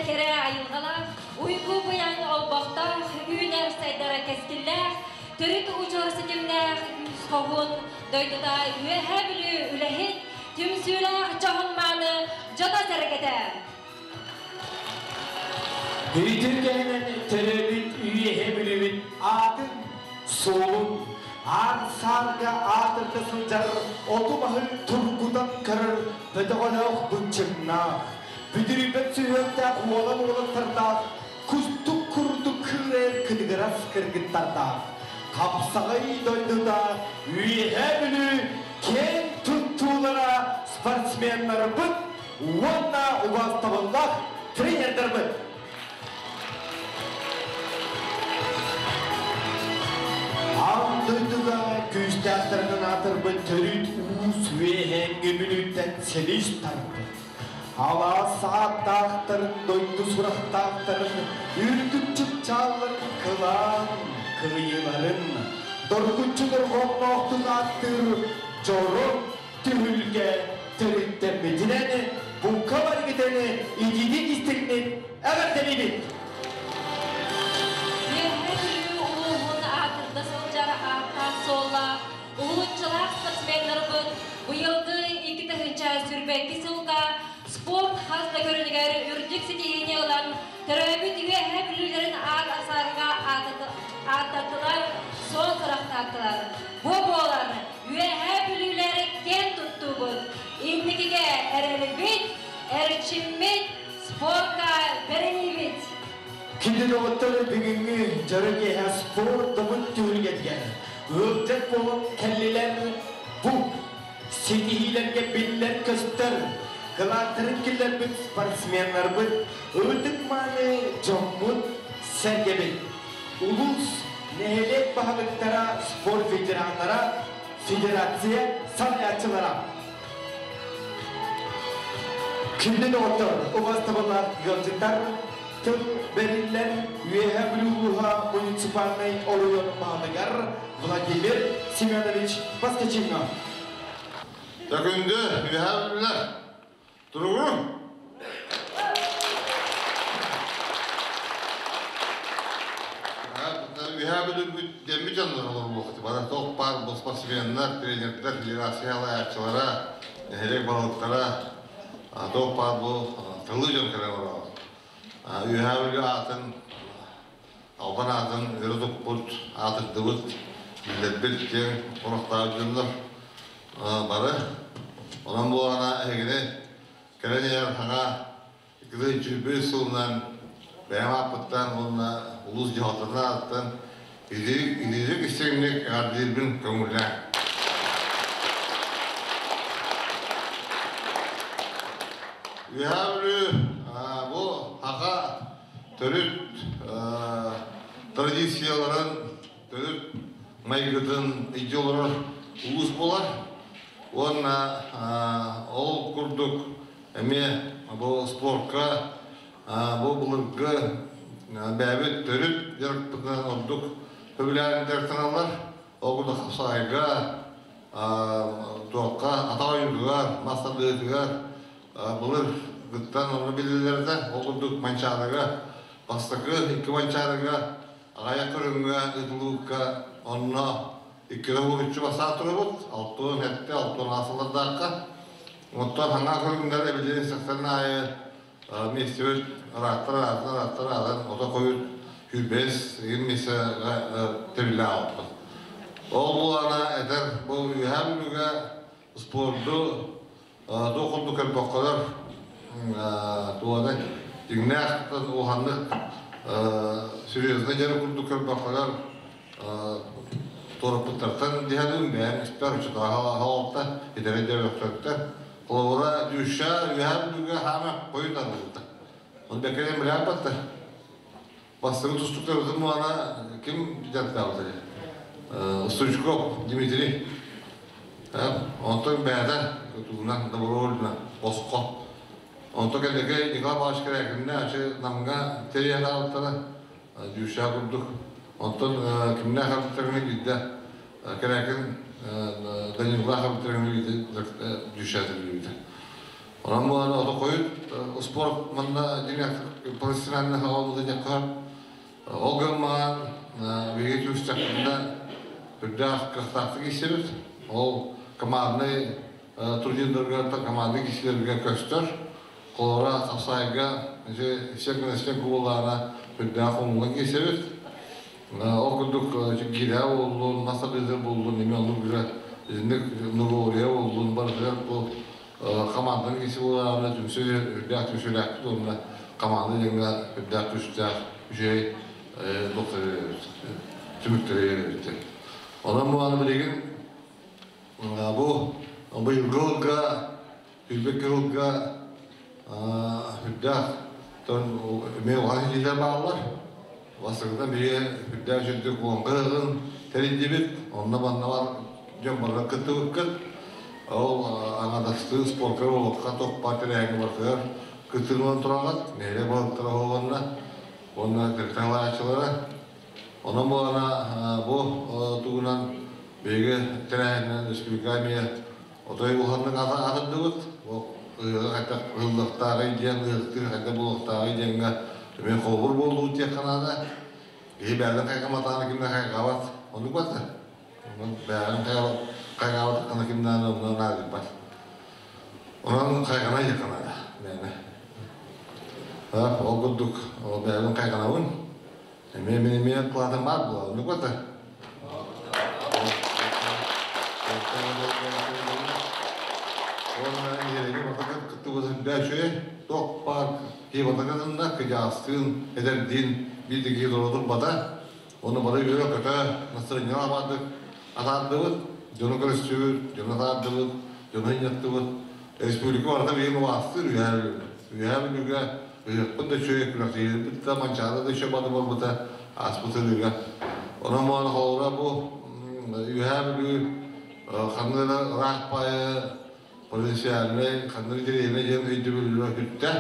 Кэрэ айылҕалаах, уйгу быйаҥ олбохтоох, үүнэр сайдара кэскиллээх, төрүт удьуор ситимнээх күүс хоһуун дойдута Үөһээ Бүлүү үлэһит, түмсүүлээх дьоһун-мааны дьоно-сэргэтэ. Үтүргэнэн төрөөбүт Үөһээ Бүлүүбүт аатын, суолун, аар саарга аатырда сылдьар оту-маһы тургутан көрөр бөтөҕөлөөх быччыҥнаах, бүдүрүйбэт сүһүөхтээх уолан уолаттардаах, кустук курдук кыырайар кытыгырас кыргыттардаах, хапсаҕай дойдута Үөһээ Бүлүү киэн туттуулара спортсменнарбыт уонна убаастабыллаах тренердарбыт! Аан дойдуга күүстээхтэринэн аатырбыт төрүт уус үөһээҥҥи Бүлүүттэн силис тарпыт. Алаас ааттаахтарын, дойду сурахтаахтарын, үрдүк чыпчаалларын кылаан кыайыыларын, доргуччу дорҕоонноохтук ааттыыр дьоро түһүлгэ төрүттэммитинэн бука барыгытын итиитик истиҥник эҕэрдэлиибит! Үөһээ Бүлүү улууһун аатырда сылдьар ааттаах суоллаах уһулуччулаах спортсменнарбыт быйылгы 2022 сылга спорт хас да көрүҥүгэр үрдүк ситиһиини ылан, төрөөбүт Үөһээ Бүлүүлэрин аат асаарга ааттаттылар, суол сурахтаатылар. Бу буолар Үөһээ Бүлүүлэр киэн туттуубут, инникигэ эрэлбит, эрчиммит, спорка бэриниибит. Күндү доҕоттор, бүгүҥҥү дьоро киэһэ спорт добун түһүлгэтигэр ыалдьыт буолан кэллилэр бу ситиһиилэргэ биллэр-көстөр кылааттарын киллэрбит спортсменнарбыт, ытык-мааны дьоммут, сэргэбит. Улуус, нэһилиэк баһылыктара, спорт ветераннара, федерация салайааччылара. Күндү доҕоттор, убастабыллаах ыалдьыттар, тыл бэриллэр Үөһээ Бүлүү улууһа муниципальнай оройуон баһылыгар Владимир Семенович Поскачиҥҥа. Төкүндү, Үөһээ Бүлүүлэр, туругурун! Үөһээ Бүлүүбүт дэммит дьоннор олорбуохту. Бары туох баар бу спортсменнар, тренердэр, федерация салайааччылара, нэһилиэк баһылыктара, туох баар бу тылы дьон кэлэн олорор. Үөһээ Бүлүү аатын, албан аатын өрө туппут, аатырдыбыт, биллэрбит киэҥ орохтоох дьоннор бары. Онон буолана эһигини кэлэн иһэр саҥа 225 сылынан бэйэм ааппыттан уонна улуус дьаһалтатын аатыттан итиирик истиҥник эҕэрдиирбин көҥүллээҥ. Үөһээ Бүлүү бу саха төрүт традицияларын, төрүт майгытын илдьэ олорор улуус буолар. Уонна ол курдук эмиэ бу спорка бу былыргы бэйэбит төрүт дьарыкпытынан ордук сөбүлээн дьарыктаналлар. Ол курдук хапсаҕайга, туохха, атах ойуутугар, мас тардыытыгар былыр гыттан онно биллэллэр да, ол курдук Манчаарыга бастакы икки Манчаарыга аҕыйах көрүҥҥэ ыытыллыбыкка онно иккитэ уһулуччу бастаан турабыт, 67, 68 сыллардаахха. Оттон хаҥа көрүҥнэр эбилин сахсарын аайы миэстэбит ырааттар ырааттар ырааттар ыраатан ото хойут 105 ыйын миэстэҕэ тэбиллэ аҕалбыт. Ол буолана этэр бу Үөһээ Бүлүүгэ спорду туох курдук көрбөххөлөр туодай дьиҥнээх улаханнык серьезно дьарык курдук көрбөххөлөр туораппыттартан диһэлим бэйэм испэр учутааһалта итэрэ дьөрөктөртөн холобура дүүшэ үөһээ Бүлүүгэ хаама хойут арыллыбыта он бэкэрэ билээбаттар бастакы тустуктарбытын муана ким дьарыктаабыта Стручков Дмитрий онтон бэйэтэ тугунан добровольно босхо онтон кэллэгэ Николай Павлович Кэрээкиннэ ачы Намҥа тэрийэн аҕалтара дүүшэ курдук онтон кимнээх арбыттарына биирдэ Кэрээкин Данилаах арбыттарына биирдэ дүүшэ тэрийбитэ. Онон буолан ото хойут спорт манна дьиҥ профессиональный хаалбыта диэххэ. Ол гыммаан биһиги түмстэхпитинэ үрдээх кыахтаахтык иссэбит. Ол командный турнирдарга, командный киһилэргэ көстөр. Холобура, хапсаайга сен кубулаана үрдээх хомулла киирсэбит. Ол курдук гиирэ буоллун, мас тардыыта буоллун, эмиэ оннук гыра итинник нугуория буоллун, барытыгар бу команданын киси буолаана түмсүү үрдээх түмсүүлээхпит уонна команда диэҥҥэ үрдээх күүстээх үчүгэй түмүктэри эбиттэр. Онон бу аны билигин бу быйылгы сылга Үрбэкки сылга үрдээх эмиэ улахан ситиилэр бааллар. Бастакытынан биһиги үрдээх үчүгдүк уонга ыһыгын тэрийдибит. Онно манна бар дьон барыта кыттыбыккыт. Ол аҥадастыы спорка буолуохха туох баар тэрээһиҥҥэ барытыгар кыттыыны тураҕыт. Нэһилиэк баһылыктара уонна уонна тэрилтэ салайааччылара. Онон буолана бу тугунан биһиги тэрээһининэн республика эмиэ Отой улаханнык аатырдыбыт. Ол ыһыаҕы хайдах ыһыллыахтааҕый диэн, ыһыахтыыр хайдах буолуохтааҕый диэҥҥэ эмиэ холобур буоллубут диэххэ наада. Киһи бэйэтин хайҕаматаҕына ким да хайҕаабат. Оннук барда. Онон бэйэҕин хайҕаабатаххына ким даҕаны онно наадыйбат. Онон хайҕана диэххэ наада бэйэни. Ол курдук ол бэйэбин хайҕанабын. Эмиэ мин эмиэ кылаатым баар буолар. Оннук барда. Уонна иһэрини батака кыттыбытын бэчү тох бар киһи батакатында кыдьаастыын эдэрдиин биир киһи турбата. Оны бары үөрэ-көтө настроениялаах баардык атаардыбыт, дьону көрүстүбүт, дьону атаардыбыт, дьону инньэттибит. Республика барыта биһиги убаастыыр Үөһээ Бүлүүнү. Үөһээ Бүлүүгэ ыһыахпыт да үчүгэй, күрэхтэһиибит да, Манчаары да үчүгэй бады буолбута ааспыт сырыыга. Онон буолан холобура бу Үөһээ Бүлүү ханнык эрэ ыраах баайы провинциальнай, ханнык дэриэбинэ диэн өйдөбүлү сүттэ.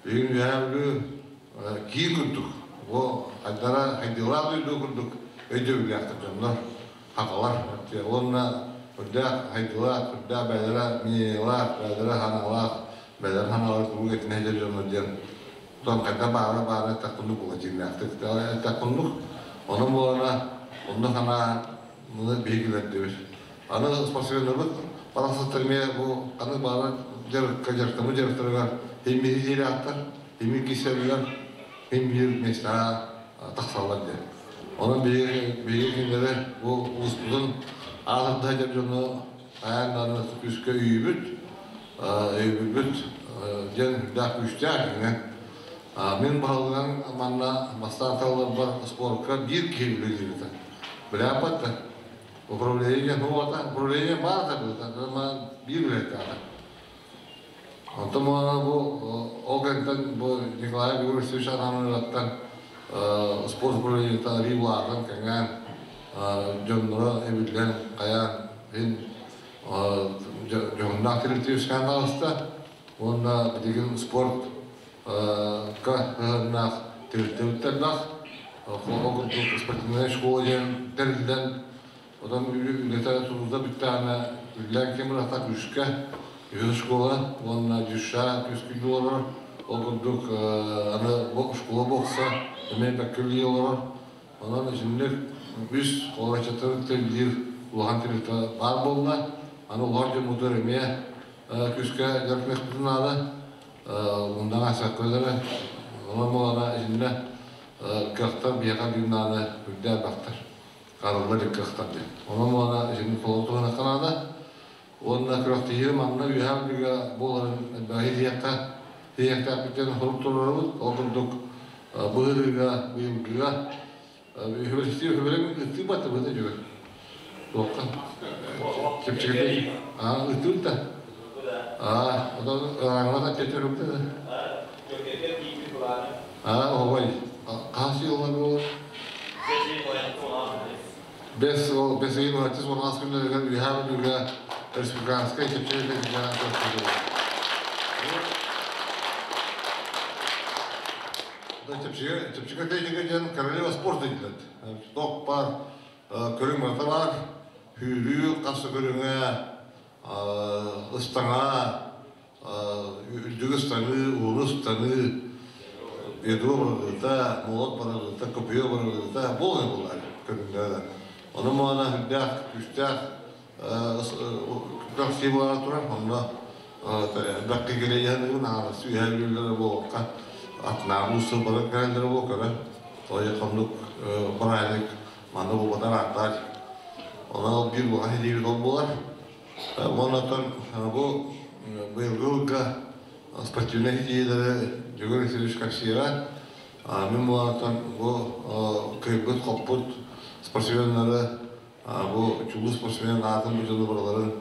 Бүгүн Үөһээ Бүлүү киин курдук, бу хайдара хайдыылаах дойду курдук өйдөбүллээхтэр дьоннор, хахалар. Уонна үрдээх хайдыылаах, үрдээх бэйэлэрэ мнениелаах, бэйэлэрэ санаалаах, бэйэлэрэ санаалара куруук этинэ сылдьар дьоннор диэн тон хайда баара баара эттэххинник була дьиҥнээхтик эттэххинник. Онон буолана онно санаа муну биһигилэрдибит. Аны спортсменнарбыт барахсаттар эмиэ бу ханнык баара дьарыкка дьарыктаммыт дьарыктарыгар химмиһи химик киселлэр хим биир миэстэҕэ тахсаллар диэн. Онон биһиги кинилэри бу улууспутун аатырда сылдьар дьону хайаан даҕаны күүскэ өйүүбүт, өйүүбүт диэн үрдээх күүстээх кинэ. Мин баһылыган манна бастаан талыларбар спорка биир киһи үлэлиирбитэ. Билээппэт да. Управление нуота, управление баар да биир үлэлээҕэ. Онтон буолана бу ол кэнниттэн бу Николай Григорьевич Ананыттан спорт управлениета арыы улаатан кэҥээн дьонноро эбиллэн хайаан иһин дьоһуннаах тэрилтэ үөскээн таҕыста уонна билигин спорт ка сыһыаннаах тэрилтэ элбэх. Ол курдук спортивная школа диэн тэриллэн Оттон үлэтэ тутулла бүттэҕинэ, үллээн ким ырата күүскэ, үһүс школа уонна дюша күскүлүү олорор. Ол курдук аны школа бокса эмиэ бэккэ олорор. Онон итинник үс олороччуттары тэрилиир улахан тэрилтэ баар буолла. Аны улахан дьоммутугар эмиэ күүскэ дьарыктаныахпытын наада. Мундан асаккалара онон буолана итиннэ кыахтар биһиэхэ биир наада үрдэ элбэхтэр. Харыллар кыахтар диэн. Онон уонна итини толору туһаныахха наада. Уонна күрэхтэһии манна Үөһээ Бүлүүгэ буоларын элбэҕи иһиэххэ, иһиэхтээхпиттэн хорук туруорабыт. Ол курдук быһырыыга, быйылгыга үһүбэлистии үһүбэлэҥ ыттыы баттыбыта дьүгэр. Туохха? Чэпчэкитик. Аа, ыттыыр да. Аа, оттон ырааҥҥа тэтэрүктэ да. Аа, оһобой. Хас сыллар буолар? Бэс ол бэс ыйын уһаччыс уонаас күннэригэр Үөһээ Бүлүүгэ республиканскай чэпчэки атлетикаҕа Чэпчэки атлетика диэн королева спорта дииллэр. Туох баар көрүҥ барыта баар. Сүүрүү хас да көрүҥэ, ыстаҥа. Үрдүгү ыстаныы, уһуну ыстаныы, ведро барылыта, молот барылыта, копье барылыта буолан буолар көрүҥнэрэ. Ону маана үрдээх, күстээх күрэх буолан турар. Онно элбэх кигилейһаныгын аарасы үһэ үлэлэрэ буолуохха атынааҕы уустук бары кэлэллэрэ буол көрө. Тойо хоннук бырааһынньык манна буолбатар ааттаар. Онон биир улахан илиибит ол буолар. Онон бу быйылгы ылга спортивнай идеялары Дьөгүр Васильевич Капсиева мин буолантан бу кыайбыт хоппут спортсменнары бу чулуу спортсмен аатын бу дьону барыларын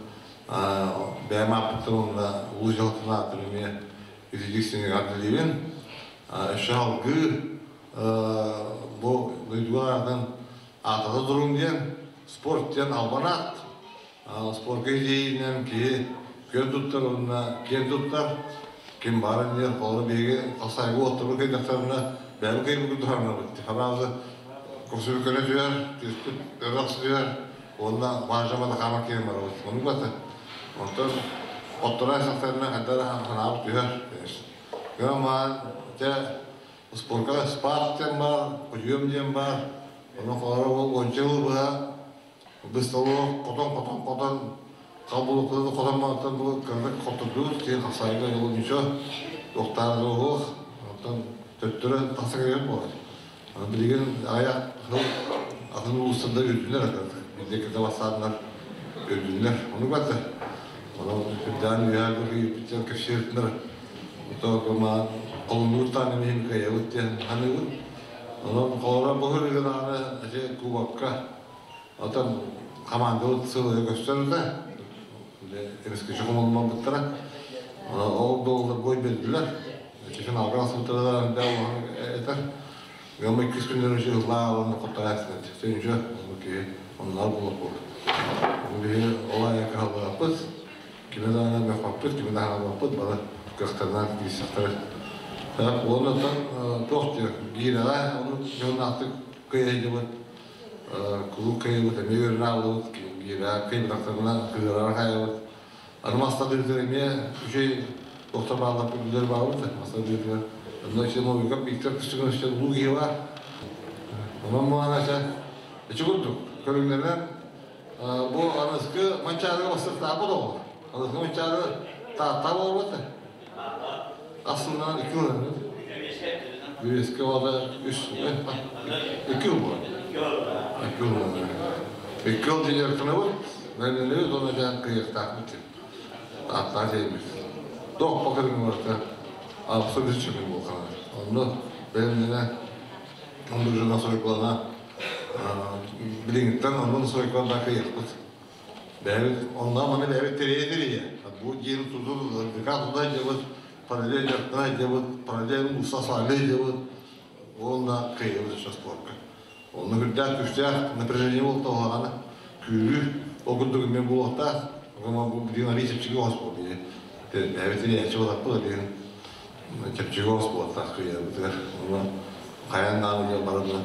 бэйэм ааппыттан уонна улуус дьаһалтатын аатын эмиэ ититик синигаардылыыбын. Өссө салгыы бу дойдуга аатын аатата туруҥ диэн спорт диэн албан аат. Спорка идеинэн киһи күөн туттар уонна киэн туттар. Ким баарын диэн холоро биһиги хасайгы уоттарбыт кыйдахтарына бэйэбит кыйбыт курдук хараазы курсугу көнө түһэр, түспүт өрө түһэр уонна баажамада хаама киирэн барабыт. Оннук бата. Онтон оттора сахтарына хайдара ханаабыт түһэр. Гынан маан те спорка спарт диэн баар, подъем диэн баар. Онон холоро ол уонча жыл быһа бысталоо хотон-хотон-хотон хабылыкты хотон мантан бу кырдык хотурдуур син хасайга жолу ничего туохтаах оттон төттөрө тахса кэлэн буолар. Билигин аяк атын улуустарда үрдүнэр атар. Биирдэ бассааннар үрдүнэр. Ону бата. Онон үрдээн үһэ күйүппүттэн кэпсиэртинэр. Ото кыма колунуур тааны миһин кыйабыт диэн ханыыбыт. Онон холоро быһыр ыгынааны эти кубокка Отон командабыт сылы көстөр да, эмискэ чокомолмон буттара. Ол доллар бой бердилер. Чешен алган сылтыралар да этер. Гама иккис күннер үчү ыллаа оны коттарасына. Сен үчү ки оннар болуп бу. Бу олай калгаппыт. Киме даана мөхпаппыт, киме даана баппыт, бала кыахтарынан киисактар. Так, оннотон туох диир, гиирага, оны жоннаактык кыйайдыбыт. Кулук кыйыбыт, эмиэ үөрэнэ аалыбыт, гиирэ кыйбатахтарына кыырара хайабыт. Аны мастардыытыгар эмиэ үчүгэй доктор бааллар билэр баалбыт мастардыытыгар. Онно Новиков Виктор Костюкович улуу киһи бар. Онон муанача ичи курдук көрүҥнэринэн бу аныскы Манчаарыга бастыртаабыт оҕо. Аныскы Манчаары Таатта буолбут. Аслынан 2 yıl. Bir eski orada 3 2 yıl bu. 2 yıl. 2 yıl diğer bu. Ben ne donacağım kıyıktak bitti. Hatta şeymiş. Dok bakarım orta. Absolut çıkıyor bu kadar. Onu benim yine ondurucuna soyuklana bilingitten ondan soyuklana kıyıktık. Бэйэбит онно маны бэйэбит тэрийэ Бу дьиэни тутуу декатуда дьабыт, параллель дьарыктана дьабыт, параллель усасале дьабыт. Онно кыйыбыт еще спорка. Онно күрдээх күстээх напряжение буолта оһаҕана күүрүү ол курдук мен буолуохтаах. Оҕома бу билигин арый чэпчэки оҕус буол дии. Бэйэбит тэрийээччи буолаппыт билигин чэпчэки оҕус буолуохтаах кыйабытыгар. Онно хайаан даҕаны диэн барыны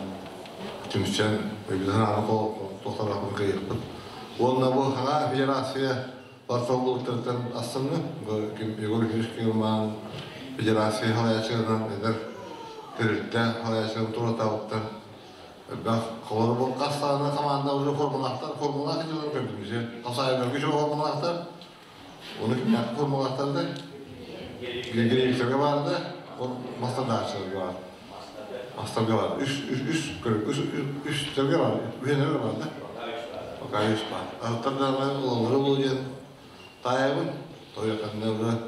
түмсэн өйбүтүн ааны тохтолоохпун кыйыахпыт. Уонна бу хаҥа федерация барсаллыбыттарыттан астынны. Бу Егор Ильич Кирман федерация халаячыгынан эдэр тэрилтэ халаячыгын туратабыттан элбэх холор бу хастааны команда уже формулаахтар формулаах дьылын көрдүм хасаайдарга чуо формулаахтар оны кимнээхи формулаахтар да грейвтерге барды мастардаачыларга бар мастарга бар үс үс үс үс үстерге бар үһенерге бар да пока үс бар аттардааны улалары болу диэн таайабын тойоканна уже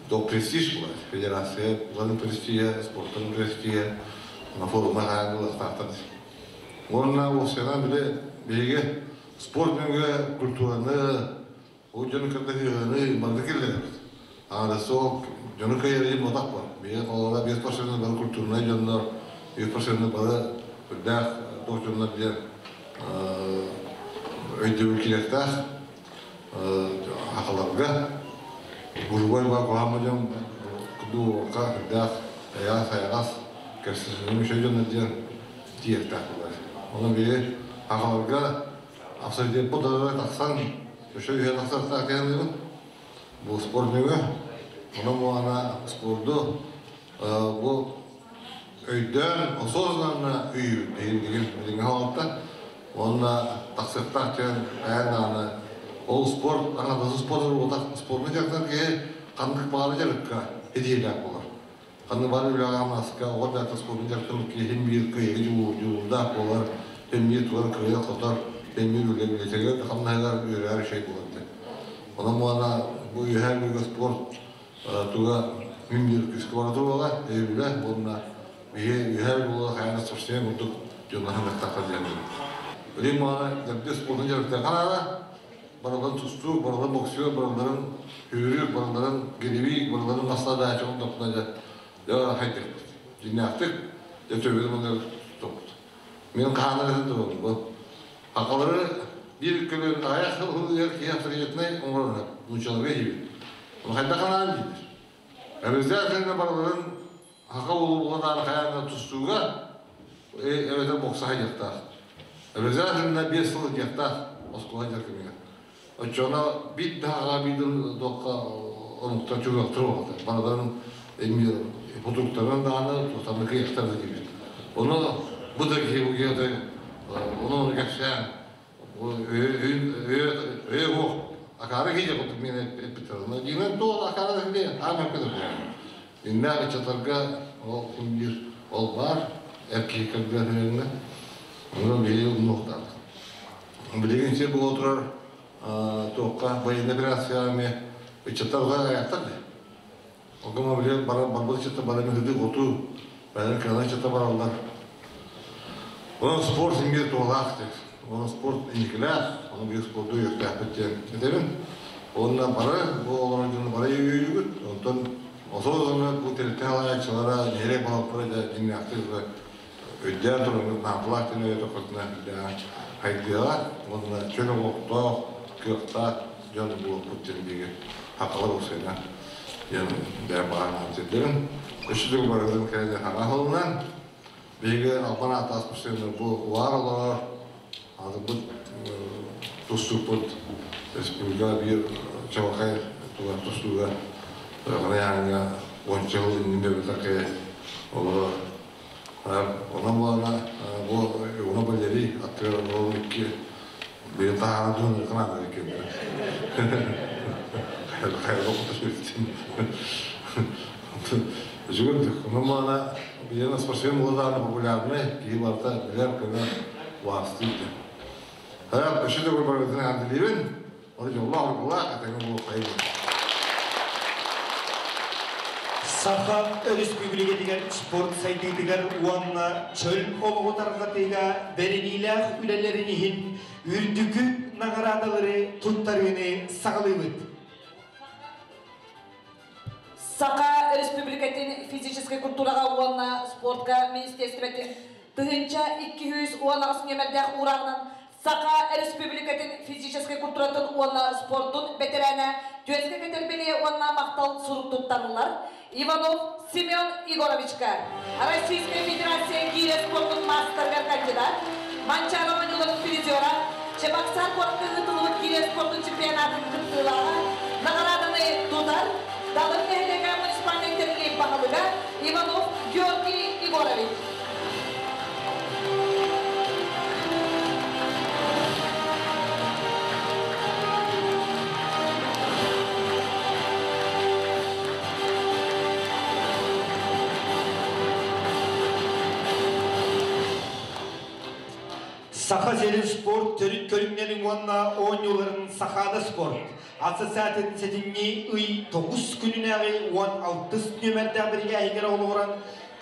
до престиж буолар федерация уларын престижа спорттун престижа на форума хаангыластаахтар уонна уопсайынан биле биһиги спорт мөҥгө культураны ол дьону кытта ыһыаны манна киллэребит. Аҥардас дьону кыайар мотах бар. Биһиги холоро 5% бары культурнай дьоннор, 5% бары үрдээх туох дьоннор диэн өйдөбүл кириэхтээх хахаларга бурубай бар куһаама дьон кудуукка үрдээх эйэҕэс сайаҕас кэпсэтиини үчүгэй дьоннор диэн тиийиэхтээх буолар. Онон биһиги хахаларга абсолютно тахсан өссө үһэ тахсар кэһэллибин. Бу спорт нөҥө Онон буолана спорду бу өйдөөн, осознанно өйүүр деген деген билиҥҥи салалта. Уонна тахсыахтаах диэн хайаан даҕаны ол спорт аҥардасы спорт буолбатах, спорка дьарыктанар киһи ханнык баҕарар дьарыкка идиэлээх буолар. Ханнык баҕарар үлэҕэ-хамнаска оҕо да спордун дьарыктаммыт киһи син биир кыайыыга дьулуурдаах буолар, син биир тугу эрэ кыайар-хотор, син биир үлэ үлэтигэр хамнаһыгар үөрэр үчүгэй буолар диэн. Онон буолана бу Үөһээ Бүлүүгэ спорт туга мин биир күүскэ бара туруоҕа, өйөбүлэ уонна биһи Үөһээ Бүлүү хайаан да спортсмен курдук дьонноһон диэн. Билигин маҕана дьарыктыы спордун дьарыктыахха наада. Барыларын тустуу, барыларын боксер, барыларын сүүрүү, барыларын гиревик, барыларын массадаачы оннокуна дьэ дьэ хайдыхпыт. Дьиҥнээхтик дьэ төбөтүн оннугар туппут. Мин хаанар этин турабын бу. Хахалары биир көлүөн аҕыйах сыл киһи авторитетнай оҥорор нууччаларга иһибит. Ону хайдах анаан дииллэр. Обязательно барыларын хаха уолу хайаан тустууга эбэтэр бокса хайдыахтаах. Обязательно 5 сыл диэхтаах оскуола дьаркымыгар. Оччоҕуна биир да хаха биир да омуктар чугахтар буолбатар. Барыларын хутуктарын даҕаны туохтан кыйахтар да диэбит. Ону бу да киһи бу киһи ону кэпсээн өйө суох акаары киһи курдук миэнэ эппиттэр. Дьиҥинэн туох акаары киһи аан эппит Иннээх ыччаттарга ол биир ол баар эр киһи кыргыһыҥҥа ону биһиги умнуохтаах. Билигин сир буола турар туохха военная операцияҕа эмиэ ыччаттар уһа аяқтар дии. Огома били барбыт ыччаттар бары мыһыды оту, бары кыана ыччаттар бараллар. Онон спорт имиир туһалаах диэн. Онон спорт инникилээх, ону биир спорду үөрэтээхпит диэн этэбин. Уонна бары бу олорор дьону бары өйүүгүт. Онтон осознанно бу тэрилтэ салайааччылара, нэһилиэк баһылыктара дьэ дьиҥнээхтик өйдөөн туран наадалаах диэн өйдөтөххүтүнэ хайдыаҕа уонна чөл олохтоох, кыахтаах дьон буолуохпут диэн биһиги хахалар уопсайынан диэн бэйэм баҕарынан сирдэрин. Өссө барытын кэлэн хаҥа аһылынан биһиги албан аатаас бу улаар олорор аатырбыт тустуукпут республика биир чабырҕай тугар тустууга Тойҕарайааҥҥа уонча сыл иннинэ өлбөтөххө олорор. Онон буолана бу Иванов Валерий аттыгар ол икки били таһаана дьон ыканаан икки хайа Үчүгэй онон буолана билигин спортсмен буолла популярный киһи барыта билэр көрөр убаастыыр диэн. Өссө да барытын эҕэрдэлиибин. Ону дьоллоох уйгулаах этэҥҥэ буолуоххайын. Саха Өрөспүүбүлүкэтигэр спорт сайдыытыгар уонна чөл олоҕу тарҕатыыга бэриниилээх үлэлэрин иһин үрдүкү наҕараадалары туттарыыны саҕалыыбыт. Саха Республикатын физическэй культураҕа уонна спортка министерствотын 1218 нүөмэрдээх уурааҕынан Саха Республикатын физическэй культуратын уонна спордун бэтэрээнэ түөскэ кэтэрбили уонна махтал сурук туттарыллар Иванов Семен Егоровичка, Российская Федерация гиирэ спордун маастарыгар кандидат, Манчаары оонньууларын призера, Чебоксар куоракка ыытыллыбыт гиирэ спордун чемпионатын кыттыылааҕа, наҕарааданы тутар Далыр нэһилиэгэ муниципальнай тэрилии баһылыга Иванов Георгий Егорович. Саха сирин спорт төрүт көрүҥнэрин уонна оонньууларын Сахаада спорт ассоциациятын сэтинньи ый 9 күнүнээҕи 16 нүөмэрдээх биригээһигэр олоҕуран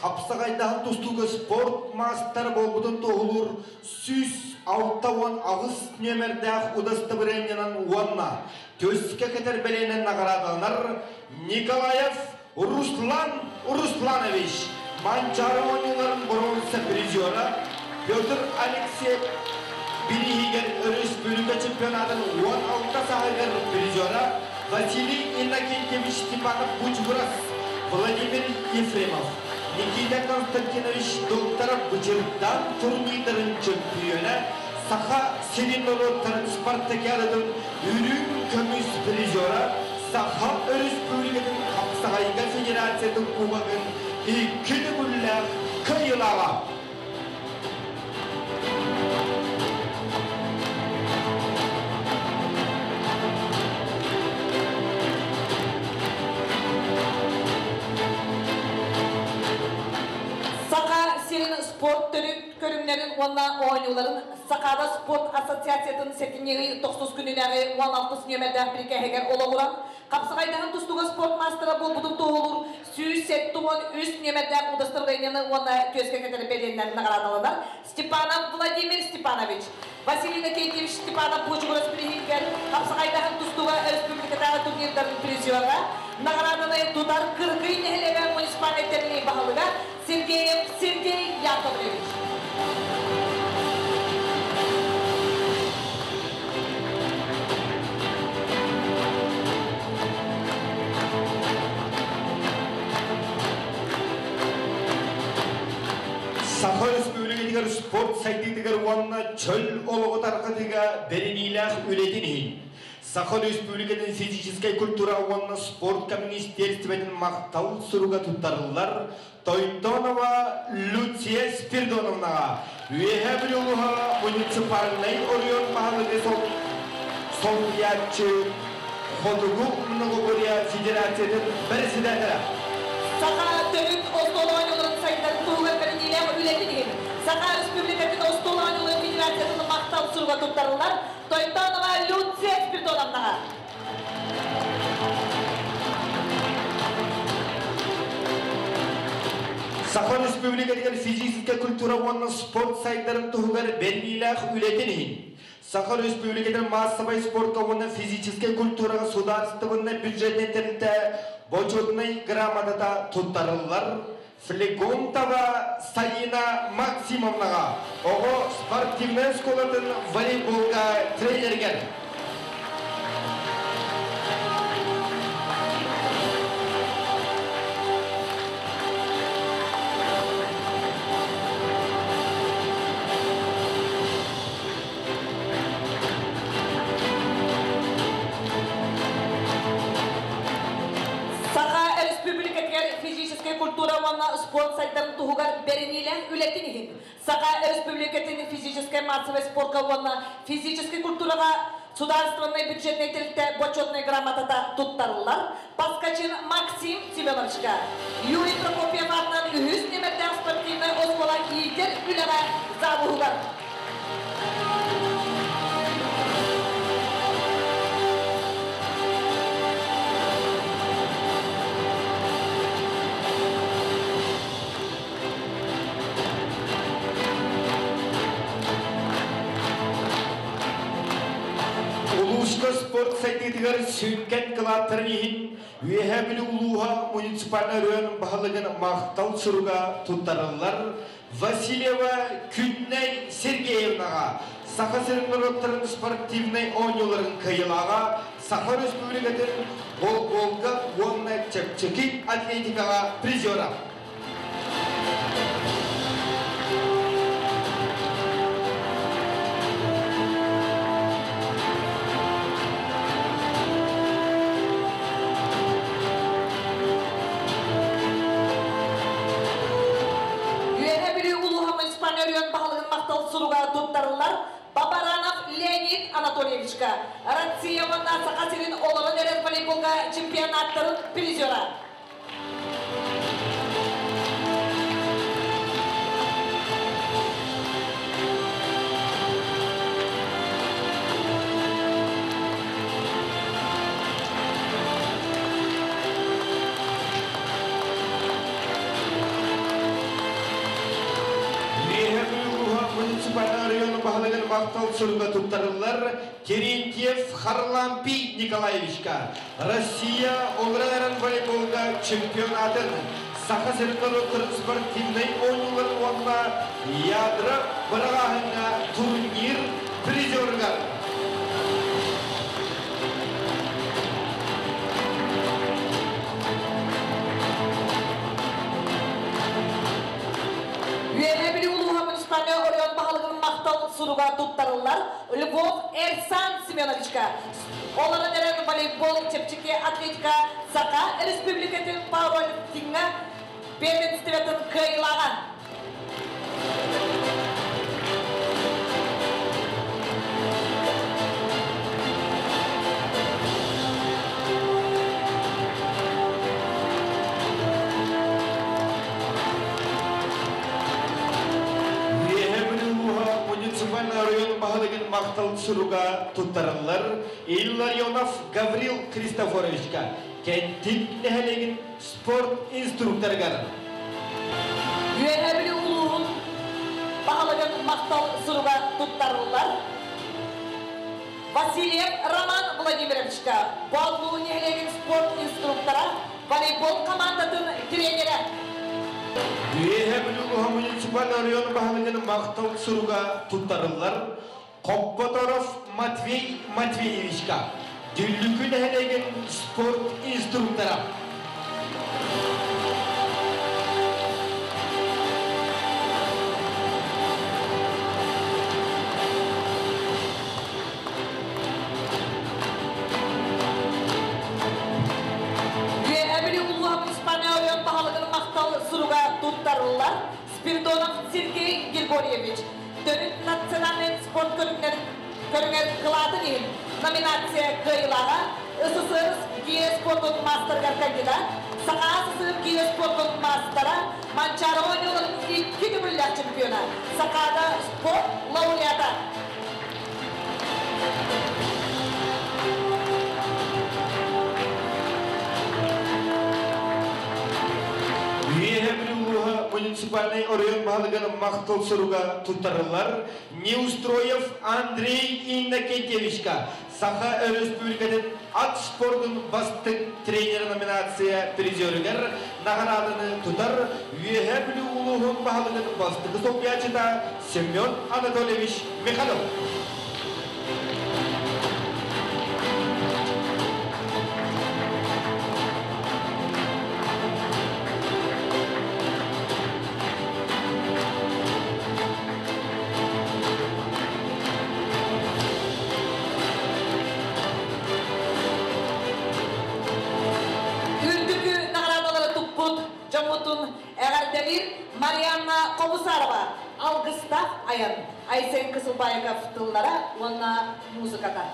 хапсаҕайдаһан тустууга спорт маастара буолбутун туоһулуур 168 нүөмэрдээх удостоверениенан уонна төскө кэтэр бэлиэнэн наҕараадаланар Николаев Руслан Русланович, Манчаары оонньууларын боруонса призера Петр Алексеев бирииһигэр өрөспүүбүлүкэ чемпионатын 16 сааһыгар призера Василий Иннокентьевич Степанов-Бучгурас, Владимир Ефремов, Никита Константинович Докторов Бычырдаан турнирдарын чөмпүйүөнэ, Саха сирин норуоттарын спартакиадатын үрүҥ көмүс призера. Саха Өрөспүүбүлүкэтин хапсаҕайга федерациятын кубогын икки төгүллээх кыайыылааҕа. Саха сирин спорт төрүт көрүҥнэрин уонна оонньууларын Сахаада спорт ассоциациятын сэтинньи тохсус күнүнээҕи 16 нүөмэрдээх бирикээһигэр олоҕуран, хапсаҕайдаһын тустууга спорт маастара буолбутун туоһулуур 173 нүөмэрдээх удостоверениены уонна түөскэ кэтэр бэлиэннэн наҕараадаланар Степанов Владимир Степанович. Василий Иннокентьевич Степанов Буучугурас бирииһигэр хапсаҕайдаһын тустууга өрөспүүбүлүкэтээҕи турнирдарын призера наҕарааданы тутар Кырыкый нэһилиэгэ муниципальнай тэрилии баһылыга Сергеев Сергей Яковлевич. Саха Өрөспүүбүлүкэтигэр спорт сайдыытыгар уонна чөл олоҕу тарҕатыыга бэриниилээх үлэтин иһин Саха Өрөспүүбүлүкэтин физическэй культура уонна спортка министиэристибэтин махтал суруга туттарыллар Тойтонова Люция Спиридоновнаҕа Үөһээ Бүлүү улууһа муниципальнай оройуон баһылыгы солбуйааччы Хотугу Многоборье Федерациятын бэрэссэдээтэлэ. Саха төрүт остуол оонньууларын сайдарын туһугар бэриниилээх үлэтин иһин Саха Республикатын остуол оонньууларын Федерациятын махтал суруга туттарыллар Тойтонова Люция Спиридоновнаҕа. Саха Республикатыгар физическэй культура уонна спорт сайдарын туһугар бэриниилээх үлэтин иһин Саха Республикатын маассабай спортка уонна физическэй культураҕа судаарыстыбаннай бюджетнай тэрилтэ бочуотунай грамотата туттарыллар Флегонтова Саина Максимовнаҕа оҕо спортивнай оскуолатын волейболга тренеригэр. Саха Республикатыгар физическэй культура уонна спорт сайдарын туһугар бэриниилээх үлэтин иһин Саха Республикатын физическэй массовай спортка уонна физическэй культураҕа судаарыстыбаннай бюджетнай тэрилтэ бочуотунай грамотата туттарыллар Паскачин Максим Семеновичка. Юрий Прокопьев аатынан үһүс нүөмэрдээх спортивнай оскуола иитэр үлэҕэ завуһугар. Улууска спорт сайдыытыгар сүҥкэн кылааттарын иһин Үөһээ Бүлүү улууһа муниципальнай оройуон баһылыгын махтал суруга туттарыллар Васильева Күннэй Сергеевнаҕа Саха сирин норуоттарын спортивнай оонньууларын кыайыылааҕа Саха Өрөспүүбүлүкэтин голболга уонна чэпчэки атлетикаҕа призера. Үөһээ Бүлүү улууһа муниципальнай оройуон баһылыгын махтал суруга туттарыллар Бабаранов Леонид Анатольевичка, Россия уонна Саха сирин олорон эрэр волейболга чемпионаттарын призера. Үөһээ Бүлүү улууһа муниципальнай оройуон баһылыгын махтал суруга туттарыллар Терентьев Харлампий Николаевичка Россия олорон эрэн волейболга чемпионатын Саха сирин норуоттарын спортивнай оонньууларын уонна ядро быраҕааһыҥҥа турнир призерыгар. Үөһээ Бүлүү улууһа муниципальнай оройуон баһылыгын махтал суруга туттарыллар Львов Львов Эрсан Семеновичка. Олорон эрэн волейбол, чэпчэки атлетика Саха Республикатын пауэрлифтиҥҥа первенствотын кыайыылааҕа. Үөһээ Бүлүү улууһа муниципальнай оройуон баһылыгын махтал суруга туттарыллар Илларионов Гаврил Христофоровичка, Кэнтик нэһилиэгин спорт инструкторыгар. Үөһээ Бүлүү улууһун баһылыгын махтал суруга туттарыллар Васильев Роман Владимировичка, Боотулуу нэһилиэгин спорт инструктора, волейбол командатын тренерэ. Үөһээ Бүлүү улууһа муниципальнай оройуон баһылыгын махтал суруга туттарыллар Хоппоторов Матвей Матвеевичка, Дүллүкү нэһилиэгин спорт инструктора. Үөһээ Бүлүү улууһа муниципальнай оройуон баһылыгын махтал суруга туттарыллар Спиридонов Сергей Григорьевич, төрүт национальнай спорт көрүҥнэрин көрүҥэр кылаатын иһин номинация кыайыылааҕа, СССР киирэ спордун маастарыгар кандидат, Саха СССР киирэ спордун маастара, Манчаары оонньууларын икки төгүллээх чемпиона, Сахаада спорт лауреата. Үөһээ Бүлүү улууһа муниципальнай оройуон баһылыгын махтал суруга туттарыллар Неустроев Андрей Иннокентьевичка, Саха Өрөспүүбүлүкэтин ат спордун бастыҥ тренера номинация призеригэр наҕарааданы тутар Үөһээ Бүлүү улууһун баһылыгын бастакы солбуйааччыта Семен Анатольевич Михайлов. Үрдүкү наҕараадалары туппут дьоммутун эҕэрдэлиир Марианна Хобусарова Алгыстаах айан Айсен Кысылбаеков тыллара уонна музыката.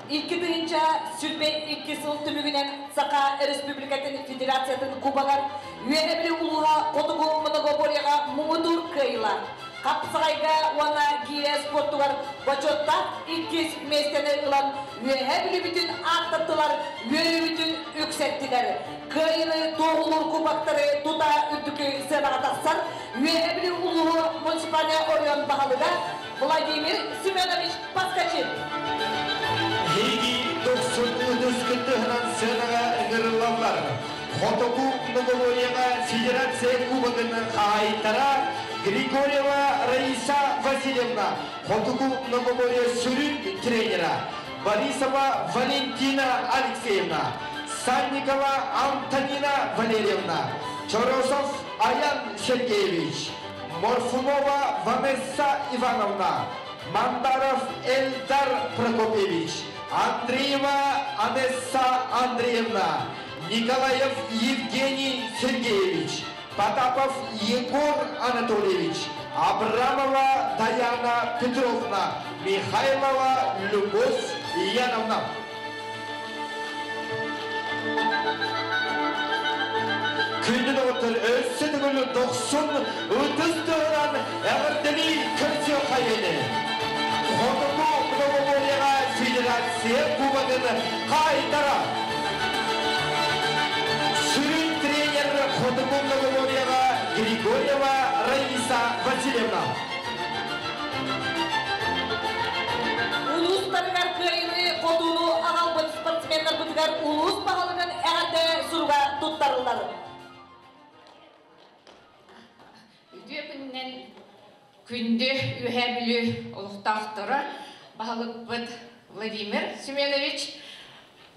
2022 сыл түмүгүнэн Саха Республикатын Федерациятын Кубогар Үөһээ Бүлүү улууһа хотугу многоборьеҕа муҥутуур кыайыылаах. Хапсаҕайга уонна гиирэ спортугар бочуоттаах иккис миэстэни ылан Үөһээ Бүлүүбүтүн ааттаттылар, үөрүүбүтүн үксэттилэр. Кыайыыны туоһулуур кубоктары тута үрдүкү сыанаҕа тахсар Үөһээ Бүлүү улууһу муниципальнай оройуон баһылыга Владимир Семенович Поскачин. Эһиги дохсун ытыс кыттыһынан сыанаҕа ыҥырыллаллар. Хотугу многоборьеҕа Федерация Кубогын хаһаайыттара Григорьева Раиса Васильевна, Хотугу многоборье сүрүн тренера Борисова Валентина Алексеевна, Санникова Антонина Валерьевна, Чоросов Аян Сергеевич, Морфунова Ванесса Ивановна, Мандаров Эльдар Прокопьевич, Андреева Анесса Андреевна, Николаев Евгений Сергеевич, Потапов Егор Анатольевич, Абрамова Даяна Петровна, Михайлова Любовь Яновна. Күндү доҕоттор, өссө төгүл дохсун ытыс тыаһынан эҕэрдэлии көрсүөххэйин. Хотугу многоборьеҕа Федерация Кубогын хаһаайыттара. Сүрүн тренер Хотугу многоборьеҕа Григорьева Раиса Васильевна. Улуустарыгар кыайыыны хотууну аҕалбыт спортсменнарбытыгар улуус баһылыгын эҕэрдэ суруга туттарыллар. Үтүө күнүнэн күндү Үөһээ Бүлүү олохтоохторо, баһылыкпыт Владимир Семенович,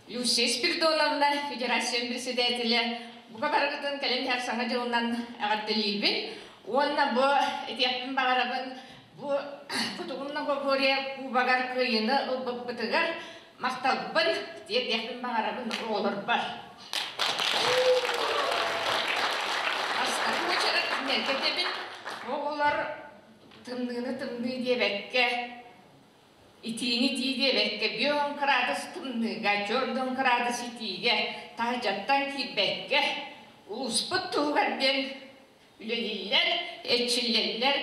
Люция Спиридоновна, Федерация председателэ, бука барыгытын кэлин иһэр Саҥа дьылынан эҕэрдэлиибин. Уонна бу этиэхпин баҕарабын, бу Хотугу Многоборье Кубогар кыайыыны ылбыппытыгар махталбын тиэрдиэхпин баҕарабын оҕолорбор. Бастакы уочарат кинилэргэ этэбин, оҕолор тымныыны тымныы диэбэккэ, итиини итии диэбэккэ, 5 кыраадыс тымныыга, 4 кыраадыс итиигэ, таһырдьаттан киирбэккэ, улууспут туһугар диэн үлэлииллэр, эрчиллэллэр,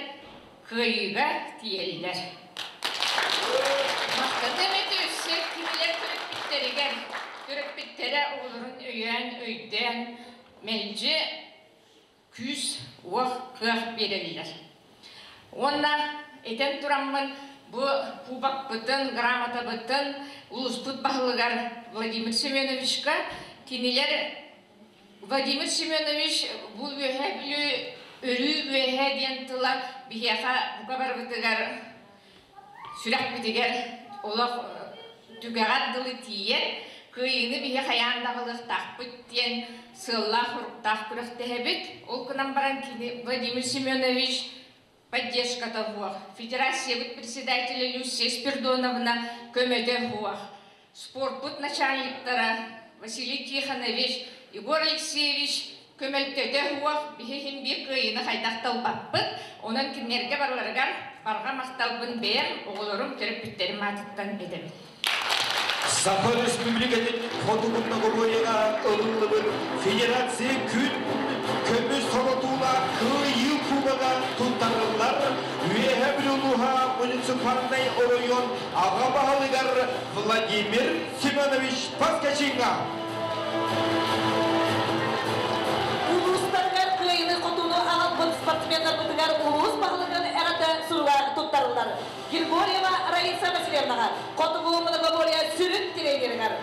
кыайыыга тиийэллэр. Махтаныам этэ өссө кинилэр төрөппүттэригэр, төрөппүттэрэ оҕолорун өйөөн, өйдөөн, мэлдьи күүс-уох, кыах биэрэллэр. Уонна этэн тураммын, бу кубокпытын, грамотабытын улууспут баһылыгар Владимир Семеновичка кинилэр Владимир Семенович бу Үөһээ Бүлүү өрүү үөһээ диэн тыла биһиэхэ бука барыбытыгар сүрэхпитигэр олох түгэҕэр дылы тиийэн кыайыыны биһи хайаан да аҕалыахтаахпыт диэн сыаллаах-соруктаах күрэхтэһэбит. Ол гынан баран кини Владимир Семенович поддержката суох. Федерациябыт председателэ Люция Спирдоновна көмөтө суох. Спорпут начальниктара Василий Тихонович, Егор Алексеевич көмөлтөтө суох биһи иһин биир кыайыыны хайдах талбаппыт. Онон кинилэргэ барыларыгар барҕа махталбын бэйэм, оҕолорум, төрөппүттэрим аатыттан этэбин. Саха Республикатын Хотугу Многоборьеҕа ылыллыбыт Федерация күн көмүс солотуулаах Кыайыы Кубога туттарыллар Үөһээ Бүлүү улууһа муниципальнай оройуон аҕа баһылыгар Владимир Семенович Поскачиҥҥа. Улуустарыгар кыайыыны-хотууну аҕалбыт спортсменнарбытыгар улуус баһылыгын эҕэрдэ суруга туттарыллар. Григорьева Раиса Васильевнаҕа, Хотугу многоборье сүрүн тренеригэр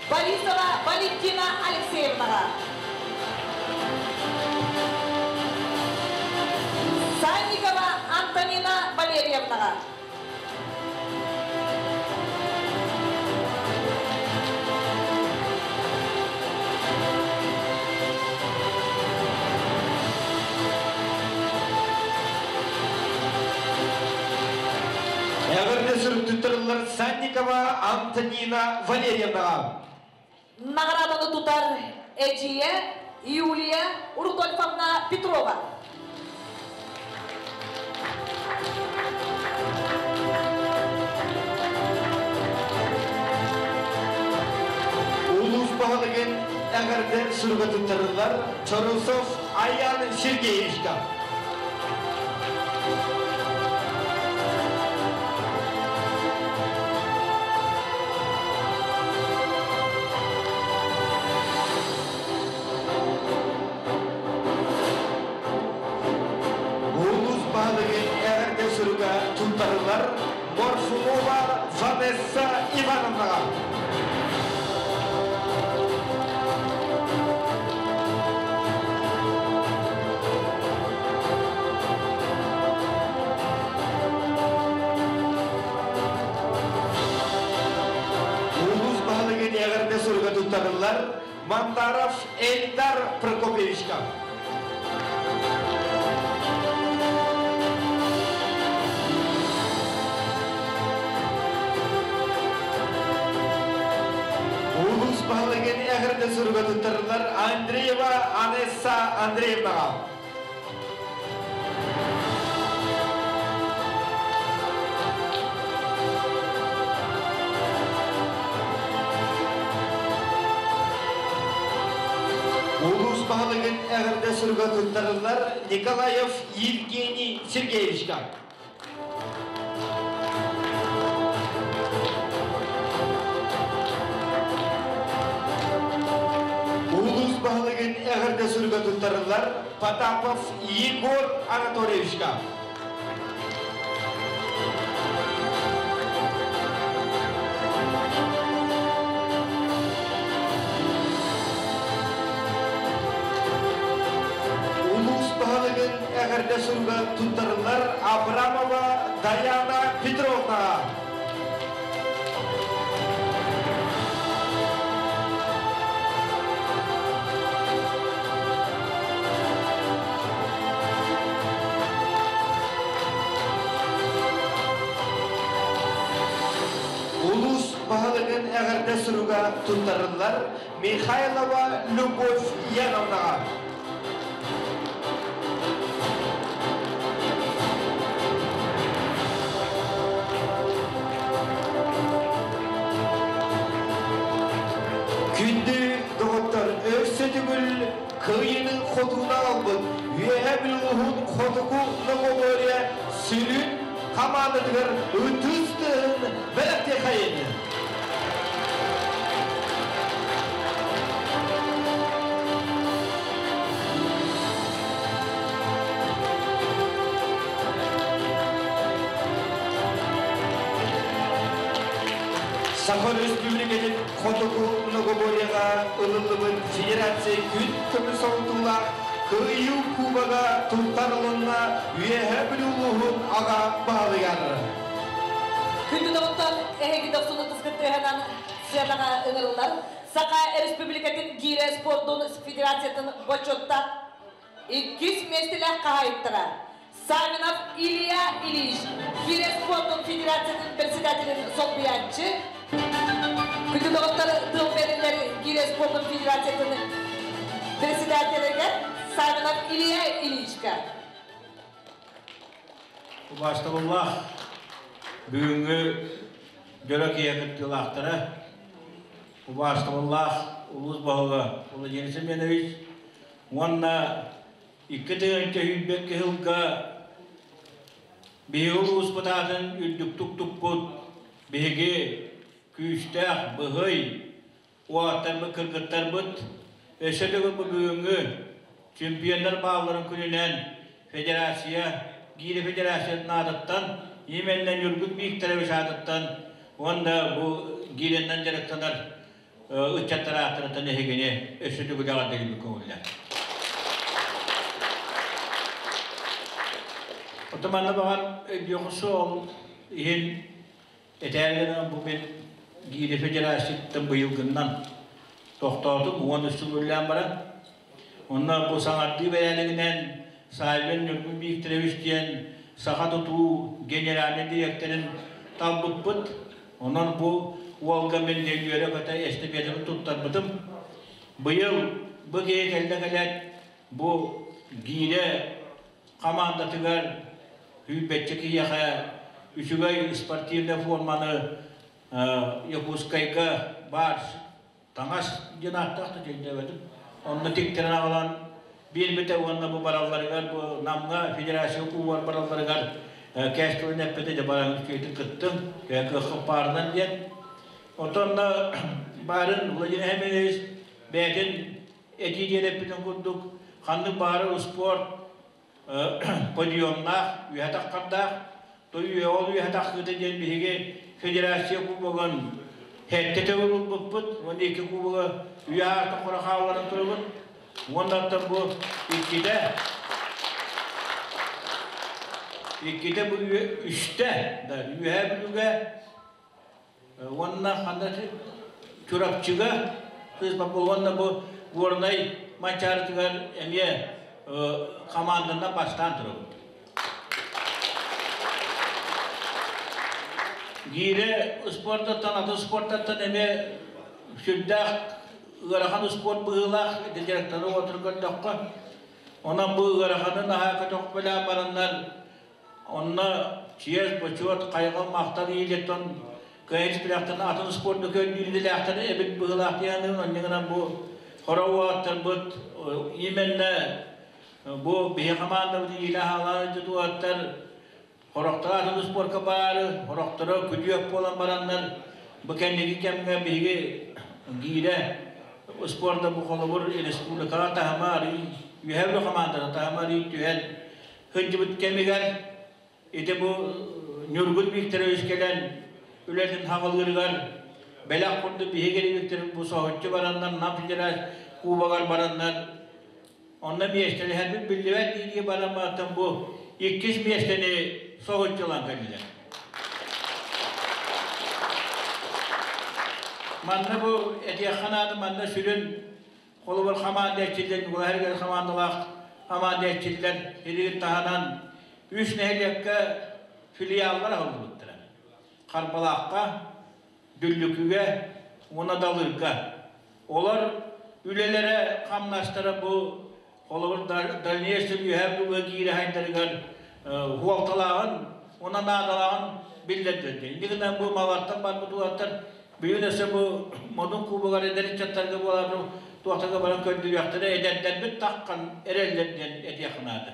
Борисова Валентина Алексеевнаҕа, Санникова Антонина Валерьевнаҕа, Эҕэрдэ сүрүттүттэриллэр Санникова Антонина Валерьевнаҕа. Наҕарааданы тутар эдьиийэ Юлия Рудольфовна Петрова. эҕэрдэ суруга туттарыллар Чорусов Аян Сергеевичка. Улус баһылыгын эҕэрдэ суруга туттарыллар Морфунова Ванесса Ивановнаҕа. Улус баһылыгын эҕэрдэ суруга туттарыллар Мандаров Эльдар Прокопьевичка. Улус баһылыгын эҕэрдэ суруга туттарыллар Андреева Анесса Андреевнаҕа. Улуус баһылыгын эҕэрдэ суруга туттарыллар Николаев Евгений Сергеевичка. Улуус баһылыгын эҕэрдэ суруга туттарыллар Потапов Егор Анатольевичка. Улуус баһылыгын эҕэрдэ суруга туттарыллар Абрамова Даяна Петровна. Улуус баһылыгын эҕэрдэ суруга туттарыллар Михайлова Любовь Яновнаҕа. Күндү доҕоттор, өссө төгүл кыайыыны хотууна албыт Үөһэ Бүлүү хотугу Новогорье сүрүн хамаандатыгар ытыс тыаһын бэлэхтиэхэйин. Саха Өрөспүүбүлүкэтин Хотугу Многоборьеҕа ылыллыбыт федерация күн көмүс солтуулаах Кыайыы Кубога туттарылынна Үөһээ Бүлүү улууһун аҕа баһылыгар. Күндү доҕоттор, эһиги дохсун ытыскыттыһынан сыанаҕа ыҥырыллар Саха Республикатын гиирэ спордун федерациятын бочуотта иккис миэстэлээх хаһаайыттара Савинов Илья Ильич, гиирэ спордун федерациятын председателин солбуйааччы. Күндү доҕоттор, тыл бэриллэр гиирэ спордун федерациятын председателигэр Савинов Илья Ильичка. Убаастабыллаах бүгүҥҥү дьоро киһи кыттыылаахтара, убаастабыллаах улуус баһылыга Владимир Семенович уонна 2021 сылга биһиги улууспут аатын үрдүктүк туппут биһиги күүстээх, быһый уолаттарбыт, кыргыттарбыт өссө төгүл бу бүгүҥҥү чемпионнар баалларын күнүнэн федерация, гиирэ федерациятын аатыттан, именно Ньургун Викторович аатыттан уонна бу гиирэннэн дьарыктанар ыччаттар ааттарыттан эһигини өссө төгүл эҕэрдэлиибит көҥүллэр. Оттон манна баҕар өйдүөххэ суол иһин Этээри бу мин гиирэ федерациятыттан быйылгыннан тохтоотум, 13 сыл үлэлээн баран. Онно бу саҥардыы бэрээдэгинэн Саввин Ньургун Викторович диэн саха тутуу генеральнай дириэктэрин талбыппыт. Онон бу уолга мин үөрэ-көтө эстэпиэтэбин туттарбытым. Быйыл бу киһи кэллэ кэлээт бу гиирэ хамаандатыгар күүрбэччэ киһиэхэ үчүгэй спортивнай форманы Якутскайга баар. Таҥас диэн ааттаах да өйдөөбөтүм. Онно тиктэрэн аҕалан биэрбитэ уонна бу баралларыгар, бу Намҥа федерация кубогар баралларыгар кээс тылын эппитэ, дьэ баран үчүгэйдик кыттыҥ, кыаххыт баарынан диэн. Оттон баарын Владимир Хемилевич бэйэтин этии диэн эппитин курдук, ханнык баары успуорт подъемнаах, үөһэ таххардаах, ол үөһэ таххыыта диэн биһиги федерация кубогын сэттэ төгүл ылбыппыт, уонна икки кубога үйэ аарта хоро хаалларан турабыт. Уоннаттан бу иккитэ бу үстэ да үөһэ Бүлүүгэ уонна ханна Чурапчыга уонна бу Горнай Манчаарытыгар эмиэ команданан бастаан турабыт. Гиирэ спортаттан, атын спортаттан эмиэ сүрдээх ыарахан спорт быһыылаах директоры отур көрдөххө. Онон бу ыараханы наһаа көтөхпөлөөн бараннар, онно чиэс, бочуот, хайҕал, махтал иилеттон кыайын күрэхтэн атын спорду көрдүүрдэлээхтэр эбит быһыылаах диэн онньугунан бу хоро уоттарбыт именно бу биһи командабыт иилэ хаалаан дьутуаттар хорохторо атын спорка баары, хорохторо күдүөк буолан бараннар, бу кэнники кэмҥэ биһиги гиирэ спорда бу холобур республикаҕа таһыма арый үһэ командата таһыма арый түһэн сылдьыбыт кэмигэр ити бу Ньургун Викторович кэлэн үлэтин хаҕалыырыгар бэлэх курдук биһиги Виктор бу соһуччу бараннар Нам федерация кубогар бараннар онно миэстэлэһэрбит биллибэт дии баран бу иккис миэстэни соһуччулаан кэллилэр. Манна бу этиэххэ наада, манна сүрүн холобур хамаанда эрчиллэн, Ньукулай хамаандалаах хамаанда эрчиллэн, илигин таһынан үс нэһилиэккэ филиаллар аһыллыбыттара. Харбалаахха, Дүллүкүгэ уонна Далырга. Олор үлэлэрэ, хамнастара бу холобур дальнейшем үөһээ Бүлүүгэ киирэ хайдарыгар хуолталааҕын уонна наадалааҕын биллэрдилэр. Инньэ гынан бу малартан барбыт уолаттар бүгүн өссө бу Модун кубогар эдэр ыччаттарга буолар туохтарга баран көрдөрүөхтэрэ, эдэрдэрбит таххан эрэллэр диэн этиэх наада.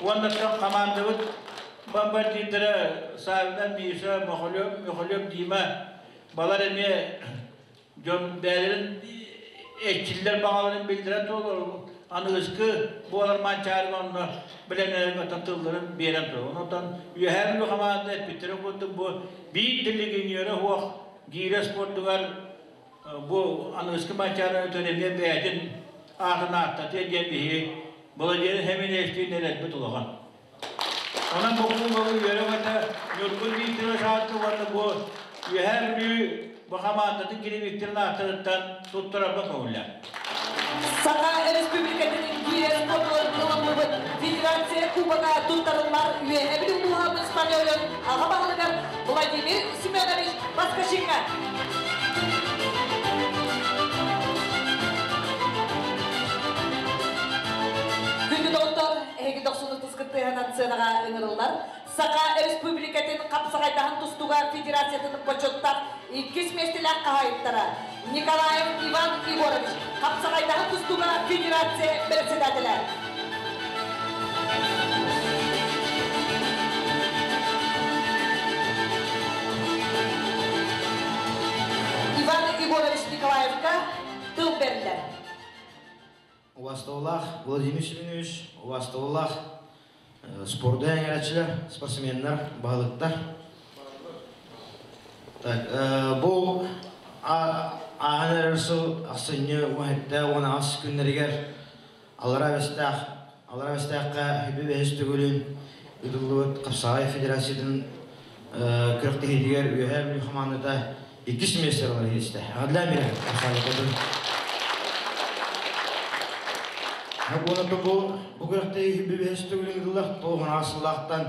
Уонна командабыт бомбардирдара Савина, Миша, Мохолев, Михалев, Дима балар эмиэ дьон бэйэлэрин эрчиллэр баҕаларын биллэрэн туолар аныгыскы буолар Манчаарыга онно билэннэрин тылларын биэрэн турар. Онтон Үөһээ Бүлүү хамаанда эппиттэрин курдук бу биир да легионера суох гиирэ спордугар бу аныгыскы Манчаары өтөр эмиэ бэйэтин аатын ааттатыа диэн биһиги Владимир Хеминевтиин эрэлбит улахан. Онон бу кубогы үөрэ-көтө Ньургун Викторович ааты уонна бу Үөһээ Бүлүү бу хамаандатын кини Викторын ааттарыттан туттарарга көҥүллээх. Саха Республикатын киирэ спордугар ылыллыбыт Федерация Кубога туттарыллар Үөһээ Бүлүү улууһа муниципалитетын аҕа баһылыгар Владимир Семенович Поскачиҥҥа. Күндү доҕоттор, эһиги дохсуну тускыттыһанан сыанаҕа ыҥырыллар Саха Республикатын хапсаҕайдаһын тустууга федерациятын бочуоттаах иккис миэстэлээх хаһаайыттара Николаев Иван Егорович, хапсаҕайдаһын тустууга федерация председателэ. Иван Егорович Николаевка тыл бэриллэр. Убастабыллаах Владимир Семенович, убастабыллаах спорду эҥэрээччилэр, спортсменнар, баһылыктар. Так, бу ааһан эрэр сыл ахсынньы 17-18 күннэригэр Аллараа Бэстээх Аллараа Бэстээххэ Хүбү бэһис төгүлүн ыытыллыбыт Хапсаҕай Федерациятын күрэхтэһиитигэр Үөһээ Бүлүү хамаандата иккис миэстэ ылар иһистэ. Эҕэрдэлээн биэрэн Хапсаҕайдарбын. Уонна бу бу күрэхтэһии Хүбү бэһис төгүлүн ыытыллар тоҕус сыллаахтан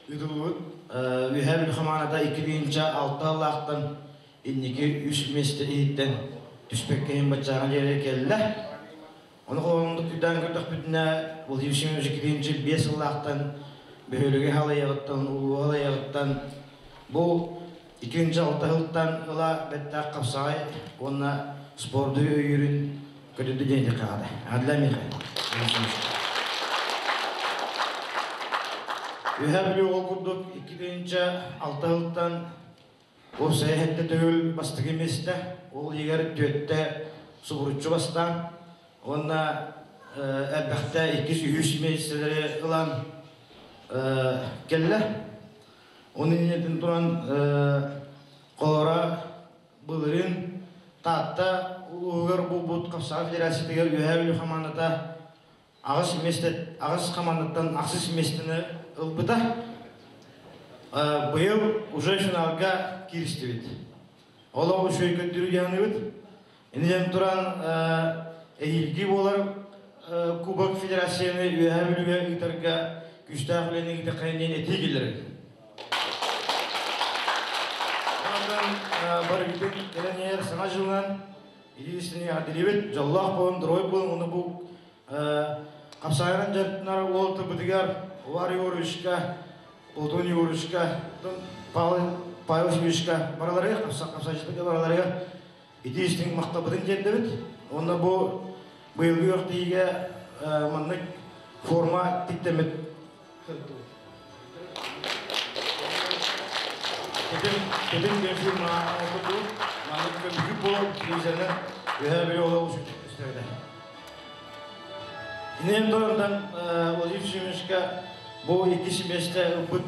ыытыллыбыт Үөһээ Бүлүү хамаандата 2006 сыллаахтан инники үс миэстэ иһиттэн түспэккэ иһин баччааҥҥа диэри кэллэ. Ону холоннук күдээн көрдөхпүтүнэ, Владимир Семенович Кириллович 5 сыллаахтан бөһүөлэги халайыаҕыттан, улууһу халайыаҕыттан бу 206 сылтан ыла бэттээх хапсаҕай уонна спорду өйүүрүн көрдөрдө диэн этиэххэ наада. Адлан Михаил. Үһэ Бүлүү ол курдук 2006 сылтан уопсайа сэттэ төгүл бастакы миэстэ, ол иһигэр түөртэ субуруччу бастаан уонна элбэхтэ иккис, үһүс миэстэлэри ылан кэллэ. Onun иннинэ туран холоро былырыын Таатта улууһугар буолбут Хапсаҕай Федерациятыгар Үөһээ Бүлүү хамаандата аҕыс миэстэ аҕыс хамаандаттан ахсыс миэстэни ылбыта. Быйыл уже финалга кииристибит. Олох үчүгэй көрдөрүү дьаһаныбыт. Иннинэн туран эһиилги буолар Кубок Федерацияны Үөһээ Бүлүүгэ ыытарга күүстээх үлэни ыытыахха диэн этии киллэрэр. Онон барыгытын кэлэн иһэр Саҥа дьылынан илии эҕэрдэлиибит, дьоллоох буолун, доруобай буолун уонна бу хапсаайынан дьарыктанар уол тылбытыгар Увар Егоровичка, Платон Егоровичка, Павел Павел Васильевичка бараларыгар, хапсаайчытыга бараларыгар ити истиҥ махталбытын тиэрдэбит. Уонна бу быйылгы үөхтиигэ маннык форма тиктэммит. Тэтим тэтим диэн фирма оҥорбут маннык көмүкү буолан телевизорынан үөһээ били олох үстэрдэ. Инен доронтан Владимир Семеновичка бу икки миэстэ ылбыт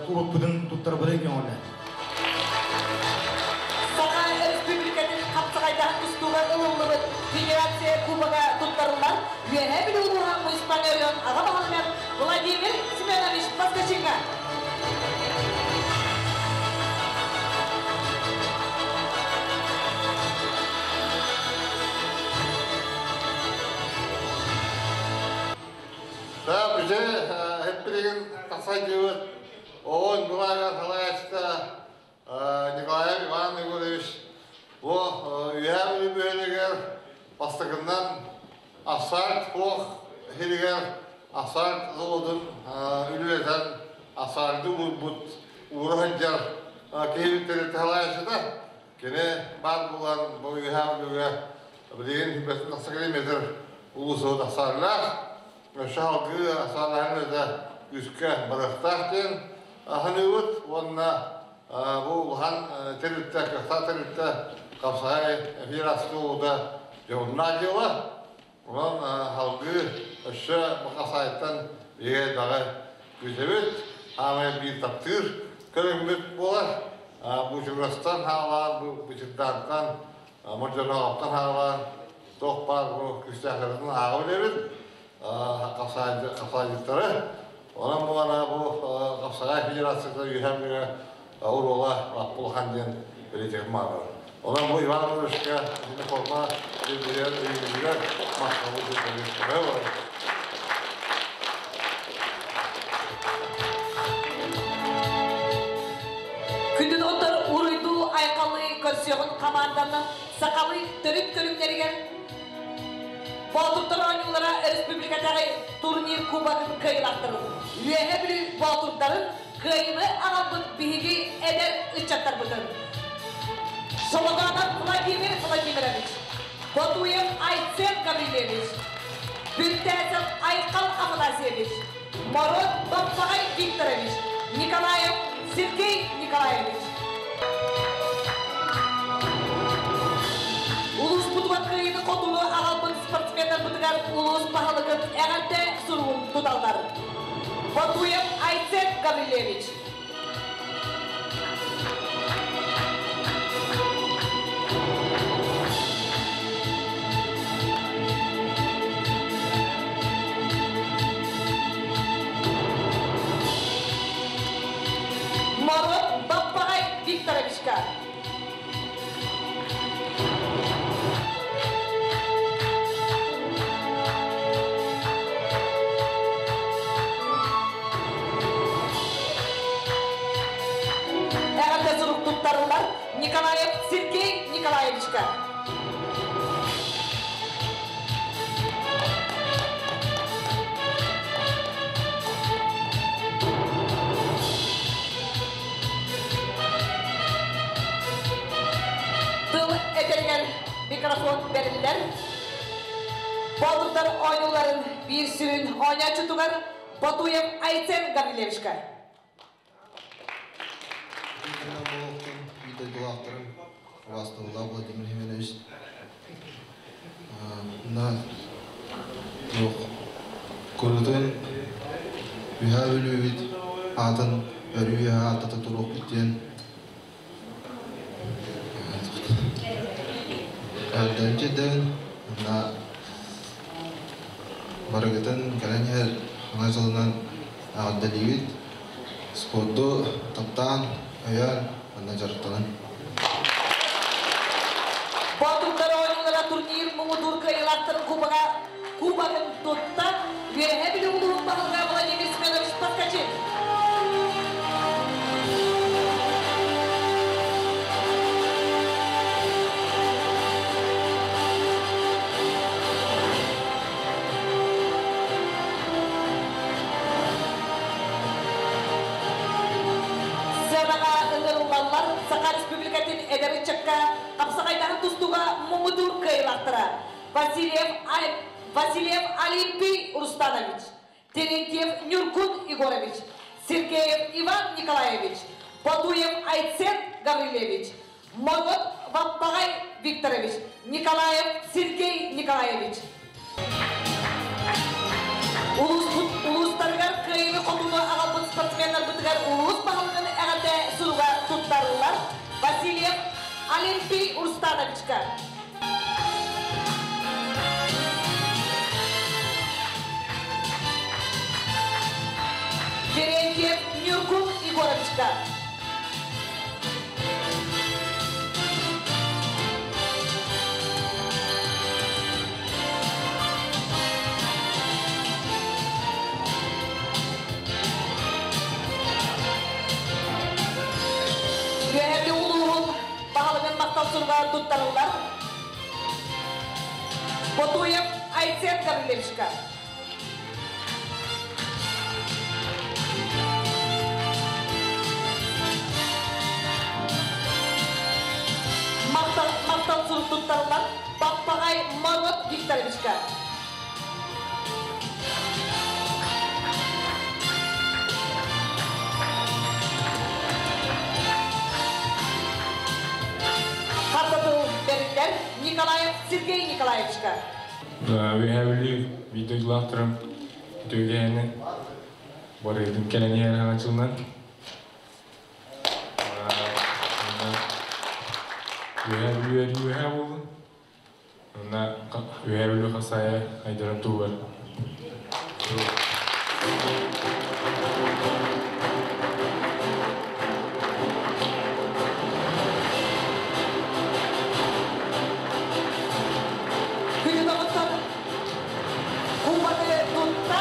кубокпытын туттарбытын көҥүллээтэ. Саха Республикатын хапсаҕайдаһан тустууга ылыллыбыт Федерация Кубога туттарыллар Үөһээ Бүлүү улууһа муниципальнай оройуон аҕа баһылыгар Владимир Семенович Поскачиҥҥа. Да, бизе хеппилигин тахсайдыбыт оон Николаева салайааччыта Николаев Иван Егорович бу Үөһээ Бүлүү бөһүөлэгэр бастакыннан асфальт суох сиригэр асфальт заводун үлэлэтэн асфальты уурбут уура сылдьар киһи тэрилтэ салайааччыта. Кини баар буолан бу Үөһээ Бүлүүгэ билигин бэс тахса километр улуусу тахсаарлаах. Өссө салгыы асаалаһын үлэтэ күүскэ барыахтаах диэн саныыбыт уонна бу улахан тэрилтэ, кыахтаах тэрилтэ хапсаҕай эфир астыылыта дьоһуннаах дьыала. Онон салгыы өссө бу хасаайыттан биһиги элбэҕи күүтэбит. Хаамай биир таптыыр көрүҥмүт буолар. Бучугурастан хаалаан, Бучурдаантан, Мордьоноҕоптон хаалаан туох баар бу күүстээхтэрин ааҕа билэбит. Хапсаайдыттары. Онон буолана бу Хапсаҕай Федерацията үөһээ Бүлүүгэ уруола улахан диэн бэлиэтиэхпин баҕарабын. Онон бу Иван Ивановичка итини форма биэрбитигэр өйүүрүгэр махталбын тиэрдэбин. Күндү доҕоттор, уруйдуу айхаллыы көрсүөҕүн хамаанданан сахалыы төрүт көрүҥнэригэр Боотурдар оонньуулара республикатааҕы турнир кубогын кыайыылаахтарын, Үөһээ Бүлүү боотурдарын кыайыыны аҕалбыт биһиги эдэр ыччаттарбытын Солоконов Владимир Владимирович, Ботуев Айсен Гаврильевич, Бүлтээсов Айхал Афанасьевич, Мород Баппаҕай Викторович, Николаев Сергей Николаевич. Улууспутугар кыайыыны хотуну аҕалбыт спортсменнарбытыгар улуус баһылыгын эҕэрдэ суругун туталлар. Ботуев Айсен Гаврильевич. Мород Баппаҕай Викторовичка. Эҕэрдэ сурук туттарыллар Николаев Сергей Николаевичка. Микрофон бериллер. Болдуктар ойнуларын бир сүрүн ойночутугар Ботуев Айцен Гаврилевичка. Владимир Семенович. На Курутун үһә өлүбүт атын өрүү атата турук биттен Әлдәнчеден на барыгытын кэлэн иһэр хаҥа сылынан аҕаддалиибит спорду таптаан өйөөн манна дьарыктанан. Ботуктар ойнулара турнир муҥутуур кыайыылаахтарын кубога кубогын тутта Үөһээ Бүлүү улууһун баһылыга Владимир Семенович Поскачин. Сыанаҕа ыҥырыллаллар Саха Республикатын эдэр ыччакка хапсаҕайдаһын тустууга муҥутуур кыайыылаахтара Васильев Васильев Олимпий Рустанович, Терентьев Нюргун Егорович, Сергеев Иван Николаевич, Ботуев Айцен Гаврилевич, Могот Ваппагай Викторович, Николаев Сергей Николаевич. Улуустарыгар кыайыыны хотууну аҕалбыт спортсменнарбытыгар улуус баһылыгын эҕэрдэ суруга туттарыллар Васильев Олимпий Рустановичка. Терентьев Нюргун Егоровичка. Үөһээ Бүлүү улууһун баһылыгын махтал суруга туттарыллар Ботуев Айсен Гаврилевичка. Махтал сурук туттарыллар Баппагай Марот Викторовичка. Хардатыл бериллер Николаев Сергей Николаевичка. Үөһээ Бүлүү биир дойдулаахтарым үтүөгэһини барыгытын кэлэн иһэр хаҥа дьылынан. Үөһээ Бүлүү өрүү үөһээ буоллун. Онно Үөһээ Бүлүү хасаайа айдарын туһугар. Күндү доҕоттор, кубогы тутта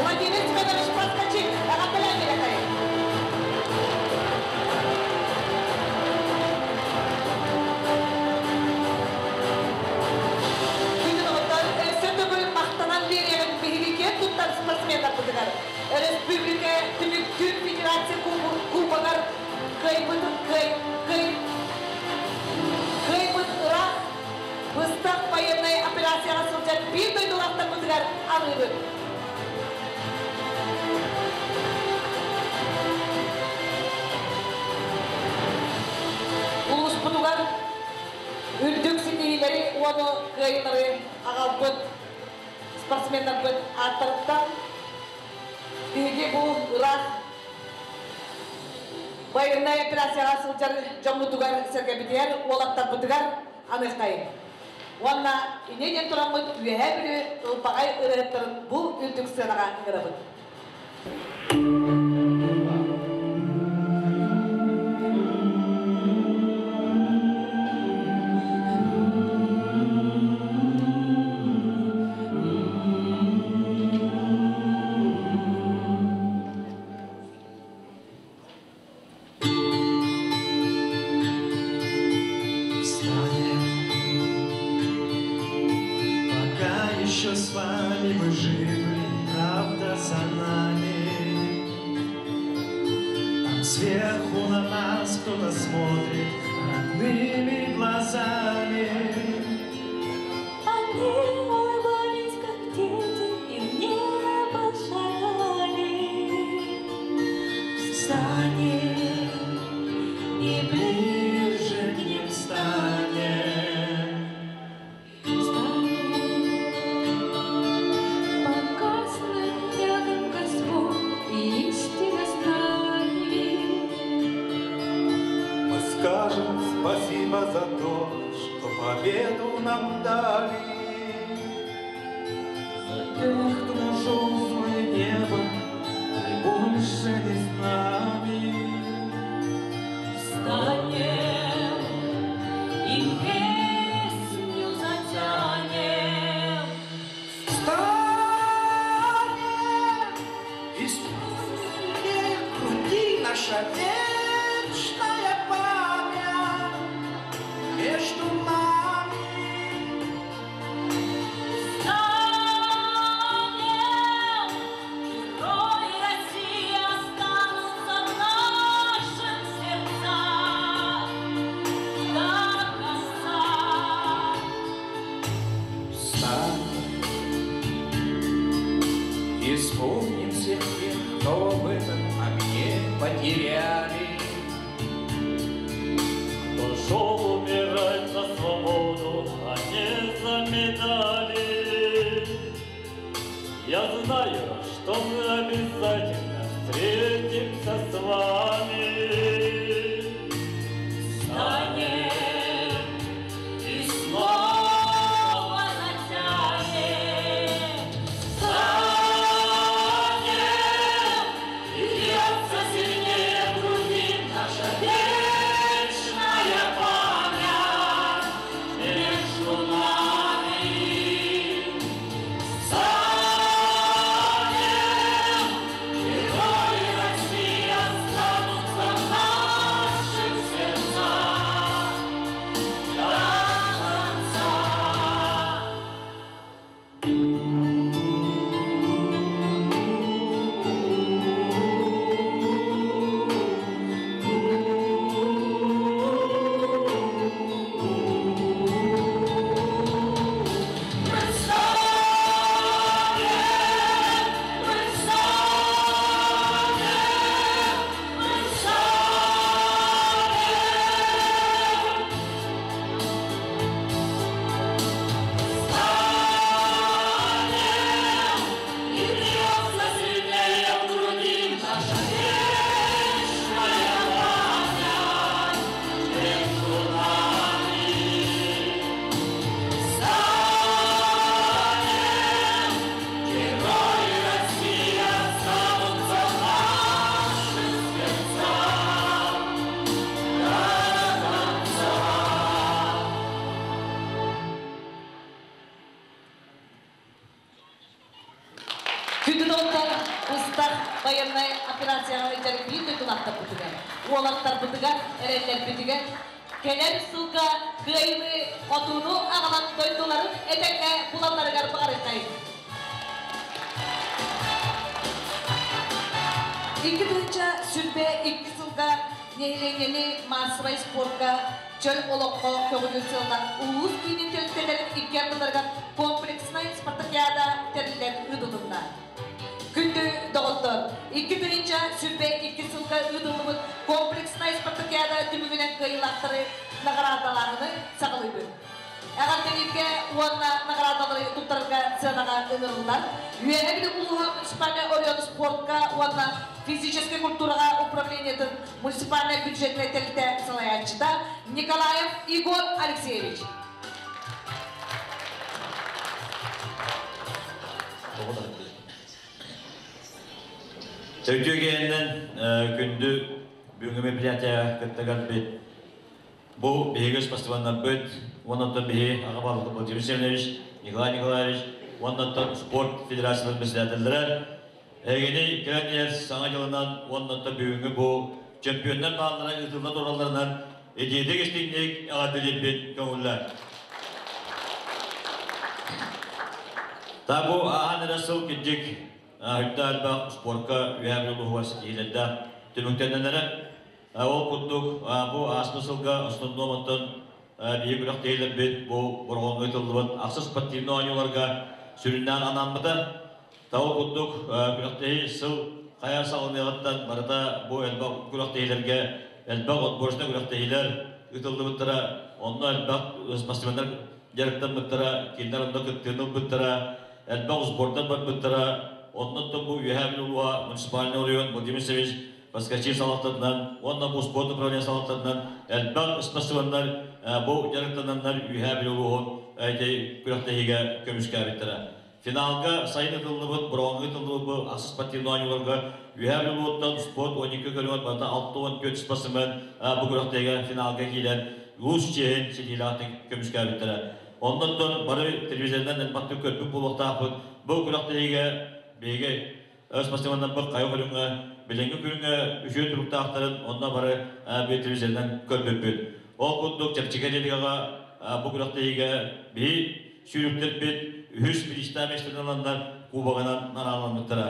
Владимир Семенович Поскачин эҕэрдэлээн биэрэхэй. Күндү доҕоттор, өссө төгүл махтанан биэриэҕин биһиги киэн туттар спортсменнарбытыгар. Республика түмүктүүр федерация кубогар кыайбытын кый кый кыайбыт ыраах быстах военнай операцияҕа сылдьар биир дойдулаахтарбытыгар аныыбыт. Улууспутугар үрдүк ситиһиилэри уону кыайыылары аҕалбыт спортсменнарбыт ааттарыттан биһиги бу ыраах военнай операцияҕа сылдьар дьоммутугар сэргэбитигэр уолаттарбытыгар аныаххайын. Уонна инньэ диэн тураммыт Үөһээ Бүлүү ылбаҕай ырыаһыттарын бу үрдүк сыанаҕа ыҥырабыт. Встанем, пока еще с вами мы живы, правда за нами. Там сверху на нас кто-то смотрит родными глазами. Ближе к ним станем. Станем пока с нами рядом Господь и истина с нами. Мы скажем спасибо за то, что победу нам дали. За тех, кто нашел свое небо и больше не с нами. Встанем и песню затянем. Встанем и сильнее груди наша вечная память между нами. Встанем, герои России останутся в наших сердцах до конца. Встанем и вспомним всех тех, кто в этом огне потеряли. Кто шел умирать за свободу, а не за медали. Я знаю, что мы обязательно встретимся с вами. Встанем и снова затянем. Встанем и бьется сильнее в груди наша вечная память между нами. Встанем, герои России останутся в наших сердцах до конца. Мы встанем, мы встанем, мы встанем. Встанем, и бьется сильнее в груди наша вечная память между нами. Встанем, герои России останутся в наших сердцах до конца. Күндү доҕоттор, устар военнай операцияҕа ыытар биир дойдулаахтарбытыгар, уолаттарбытыгар, эрэллэрбитигэр кэлэр сылга кыайыыны хотууну аҕалан дойдуларын этэҥҥэ булалларыгар баҕарыаххайыҥ. 2022 сылга нэһилиэнньэни маассабай спорка, чөл олоххо көҕүлүүр сыаллаах улуус киинин тэрилтэлэрин икки ардыларыгар комплекснай спартакиада тэриллэн ыытылынна. Күндү доҕоттор, 2022 сылга ыытыллыбыт комплекснай спартакиада түмүгүнэн кыайыылаахтары наҕараадалааһыны саҕалыыбыт. Эҕэрдэлииргэ уонна наҕараадалары туттарарга сыанаҕа ыҥырыллар Үөһээ Бүлүү улууһа муниципальнай оройуон спортка уонна физическэй культураҕа управлениетын муниципальнай бюджетнай тэрилтэ салайааччыта Николаев Егор Алексеевич. Үтүө киэһэнэн, күндү бүгүҥҥү мероприятие кыттыгар бит. Бу биһиги спортсменнарбыт, уонна биһи аҕа баһылык Владимир Семенович, Николай Николаевич, уонна спорт федерацияларын председателлэрэ эһигини кэлэн иһэр Саҥа дьылынан уонна бүгүҥҥү бу чемпионнар бааллара ыытылла туралларынан итиитик истиҥник эҕэрдэлиирбит көҥүллэр. Та бу ааһан эрэ сыл кырдьык үрдэ элбэх спорка Үөһээ Бүлүү улууһугар ситиһиилэрдээх түмүктэннэлэрэ. Ол курдук бу ааспыт сылга основном оттон биһиги күрэхтэһиилэрбит бу Бороҕоҥҥо ыытыллыбыт ахсыс спортивнай оонньууларга сүрүннээн анаммыта. Та ол курдук күрэхтэһии сыл хайа саҕаланыаҕыттан барыта бу элбэх күрэхтэһиилэргэ элбэх отборочнай күрэхтэһиилэр ыытыллыбыттара, онно элбэх спортсменнар дьарыктаммыттара, кинилэр онно кыттыыны ылбыттара, элбэх сбордар барбыттара. Оннуттан бу Үөһээ Бүлүү улууһа муниципальный оройуон Владимир Савич Поскачи салалтатынан уонна бу спорт управление салалтатынан элбэх спортсменнар бу дьарыктананнар Үөһээ Бүлүү улууһун күрэхтэһиигэ көмүскээбиттэрэ. Финалга сайын ытыллыбыт, бронга ытыллыбыт бу ахсыс спортивный оонньууларга Үөһээ Бүлүү спорт 12 көрүҥэр барыта 64 спортсмен бу күрэхтэһиигэ финалга киирэн улуус чиэһин ситиилээхтик көмүскээбиттэрэ. Оннуттан бары телевизорынан элбэхтик көрбүт буолуохтаахпыт. Бу күрэхтэһиигэ биһиги спортсменнарбыт хайа көрүҥҥэ билиҥҥи күҥҥэ үчүгэй туруктаахтарын онно бары телевизорынан көрбүппүт. Ол курдук чэпчэки атлетикаҕа бу күрэхтэһиигэ биһи сүүрүктэрбит үһүс бириистээх миэстэни ыланнар кубогынан нараалламмыттара.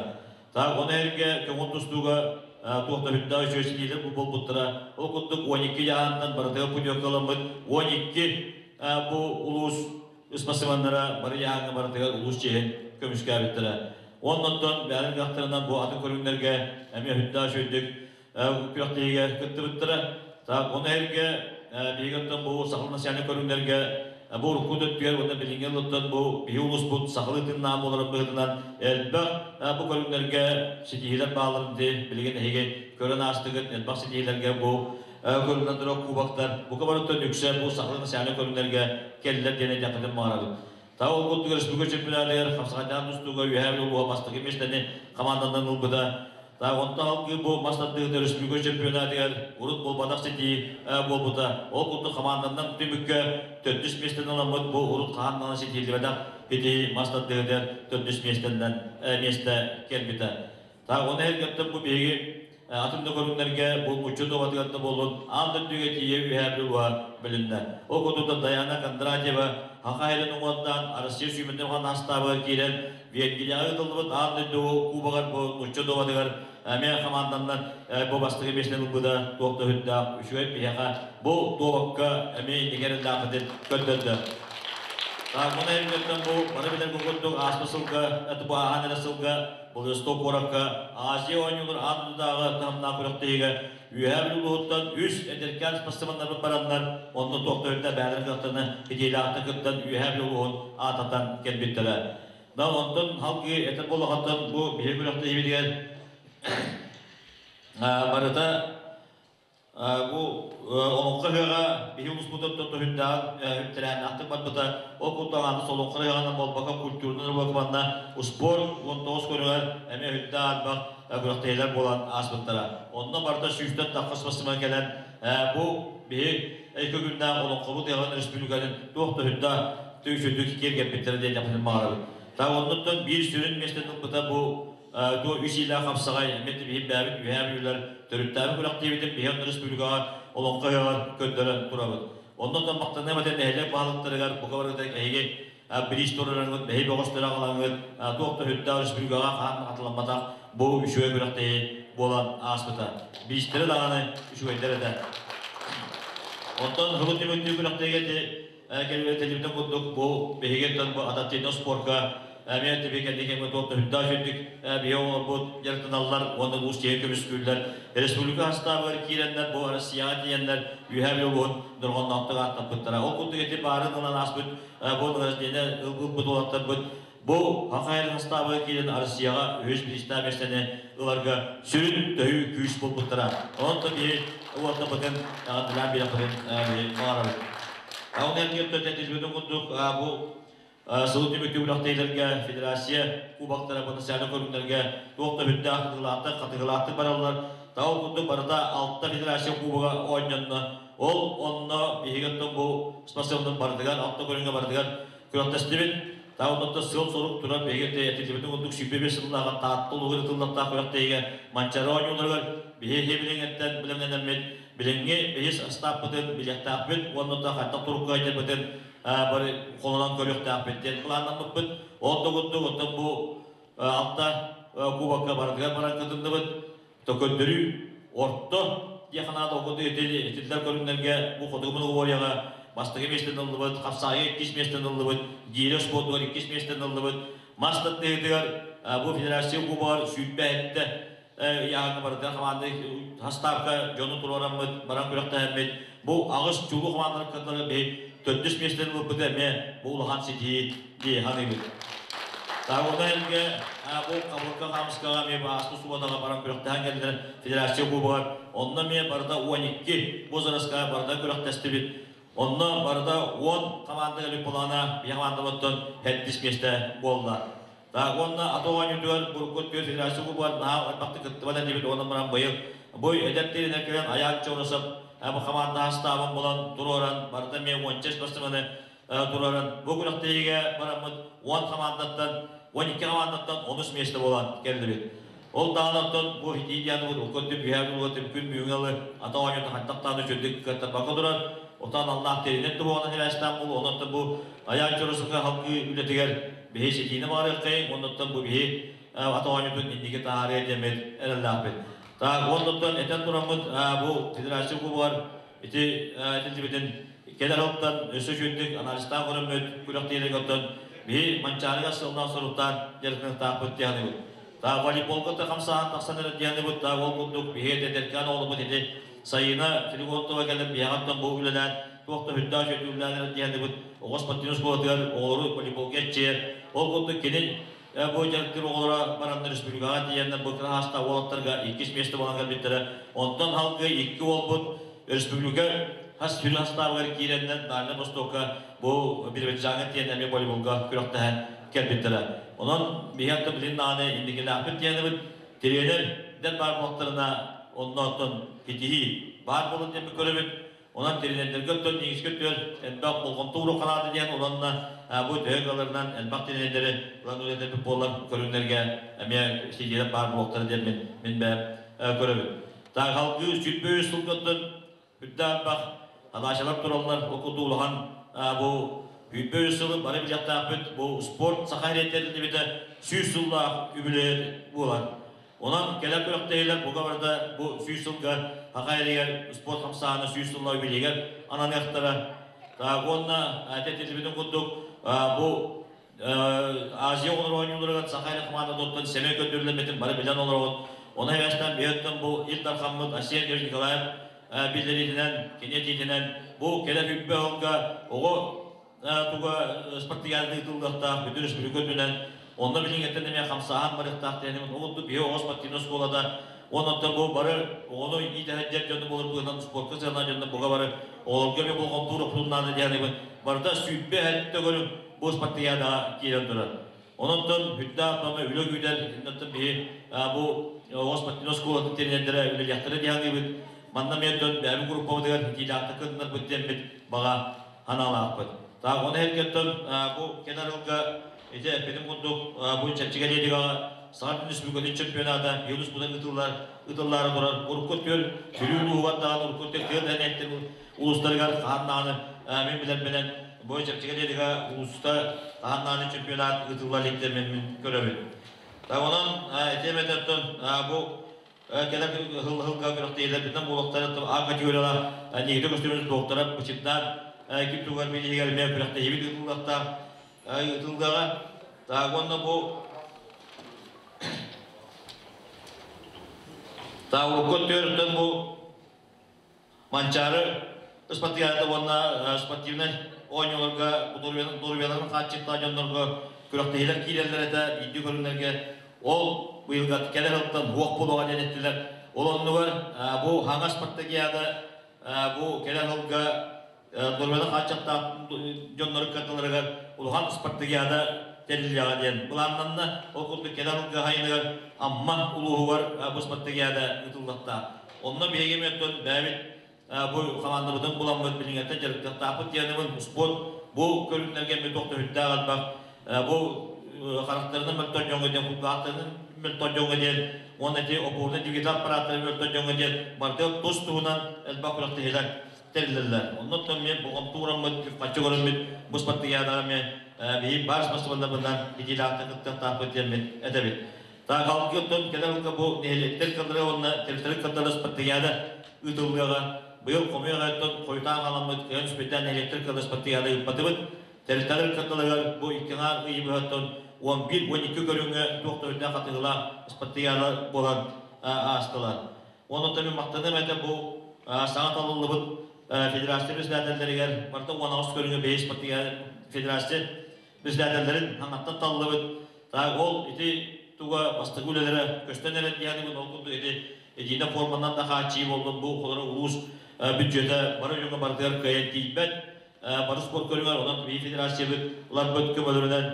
Так, ону эргэ көҥүл тустууга туох да үрдээх үчүгэй ситиилэр буолбуттара. Ол курдук 12 дьаһантан барытыгар путевка ыламмыт 12 бу улуус ыспасыбаннара бары дьаһаҥҥа барытыгар улуус чиэһин көмүскээбиттэрэ. Оннуттан бэйэлэрин кыахтарынан бу атын көрүҥнэргэ эмиэ үрдээх үчүгэйдик күрэхтэһиигэ кыттыбыттара. Так, ону эргэ биһиги оттон бу сахалыы национальнай көрүҥнэргэ бу урукку өттүгэр уонна билиҥҥи ылыттан бу биһи улууспут сахалыы тыыннаах буоларын быһыытынан элбэх бу көрүҥнэргэ ситиһиилэр баалларын билигин эһиги көрөн аастыгыт. Элбэх ситиһиилэргэ бу көрүҥнэн турар кубоктар бука барыттан үксэ бу сахалыы национальнай көрүҥнэргэ кэллэр диэн этиэхпитин баҕарабыт. Таа ол курдук республика чемпионатыгар хапсаҕайдаан тустууга Үөһээ Бүлүү улууһа бастакы миэстэни хамаанданан ылбыта. Таа онтон алгыы бу мас тардыыта республика чемпионатыгар урут буолбатах ситии буолбута. Ол курдук хамаанданан түмүккэ төрдүс миэстэни ыламмыт бу урут хаһан даҕаны ситиһиллибэтэх ити мас тардыытыгар төрдүс миэстэнэн миэстэ кэлбитэ. Таа оны эргэттэн бу биһиги атын да көрүҥнэргэ бу муччу дуобатыгар да буоллун аан дойдуга тиийэ үһээ бүлүүһэ билиннэ. Ол курдук Даяна Кондратьева Хаха сирин уҥуордаан Россия сүүмэрдэр ханастаабыгар киирэн Венгрияҕа ыытыллыбыт аан дойду кубогар бу муччу дуобатыгар эмиэ хамаанданнар бу бастакы миэстэни ылбыта туох да үрдээх үчүгэй биһиэхэ бу дуобакка эмиэ инники эрэллээхпитин көрдөрдө. Муна эргиттэн бу бары билэр курдук ааспыт сылга, бу ааһан эрэ сылга Владивосток куоракка Азия оонньуулар аан дойдутааҕы таһымнаах күрэхтэһиигэ Үөһээ Бүлүү улууһуттан үс эдэркээн спортсменнарбыт бараннар, онно туох да үрдэ бэйэлэрин кыахтарынан идиэлээхтик кыттан Үөһээ Бүлүү улууһун аататан кэлбиттэрэ. Да онтон халгыы этэр буоллаххыттан бу биһиги күрэхтэһиибитигэр барыта бу олоҥхо ыһыаҕа биһи улууспутун тоһүндаан тэрээһиннээхтик барбыта. Ол курдук аныгы олоҥхо ыһыаҕынан буолбакка культурнай уонна успуорт 19 көрүҥэр эмиэ үрдээх элбэх күрэхтэһиилэр буолан ааспыттара. Онно барыта сүүстэн тахса спортсмен кэлэн бу биһи икки күннээх олоҥхобут ыһыаҕын республикатын туох да үрдээх үчүгдүк киэргэппиттэрэ диэн эппитин баҕарабыт. Та оннуттан биир сүрүн миэстэни ылбыта бу туо үс иилээх хапсаҕай эмиэ биһи бэйэбит үһээ бүлүүлэр төрүттээбит күрэхтиибитин биһи республикаҕа олоҥхо ыһыаҕар көрдөрөн турабыт. Оннуттан махтаныам этэ нэһилиэк баһылыктарыгар бука барыта эһиги бириис туруораҥҥыт, бэһи бөҕөстөрө аҕалаҥҥыт, туох да үрдээх республикаҕа хаһан хатыламматах бу үчүгэй күрэхтэһии буолан ааспыта. Бириистэрэ даҕаны үчүгэйдэр этэ. Онтон сылы түмүктүү күрэхтэһиигэ кэлбитин курдук бу биһиги бу адаптивный спорка эмиэ тиби кэнники кэмҥэ туох да үрдээх үрдүк биһи оҥорбут дьарыктаналлар уонна улуус тиһэ көмүскүүллэр. Республика хастаабыгар киирэннэр бу Россияҕа тиийэннэр Үөһээ Бүлүү улууһун дорҕоонноохтук ааттаппыттара. Ол курдук ити баарын ылан ааспыт бу награждение ылбыт уолаттарбыт бу Хахайр хастаабыгар киирэн Россияҕа үһүс бириистээх миэстэни ыларга сүрүн төһүү күүс буолбуттара. Онон да биһи уолаттарбытын эҕэрдэлээн биэрэхпитин баҕарабыт. Ол эргиэн тэтизбитин курдук бу сылы түмүктүү күрэхтэһиилэргэ федерация кубоктара потенциальнай көрүҥнэргэ туох да үрдээх хатыгылаахтык хатыгылаахтык бараллар. Тау курдук барыта алта федерация кубога оонньонно. Ол онно биһиги оттон бу спортсменнар барытыгар алта көрүҥҥэ барытыгар күрэхтэстибит. Тау сыал-сорук турар биһиги этиллибитин курдук 25 сыллааҕы Таатта улууһугар ытыллахтаах күрэхтэһиигэ Манчаары оонньууларыгар биһиги билиҥҥиттэн билимнэнэммит билиҥҥи биһис астааппытын билиэхтээхпит уонна да хайдах турукка ыйдарбытын бары холонон көрүөхтээхпит диэн былааннаммыппыт. Ол да курдук оттон бу алта кубокка барытыгар баран кытынныбыт. Көрдөрүү орто диэханаада окуту этиллэр көрүҥнэргэ бу хотугу многоборьеҕа бастакы миэстэни ыллыбыт, хапсаайга иккис миэстэни ыллыбыт, гиирэ спордугар иккис миэстэни ыллыбыт. Мас тардыһыытыгар бу федерация кубогар 27 Яһаҥҥа барыта хамаанда хастаапка дьону туруораммыт, баран күрэхтэһэммит, бу аҕыс чулуу хамаандалар кытары биһи төрдүс миэстэни ылбыта эмиэ бу улахан ситиһии дии саныыбыт. Таагуна элгэ бу Хабылка хаамыскаҕа эмиэ ааспыт субуотаҕа баран күрэхтэһэн кэллилэр федерация кубогар. Онно эмиэ барыта 12 возрастка барыта күрэхтэстибит. Онно барыта 10 хамаанда кэлбит буолаана, биһи хамаандабыттан 7 миэстэ буолла. Так уонна аты оонньуутугар буркут түөрт федерация кубогар наһаа элбэхтик кыттыбат этибит уонна баран быйыл бу эдэр тренер кэлэн Айаан Чоросов бу хамаанда астаабын булан туруоран барыта эмиэ уонча спортсмены туруоран бу күрэхтэһиигэ бараммыт 10 хамаандаттан 12 хамаандаттан онус миэстэ буолан кэллибит. Ол даҕаны оттон бу итии диэн урукку өттүн үһээ күн күн бүгүҥҥэ ылы ата оонньуута хайдах даҕаны үчүгдүк кыаттарбакка турар. Отан аллаах тэринэн туһуонан сибээстээх буолу онон бу Айаан Чоросовка халгыы үлэтигэр биһи ситиини баҕарыаххайыҥ, оннуттан бу биһи ата оонньуутун инники таһаарыа диэммит эрэллээхпит. Так, оннуттан этэн тураммыт бу федерация кубогар ити этиллибитин кэлэр сылтан өссө үчүгдүк анализтаан көрөммүт күрэхтэһиилэргэ оттон биһи Манчаарыга сылынан соруктаан дьарыктаныахтаахпыт диэханыбыт. Та волейболга да хамсааһын тахсан эрэр диэханыбыт, та ол курдук биһи эдэркээн оҕолорбут ити Сайына Филиппова кэлэн биһиэхэттэн бу үлэлээн туох да үрдээх үчүгэй үлэлээн эрэр диэханыбыт. Оҕо спортивнай оскуолатыгар оҕолору волейболга эрчийэр. Ол курдук кини бу дьарыктыыр оҕолоро бараннар республикаҕа тиийэннэр бу кыра уолаттарга иккис миэстэ буолан кэлбиттэрэ. Онтон халгы икки уолбут республика хас сүрүн хастаабыгар киирэннэр Дальнай Востокка бу Биробиджаҥҥа тиийэн эмиэ волейболга күрэхтэһэн кэлбиттэрэ. Онон биһиэхэ билин даҕаны инникилээхпит диэнибит тренердэр баар буолтарына оннооттон ситиһии баар буолан диэн көрөбүт. Онон тренердэргэ оттон ньиҥискэ өттүгэр элбэх болҕомто уруохханаата диэн уонна бу төһө кыалларынан элбэх тренердэри ылан үлэлэппит буоллар көрүҥнэргэ эмиэ ситиһиилэр баар буолуохтара диэн мин мин бэйэм көрөбүн. Так халгыы 23 сылгыттан үрдээх элбэх адаачалар тураллар. Ол курдук улахан бу 23 сылы бары билиэхтээхпит. Бу спорт саха эриэтэриллибитэ 100 сыллаах үбүлүөйэ буолар. Онон кэлэр күрэхтэһиилэр бука барыта бу 100 сылга Саха эригэр спорт хамсааһына 100 сыллаах үбүлүөйүгэр ананыахтара. Так уонна этиллибитин курдук бу Азия оҕолор оонньууларыгар Саха эрэ хамаандатыттан сэмэй көрдөрүллэммитин бары билэн олороҕут. Ону эбээстэн биһиэттэн бу Ил Дархаммыт Асия Николаев биллэриитинэн, кини этиитинэн бу кэлэр үббэ ылга оҕо туга спартакиада ыытыллыахтаах бүтүн республика үрдүнэн онно билиҥҥэттэн эмиэ хамсааһын барыахтаах диэн ол курдук биһи оҕо спортивнай оскуолата онон бу бары оҕону иитэ дьону буолар быһыынан спортка сыһыаннаах дьонно буга бары оҕолорго эмиэ болҕомтуур охсулуннаана диэн барыта 27 көрүҥ бу спартакиадаҕа киирэн турар. Онон үрдээх бама үлэ күүтэр иннаттан биһи бу оҕо спортивнай оскуолатын тренердэрэ үлэлиэхтэрэ диэн манна эмиэ бэйэбит группабытыгар итиилээхтик кытыннарбыт диэммит баҕа ханаалаахпыт. Так, оны эргеттен бу кенар ылга ити эппитим курдук бу чэпчэки атлетикаҕа Саха Республикатын чемпионата Юнус будан ытыллар ытыллаары турар. Урукку төр Бүлүү улууһугар даҕаны урукку төр тыа нэһилиэктэр улуустарыгар хаһан даҕаны мин билэрбинэн бу чэпчэки атлетика улууста хаһан даҕаны чемпионат ыытылла иликтэр мин көрөбүн. Так, онон ити эбэтэртэн бу кэлэр хыл-хылга күрэхтэһиилэрбитинэн буолуохтара А категорияла Никита көстүүмүн доктора Бычытнаан ким тугар билиһигэр эмиэ күрэхтэһиибит ыытыллыахтаах ыытыллыаҕа. Так уонна бу Таурукку төрүттэн бу Манчаары спартакиада уонна спортивнай оонньууларга доруобуйаларын хааччахтаах дьоннорго күрэхтэһиилэр киирэллэр этэ биирдии көрүҥнэргэ. Ол быйылга кэлэр сылтан уох буолуоҕа диэн эттилэр. Ол оннугар бу хаҥас спартакиада бу кэлэр сылга доруобуйаларын хааччахтаах дьоннору кытталарыгар улахан спартакиада тэриллиэҕэ диэн былааннанна. Ол курдук кэлэр сылга сайыныгар Амма улууһугар бу спартакиада ыытыллыахтаах. Онно биһиги мүөттөн бэйэбит бу хамаандабытын буламмыт билиҥҥэттэн дьарыктыахтаахпыт диэнибин спорт бу көрүҥнэргэ эмиэ туох да үрдээх элбэх бу харахтарынан мөлтөх дьоҥҥо диэн кулгаахтарынан мөлтөх дьоҥҥо диэн уонна ити опорный двигатель аппараттары мөлтөх дьоҥҥо диэн барыта тус туһунан элбэх күрэхтэһиилэр тэриллэллэр. Оннуттан мен болҕомто уураммыт, үп-харчы көрөммүт бу спартакиадаҕа эмиэ биһи баар спортсменнарбытынан итиилээхтик кыттыахтаахпыт диэммит этэбит. Таахалгы оттон кэлэр ылга бу нэһилиэктэр кыттары уонна тэрилтэлэр кыттары спартакиада ыытыллыаҕа. Быйыл хомуйах өттөн хойутаан халаммыт кыайан үспүттээн нэһилиэктэр кыттары спартакиада ыыппатыбыт. Тэрилтэлэр кытталарыгар бу икки аҥаар ый быһаттан 11-12 көрүҥҥэ туох да үрдээх хатыылаах спартакиада буолан аастылар. Онон мин махтаныам этэ бу саҥа талыллыбыт федерация председателлэригэр, барыта 18 көрүҥэ бэйис федерация председателлэрин хаҥаттан таллыбыт. Так ол ити туга бастакы үлэлэрэ көстөн эрэр диэни ол курдук ити единая форманан да хааччыы болдун бу холоро улуус бюджета бары дьоҥҥо барытыгар кыайан тиийбэт. Бары спорт көрүҥэр онон биһи федерациябыт ыларбыт көмөлөрүнэн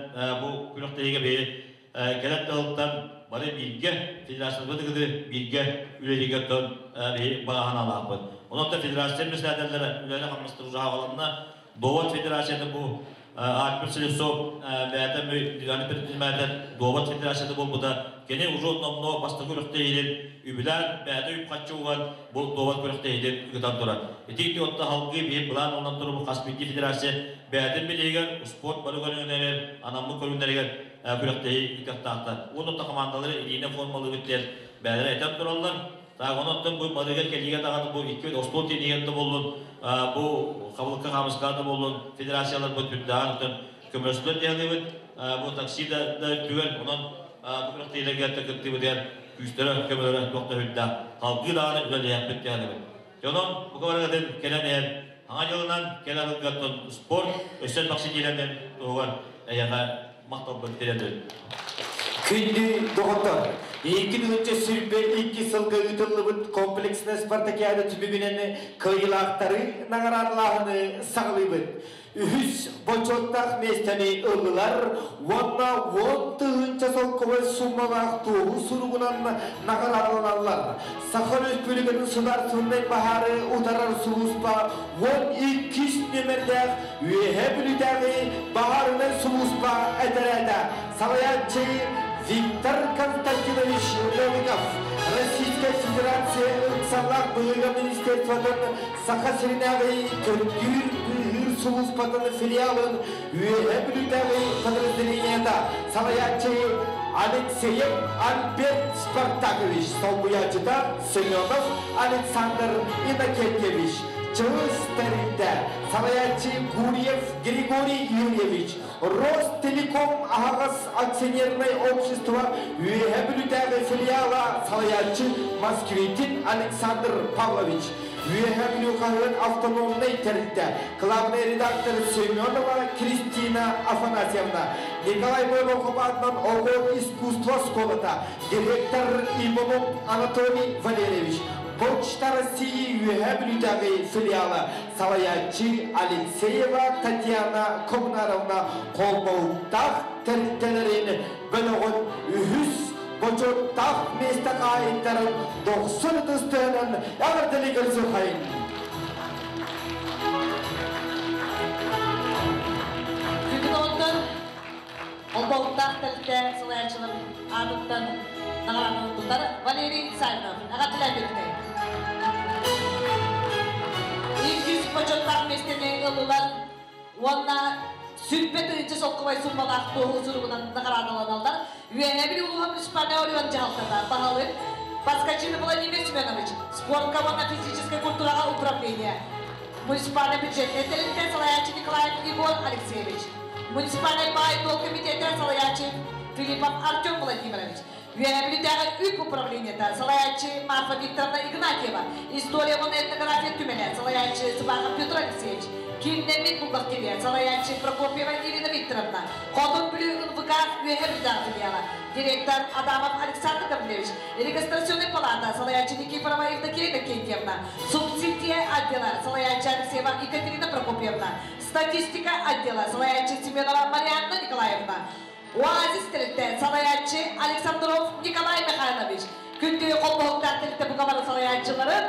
бу күрэхтэһиигэ биһи кэлэн тылтан бары бииргэ федерациябыт кытары бииргэ үлэлииргэ оттон биһи баҕа санаалаахпыт. Онон федерация председателлэрэ үлэлэ хамнастар ужаҕаланна. Довод федерацията бу Альберт Селецов бэйэтэ диганы предприниматель Довод федерацията буолбута. Кини уже номно бастакы күрэхтэһиилин үбүлээн бэйэтэ үп харчы уган бу Довод күрэхтэһиилин ыытан турар. Ити отто халгыы биир былаан онон турбу хас биирдии федерация бэйэтин билигэр спорт бары көрүҥнэригэр анаммыт көрүҥнэригэр күрэхтэһии ыытыахтаахтар. Уон отто командалары илиинэ формалыыбыт диэн бэйэлэрэ этэн тураллар. Так, онон бу барыга кэлиигэ даҕаны бу икки остуол тиэнигэр да буоллун, бу хабылыкка хаамыскаҕа да буоллун, федерациялар бу түрдээн оттон көмөлөстүлэр диэхлибит, бу такси да өттүгэр, онон бу күрэхтэһиилэргэ кыттыыбытыгар күүстэрэ көмөлөрө туох да үрдээх халгыы даҕаны үлэлиэхпит диэхлибит. Онон бу барыгытын кэлэн иһэр саҥа дьылынан кэлэн ылгаттан спорт өссө элбэх ситиилэринэн туһугар эйиэхэ махталбын тириэрдэбин. Күндү доҕоттор, 2022 сылга ыытыллыбыт комплекснай спартакиада түмүгүнэн кыайыылаахтары наҕараадалааһыны саҕалыыбыт. Үһүс бочуоттаах миэстэни ыллылар уонна 10 000 солкуобай суммалаах туоһу суругунан наҕараадаланаллар. Саха Өрөспүүбүлүкэтин судаарыстыбаннай баһаары утарар сулууспа 12 нүөмэрдээх Үөһээ Бүлүүтээҕи баһаарынай сулууспа этэрээтэ, салайааччы Виктор Константинович Новиков, Российскай Федерация ыксаллаах быһыыга министерствотын Саха сиринээҕи көрдүүр быыһыыр сулууспатын филиалын Үөһээ Бүлүүтээҕи подразделениета, салайааччы Алексеев Альберт Спартакович, солбуйааччыта Семенов Александр Иннокентьевич, Чыыс тэрилтэ, салайааччы Гурьев Григорий Юрьевич, Ростелеком аһаҕас акционернай общество Үөһээ Бүлүүтээҕи филиала, салайааччы Москвитин Александр Павлович, Үөһээ Бүлүү хаһыат автономнай тэрилтэ, главный редактор Семенова Кристина Афанасьевна, Николай Бойлохов аатынан оҕо искусство школата, директор Иванов Анатолий Валерьевич, Почта России Үөһээ Бүлүүтээҕи филиала, салайааччы Алексеева Татьяна Комнаровна холбоһуктаах тэрилтэлэрин бөлөҕүн үһүс бочуоттаах миэстэ хаһаайыттарын дохсун ытыс тыаһынан эҕэрдэлии көрсүөххэйиҥ. Күндү доҕоттор, холбоһуктаах тэрилтэ салайааччыларын аатыттан наҕарааданы тутар Валерий Савинов. Эҕэрдэлээбиттэй. Иккис бочуоттаах миэстэни ыллылар уонна 20 000 солкуобай суммалаах туоһу суругунан наҕараадаланаллар. Үөһээ Бүлүү улууһа муниципальнай оройуон дьаһалтата, баһылык Поскачин Владимир Семенович, спортка уонна физическэй культураҕа управление, муниципальнай бюджетнай тэрилтэ, салайааччы Николаев Егор Алексеевич, муниципальнай баай-дуол комитета, салайааччы Филиппов Артем Владимирович, Үөһээ Бүлүүтээҕи үп управлениета, салайааччы Марфа Викторовна Игнатьева, история уонна этнография түмэлэ, салайааччы Сыбахов Петр Алексеевич, Кииннэммит бухгалтерия, салайааччы Прокопьева Ирина Викторовна, Хотун Бүлүү НВК Үөһээ Бүлүүтээҕи филиала, директор Адамов Александр Гаврилович, регистрационный палата, салайааччы Никифорова Евдокия Иннокентьевна, субсидия отдела, салайааччы Алексеева Екатерина Прокопьевна, статистика отдела, салайааччы Семенова Марианна Николаевна, Оазис тэрилтэ, салайааччы Александров Николай Михайлович, күндү холбоһуктаах тэрилтэ бука бары салайааччыларын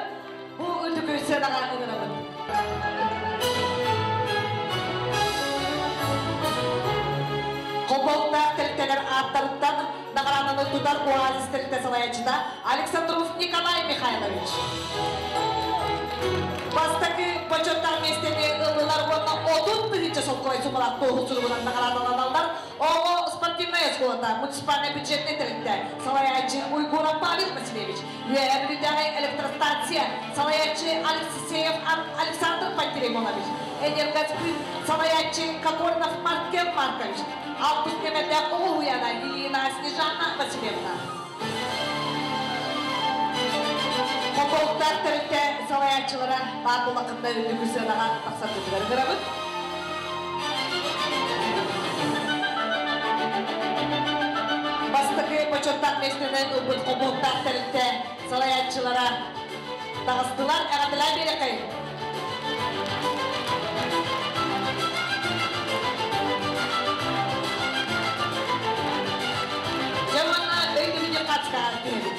бу үрдүк сыанаҕа ыҥырабыт. Холбоһуктаах тэрилтэлэр ааттарыттан наҕарааданы тутар Оазис тэрилтэ салайааччыта Александров Николай Михайлович. Бастакы бочуоттаах миэстэни ыллылар уонна 30 000 солкуобай суммалаах туоһу суругунан наҕараадаланаллар. Оҕо спортивная школата, муниципальный бюджетный тэрилтэ, салайааччы Уйгуров Павел Васильевич, Үөһээ Бүлүүтээҕи электростанция, салайааччы Алексеев Александр Пантелеймонович, Энергосбыт, салайааччы Кокорнов Маркел Маркович, 60 нөмэрдээх оҕо уһуйаана, Ильина Снежана Васильевна. Холбоһуктаах тэрилтэ салайааччылара баар буоллаххытына үрдүкү сыанаҕа тахсаргытыгар ыҥырабыт. Бастакы бочуоттаах миэстэни ылбыт холбоһуктаах тэрилтэ салайааччылара таҕыстылар. Эҕэрдэлээн биэриэххэйиҥ. Дьэ уонна өйдөбүнньүк хаачыстаҕа түһэбит.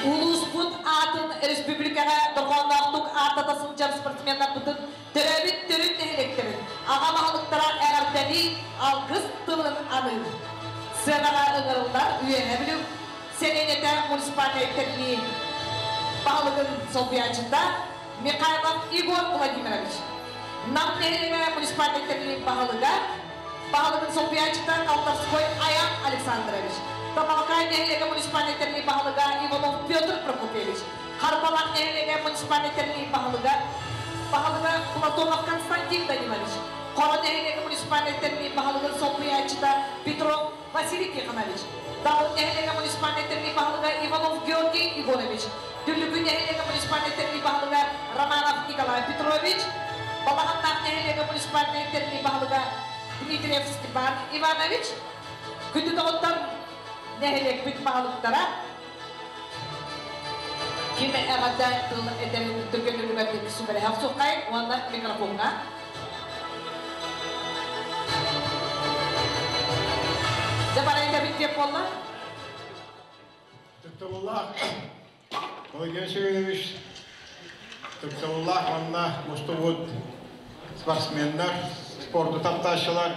Улууспут аатын республикаҕа дорҕоонноохтук ааттата сылдьар спортсменнарбытын төрөөбүт төрүт нэһилиэктэрин аҕа баһылыктара эҕэрдэлии алгыс тылын аныыр. Сыанаҕа ыҥырыллар Үөһээ Бүлүү сэлиэнньэтэ муниципальнай тэриллии баһылыгын солбуйааччыта Михайлов Егор Владимирович, Нам нэһилиэгэ муниципальнай тэриллии баһылыга баһылыгын солбуйааччыта Колдовской Аян Александрович, Тамалакай нэһилиэгэ муниципальнай тэриллии баһылыга Иванов Петр Прокопьевич, Харбалаах нэһилиэгэ муниципальнай тэриллии баһылыга баһылыга Платонов Константин Данилович, Хоро нэһилиэгэ муниципальнай тэриллии баһылыгын солбуйааччыта Петров Василий Тихонович, Далын нэһилиэгэ муниципальнай тэриллии баһылыга Иванов Георгий Егорович, Дүллүкү нэһилиэгэ муниципальнай тэриллии баһылыга Романов Николай Петрович, Балаҕаннаах нэһилиэгэ муниципальнай тэриллии баһылыга Дмитриев Степан Иванович, күндү доҕоттор, нэһилиэкпит баһылыктара, ким эҕэрдэ тыл этэрин түргэн сүбэлэһэ охсуоххайын уонна микрофоҥҥа. Дьэ барайын эбит диэн буолла. Ытыктабыллаах Владимир Семенович, ытыктабыллаах уонна мустубут спортсменнар, спорду таптааччылар,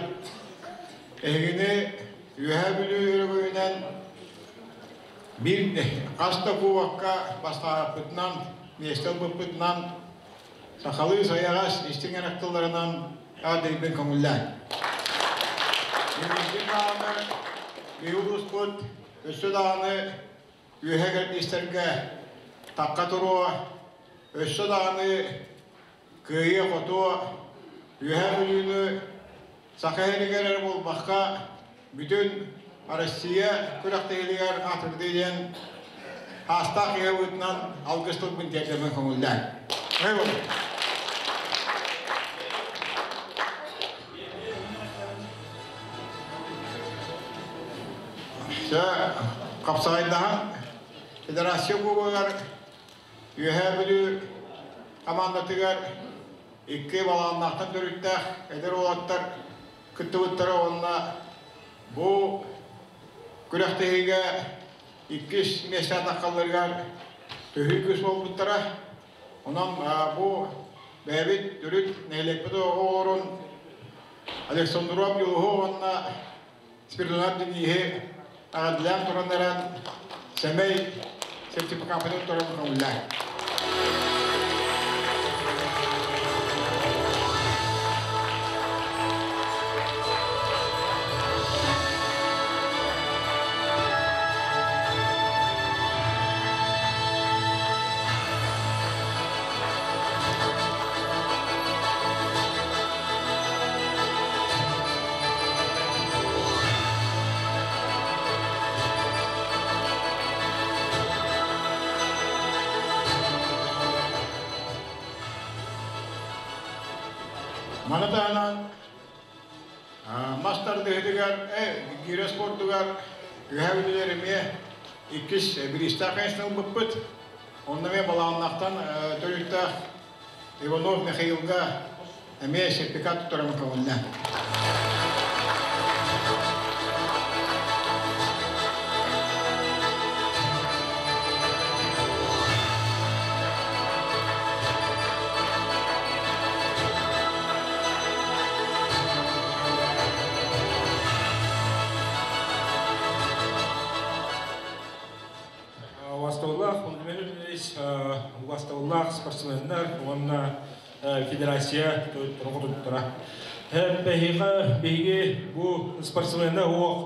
эһигини Үөһээ Бүлүү өрөгөйүнэн биир хас да кубокка бастаабыппытынан, миэстэ ылбыппытынан, сахалыы сайаҕас истиҥ эрэх тылларынан аадырбын көҥүллээн. Инникитин даҕаны биһиги улууспут өссө даҕаны үөһэ кэрдиистэргэ тахха туруо, өссө даҕаны кыайыа-хотуо, Үөһээ Бүлүүнү Саха сиригэр эрэ буолбакка, бүтүн Россия күрэхтэһиилигэр аатырдыы диэн аастаах киһи быһыытынан алгыс тылбын тиэрдэммин көҥүллээн. Чэ, хапсаҕайдаһан Федерация Кубогар Үөһээ Бүлүү хамаандатыгар икки балааннаахтан төрүттээх эдэр уолаттар кыттыбыттара уонна бу күрэхтэһиигэ иккис миэстэ таххалларыгар төһүү күүс буолбуттара. Онон бу бэйэбит төрүт нэһилиэкпит оҕолорун Александров Дьулуһу уонна Спиридонов Дениһи эҕэрдэлээн туран эрэн сэмэй сертификаппытын туран көҥүллээн. Маны таһынан мас тардыһыытыгар, гиирэ спордугар үһэ үлэлэр эмиэ иккис бириистээх хайысханы ылбыппыт. Онно эмиэ Балаҕаннаахтан төрүттээх Иванов Михаилга эмиэ сертификат туттаран көҥүллэ. Убастабыллаах Владимир Ильич, убастабыллаах спортсменнар уонна федерация хотуттара. Биһиги биһиги бу спортсменнар уох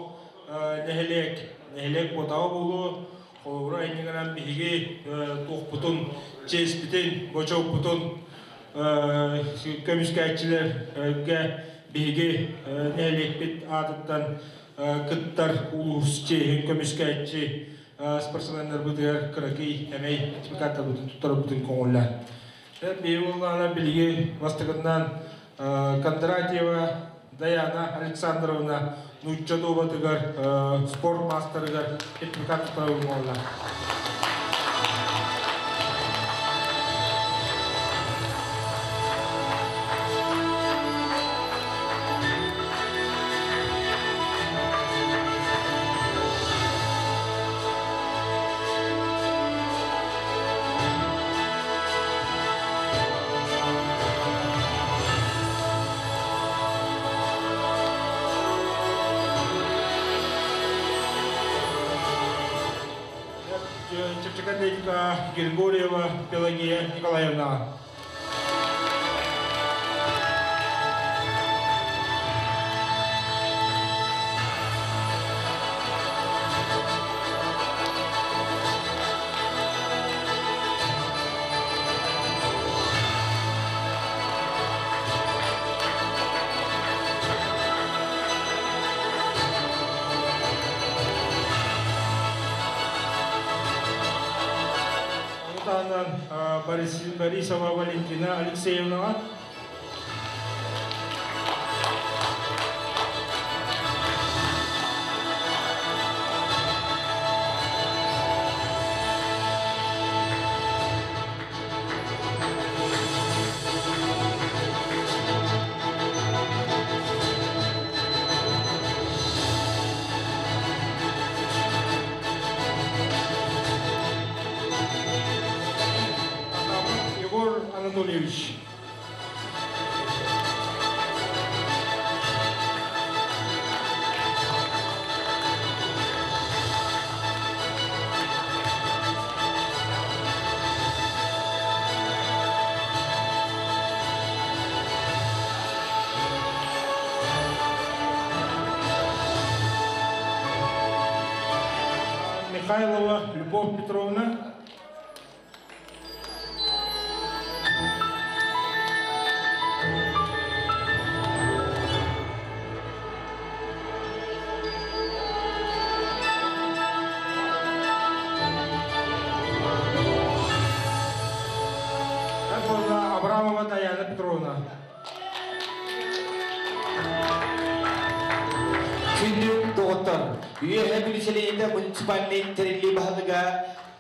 нэһилиэк нэһилиэк буотаҕа буолуо холобура иннигинэн биһиги туохпутун чиэспитин бочуоппутун көмүскээччилэргэ биһиги нэһилиэкпит аатыттан. кыттар улуус чиэһин көмүскээччи спортсменнарбытыгар кыракый эмэй сертификаттарбытын туттарбытын көҥүллээн. Биһи буоллаҕына билиги бастакытынан Кондратьева Даяна Александровна нуучча дуобатыгар спорт маастарыгар сертификат туттарабын буолла. Чэпчэки атлетика Григорьева Пелагея Николаевна. Таһынан Борисова Валентина Алексеевнаҕа. Егор Анатольевич. Михайлова Любовь Петровна. Абрамова Даяна Петровна. Күндү доҕоттор, Үөһэ Бүлүү сэлиэнньэтэ муниципальнай тэриллии баһылыга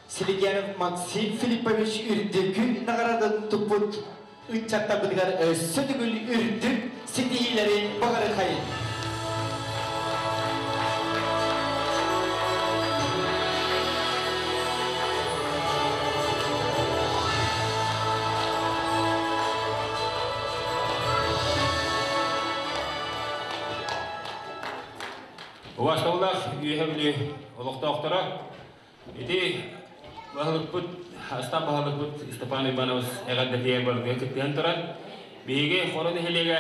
Силигиянов Максим Филиппович үрдүкү наҕараадатын туппут ыччаттарбытыгар өссө төгүл үрдүк ситиһиилэри баҕарыахайын. Убаастабыллаах Үөһэ Бүлүү олохтоохторо, ити баһылыкпыт, Астаах баһылыкпыт Степан Иванович эҕэрдэтигэр барытыгар кыттыһан туран, биһиги Хоро нэһилиэгэ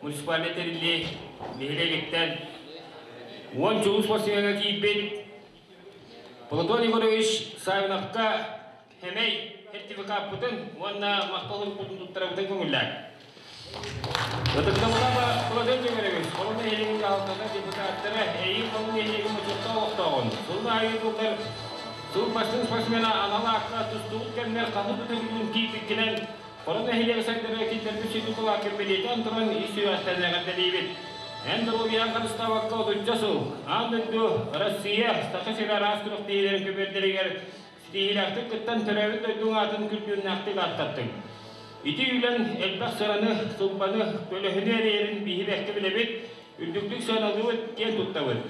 муниципальнай тэриллии нэһилиэгиттэн 10 чулуу спортсмеҥҥа киирбит Платон Егорович Савиновка сэмэй сертификаппытын уонна махтал сурукпутун туттарабытын көҥүллээн. Ытыктабылаах Платон Егорович, Хорун нэһилиэгин дьаһалтата депутаттара эйиин Хорун нэһилиэгин бочуоттаах олохтооҕун, сылын аайы ыытыллар сыл бастыҥ спортсмена анал аакка тустубут кэмнэр хаһыс да төгүлүн киирбиккинэн Хорун нэһилиэгэ сайдарыгар киллэрбит сүдү кылааккын бэлиэтээн туран ис сүрэхтэн эҕэрдэлиибит. Эн доруобуйаҕын харыстаабакка отучча сыл аан дойду, Россия, Саха сирэ араас күрэхтэһиилэрин көбүөрдэригэр ситиһиилээхтик кыттан төрөөбүт дойдуҥ аатын күргүөмнээхтик ааттаттыҥ. Ити үлэҥ элбэх сыраны, сылбаны, көлөһүнү эрэйэрин биһи бэркэ билэбит, үрдүктүк сыаналыыбыт, киэн туттабыт.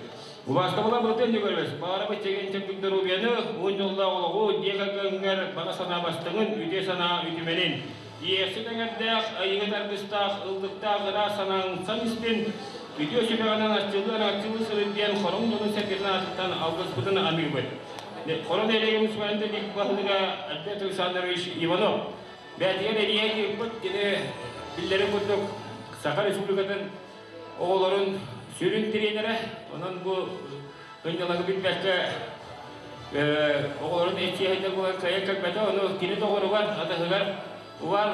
Убаастабыла Былатыан Егорович, баҕарабыт чэгиэн-чэбдик доруобуйаны, уһун дьоллоох олоҕу, дьиэ кэргэҥҥэр баҕа санаа бастыҥын, үтүө санаа үтүмэнин. Иэйэхсит эҥэрдээх, айыыһыт аргыстаах, ыллыктаах ыраас санааҥ сан истин, үтүө сүбэҕинэн арчылыы-арчылыы сырыт диэн хоруҥ дьонун-сэргэтин аатыттан алгыспытын аныыбыт. Хоро нэһилиэгин муниципальнай баһылыга Альберт Александрович Иванов бэйэтигэр эрийэн ыыппыт кини биллэрин курдук Саха Республикатын оҕолорун сүрүн тренерэ. Онон бу кынньалагы билбэккэ оҕолорун эчиэһэйдэр буолан кыайан кэлбэтэ. Ону кини доҕоругар, атаһыгар Увар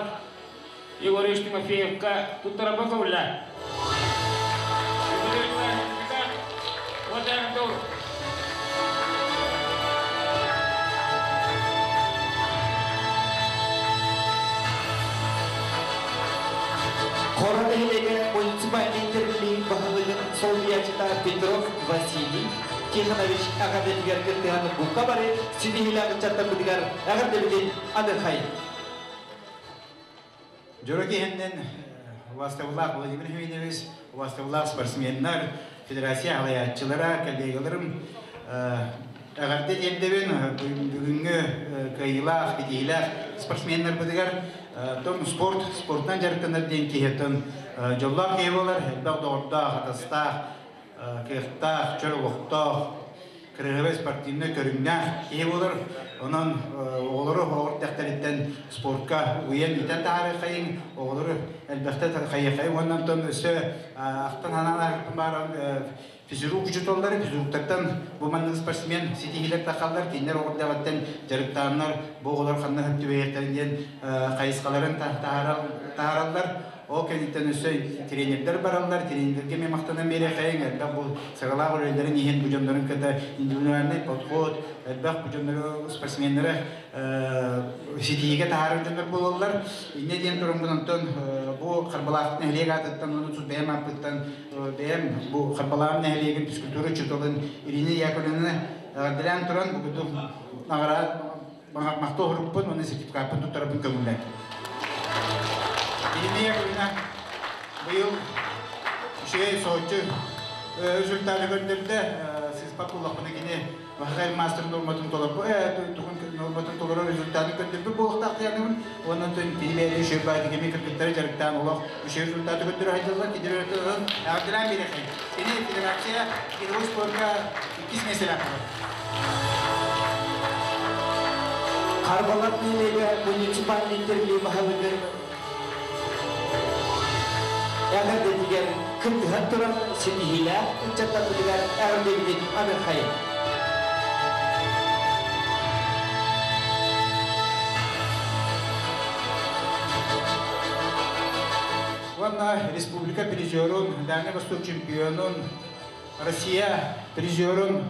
Егорович Тимофеевка туттарарбын көҥүллээн. Ардур. Хоро нэһилиэгэ муниципальнай тэриллии баһылыгын солбуйааччыта Петров Василий Тихонович эҕэрдэтигэр кыттыһан бука бары ситиһиилээх ыччаттарбытыгар эҕэрдэбитин аныхай. Дьоро киһиннэн убастабылаах Владимир Химинович, убастабылаах спортсменнар, федерация халайааччылара, коллегаларым эҕэрдэ тиэрдэбин бүгүҥҥү кыайыылаах, битиилээх спортсменнарбытыгар. Тон спорт, спортунан дьарыктанар диэн киһи тон дьоллоох киһи буолар, элбэх доҕордоох, атастаах, кыахтаах, чөл олохтоох, кырыһыбай спортивнай көрүҥнээх киһи буолар. Онон оҕолору оҕор тэхтэриттэн спортка уйан итэн таһаарыахайын, оҕолору элбэхтэ хайыахайын уонна онтон өссө ахтан ханаан бааран физрук учууталлары, физруктартан бу маннык спортсмен ситиһиилэр тахаллар, кинилэр оҕордоҕуттан дьарыктааннар бу оҕолор ханна хөптүбэйэхтэрин диэн хайысхаларын таһаараллар. Ол кэнниттэн өссө тренердэр бараллар, тренердэргэ эмиэ махтанан биэриэхэйиҥ, элбэх бу сыралаах үлэлэрин иһин бу дьоннорун кытта индивидуальный подход, элбэх бу дьоннору спортсменнары ситиһиигэ таһаарар дьоннор буолаллар. Инньэ диэн тураммын онтон бу Харбалаах нэһилиэк аатыттан уонна тус бэйэм ааппыттан бэйэм бу Харбалаах нэһилиэгин физкультура учууталын Ирина Яковлевна эҕэрдэлээн туран бу курдук наҕараада махтал оһоруппун уонна сертификаппын туттарабын көҥүллээн. Ирина Яковлевна быйыл үчүгэй соһуччу результаты көрдөрдө. Сыыспат буоллахпына кини Вахай мастер норматын толорбу тугун норматын толорор результатын көрдөрбүт буолуохтаах диэнибин. Уонна кини бэйэтэ үчүгэй баайдык кыргыттары дьарыктаан олох үчүгэй результаты көрдөрө сылдьаллар. Кинилэр эҕэрдэлээн биэрэхэй. Кини федерация игровой спорка иккис миэстэлээх буолар. Харбалар нэһилиэгэ муниципальный тэриллии баһылыгын эҕэрдэтигэр кыттыһан туран ситиһиилээх ыччаттарбытыгар эҕэрдэбитин аныхайын. Уонна республика призерун, Дальний Восток чемпионун, Россия призерун,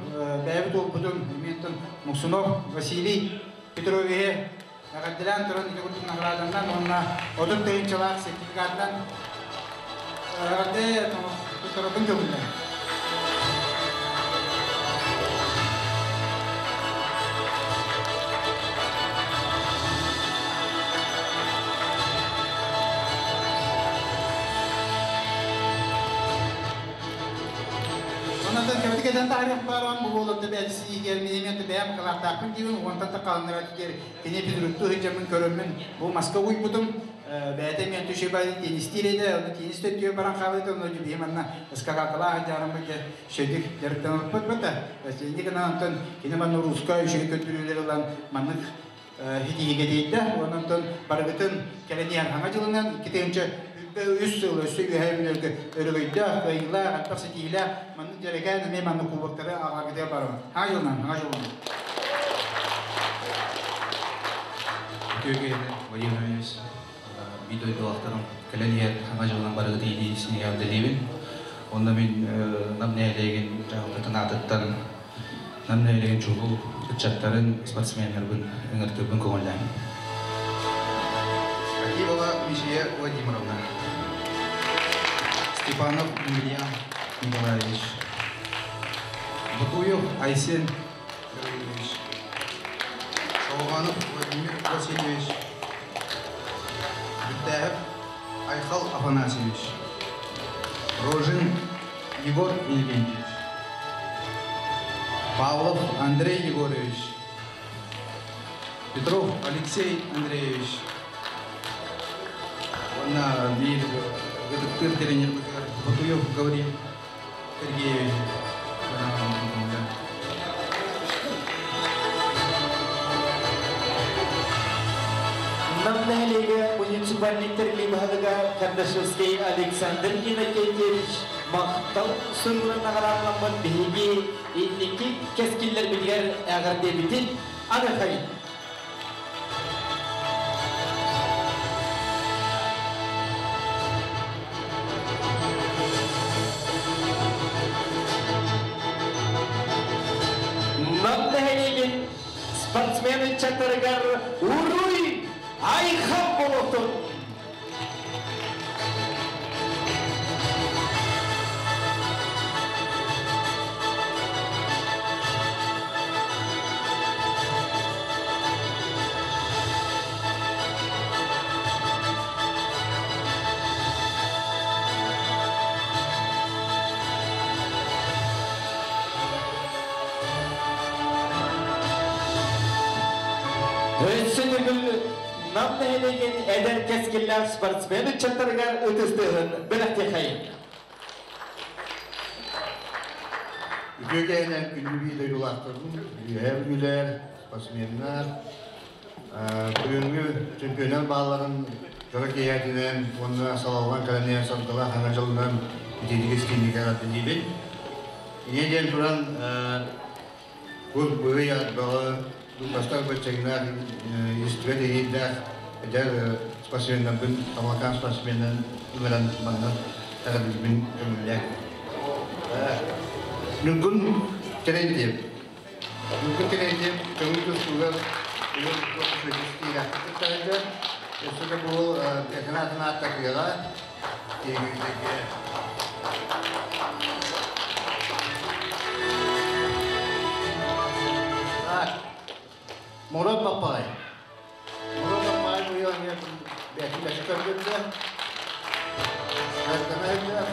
бэйэбит уолбутун Иментон Муксунов Василий Петровиһы эҕэрдэлээн туран ити курдук награданан уонна 30 тыһыынчалаах сертификатынан эҕэрдэ туттарабын көҥүллээн. Онон кэбити кэтэн таарыах баран бу буолан бэйэти сиигэр минимент бэйэм кылааттаахпын диибин уонтан тақаланнара тигер кини физрукту сылдьаммын көрөммүн бу маска уйбутум бэйэтэ мен түшебай теннистиир эде оны теннис төттүө баран хаалыт оны биһим анна скакалкалаа жарым бу шедик жарыктан ылыппыт бата синни гына онтон кини манна руска үчүгэй көттүрүүлэр ылан маннык хитиһиге дейдэ онон барыгытын кэлэниэн хаҥа дьылынан икки үс сыл өссө үһэ үлэргэ өрөгөйдөөх, кыайыылаах, элбэх ситиһиилээх маннык дьэрэкээн эмиэ маннык кубоктары аҕаргытыгар барабын. Хаҥа дьылынан, хаҥа дьылынан. Үтүө киһини Владимир Иванович биир дойдулаахтарым кэлэн иһэр хаҥа дьылынан барыгыт иитии синигэр Онно мин нам нэһилиэгин дьаһалтатын аатыттан нам нэһилиэгин чулуу ыччаттарын, спортсменнарбын ыҥыртыырбын көҥүллээн. Акимова Мишия Владимировна. Степанов Емельян Николаевич. Батуев Айсен Гаврилович. Шалғанов Владимир Васильевич. Бүттәев Айхал Афанасьевич. Рожин Егор Евгеньевич. Павлов Андрей Егорович. Петров Алексей Андреевич. Онна биир ытыктыыр тренер Батуев Гаврил Сергеевич. Нам нэһилиэгэ муниципальный тэриллии баһылыга Кардашевский Александр Иннокентьевич махтал суругунан наҕараадаламмыт биһиги инники кэскиллэрбитигэр эҕэрдэбитин аныхайын. спортсмен ыччаттарыгар уруй айхал буолуохтун! Өссө төгүл Нам нэһилиэгин эдэр кэскиллээх спортсмен ыччаттарыгар ытыс тыаһын бэлэхтиэхэйин. Үтүө кэһинэн күндү биир дойдулаахтарбын, үөһээ бүлүүлэр, спортсменнар, бүгүҥҥү чемпионат баалларын дьоро киэһэтинэн уонна салаллан кэлэн иһэр саргылаах саҥа дьылынан итиитик истиҥник эҕэрдэлиибин. Инньэ диэн туран Бу быһый бөҕө бастакы баччаҥнаах истибэт эһиилээх эдэр спортсменнарбын Тамакаан спортсменнарын ыҥыран манна эҕэрдэлиибин көҥүллээх. Ньургун Терентьев. Ньургун Терентьев көҥүл тустууга киирээхтик кыттарга өссө да бу бэйэтин аатын ааттатыаҕа Мурат Папай. Мурат Папай быйыл эмиэ бэйэтин бэсэ көрдөрдө. Кэргэнэ сылдьар.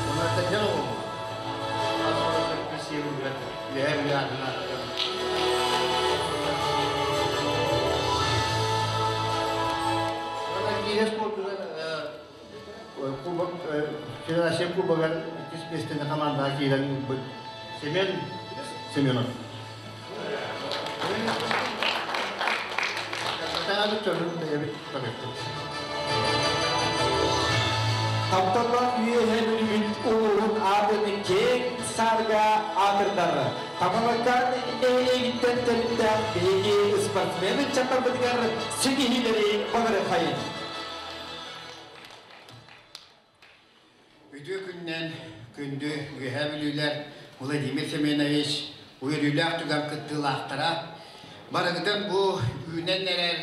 Уонна тэдэр оҕолор. Үөһээ Бүлүү аатынан Киирэ спордугар Кубок Федерация Кубогар иккис миэстэни хамаандаҕа киирэн ылбыт Семен Семенов. Тапталлаах үөһэ Бүлүүбүт улууһун аатын киэҥ саарга аатырдар. Тамалакаан нэһилиэгиттэн төрүттээх биһиги спортсмен ыччаттарбытыгар ситиһиилэри баҕарыаххайын. Үтүө күннэн күндү Үөһээ Бүлүүлэр Владимир Семенович үөрүүлээх түгэн кыттыылаахтара. Барыгытын бу үүнэн эрэр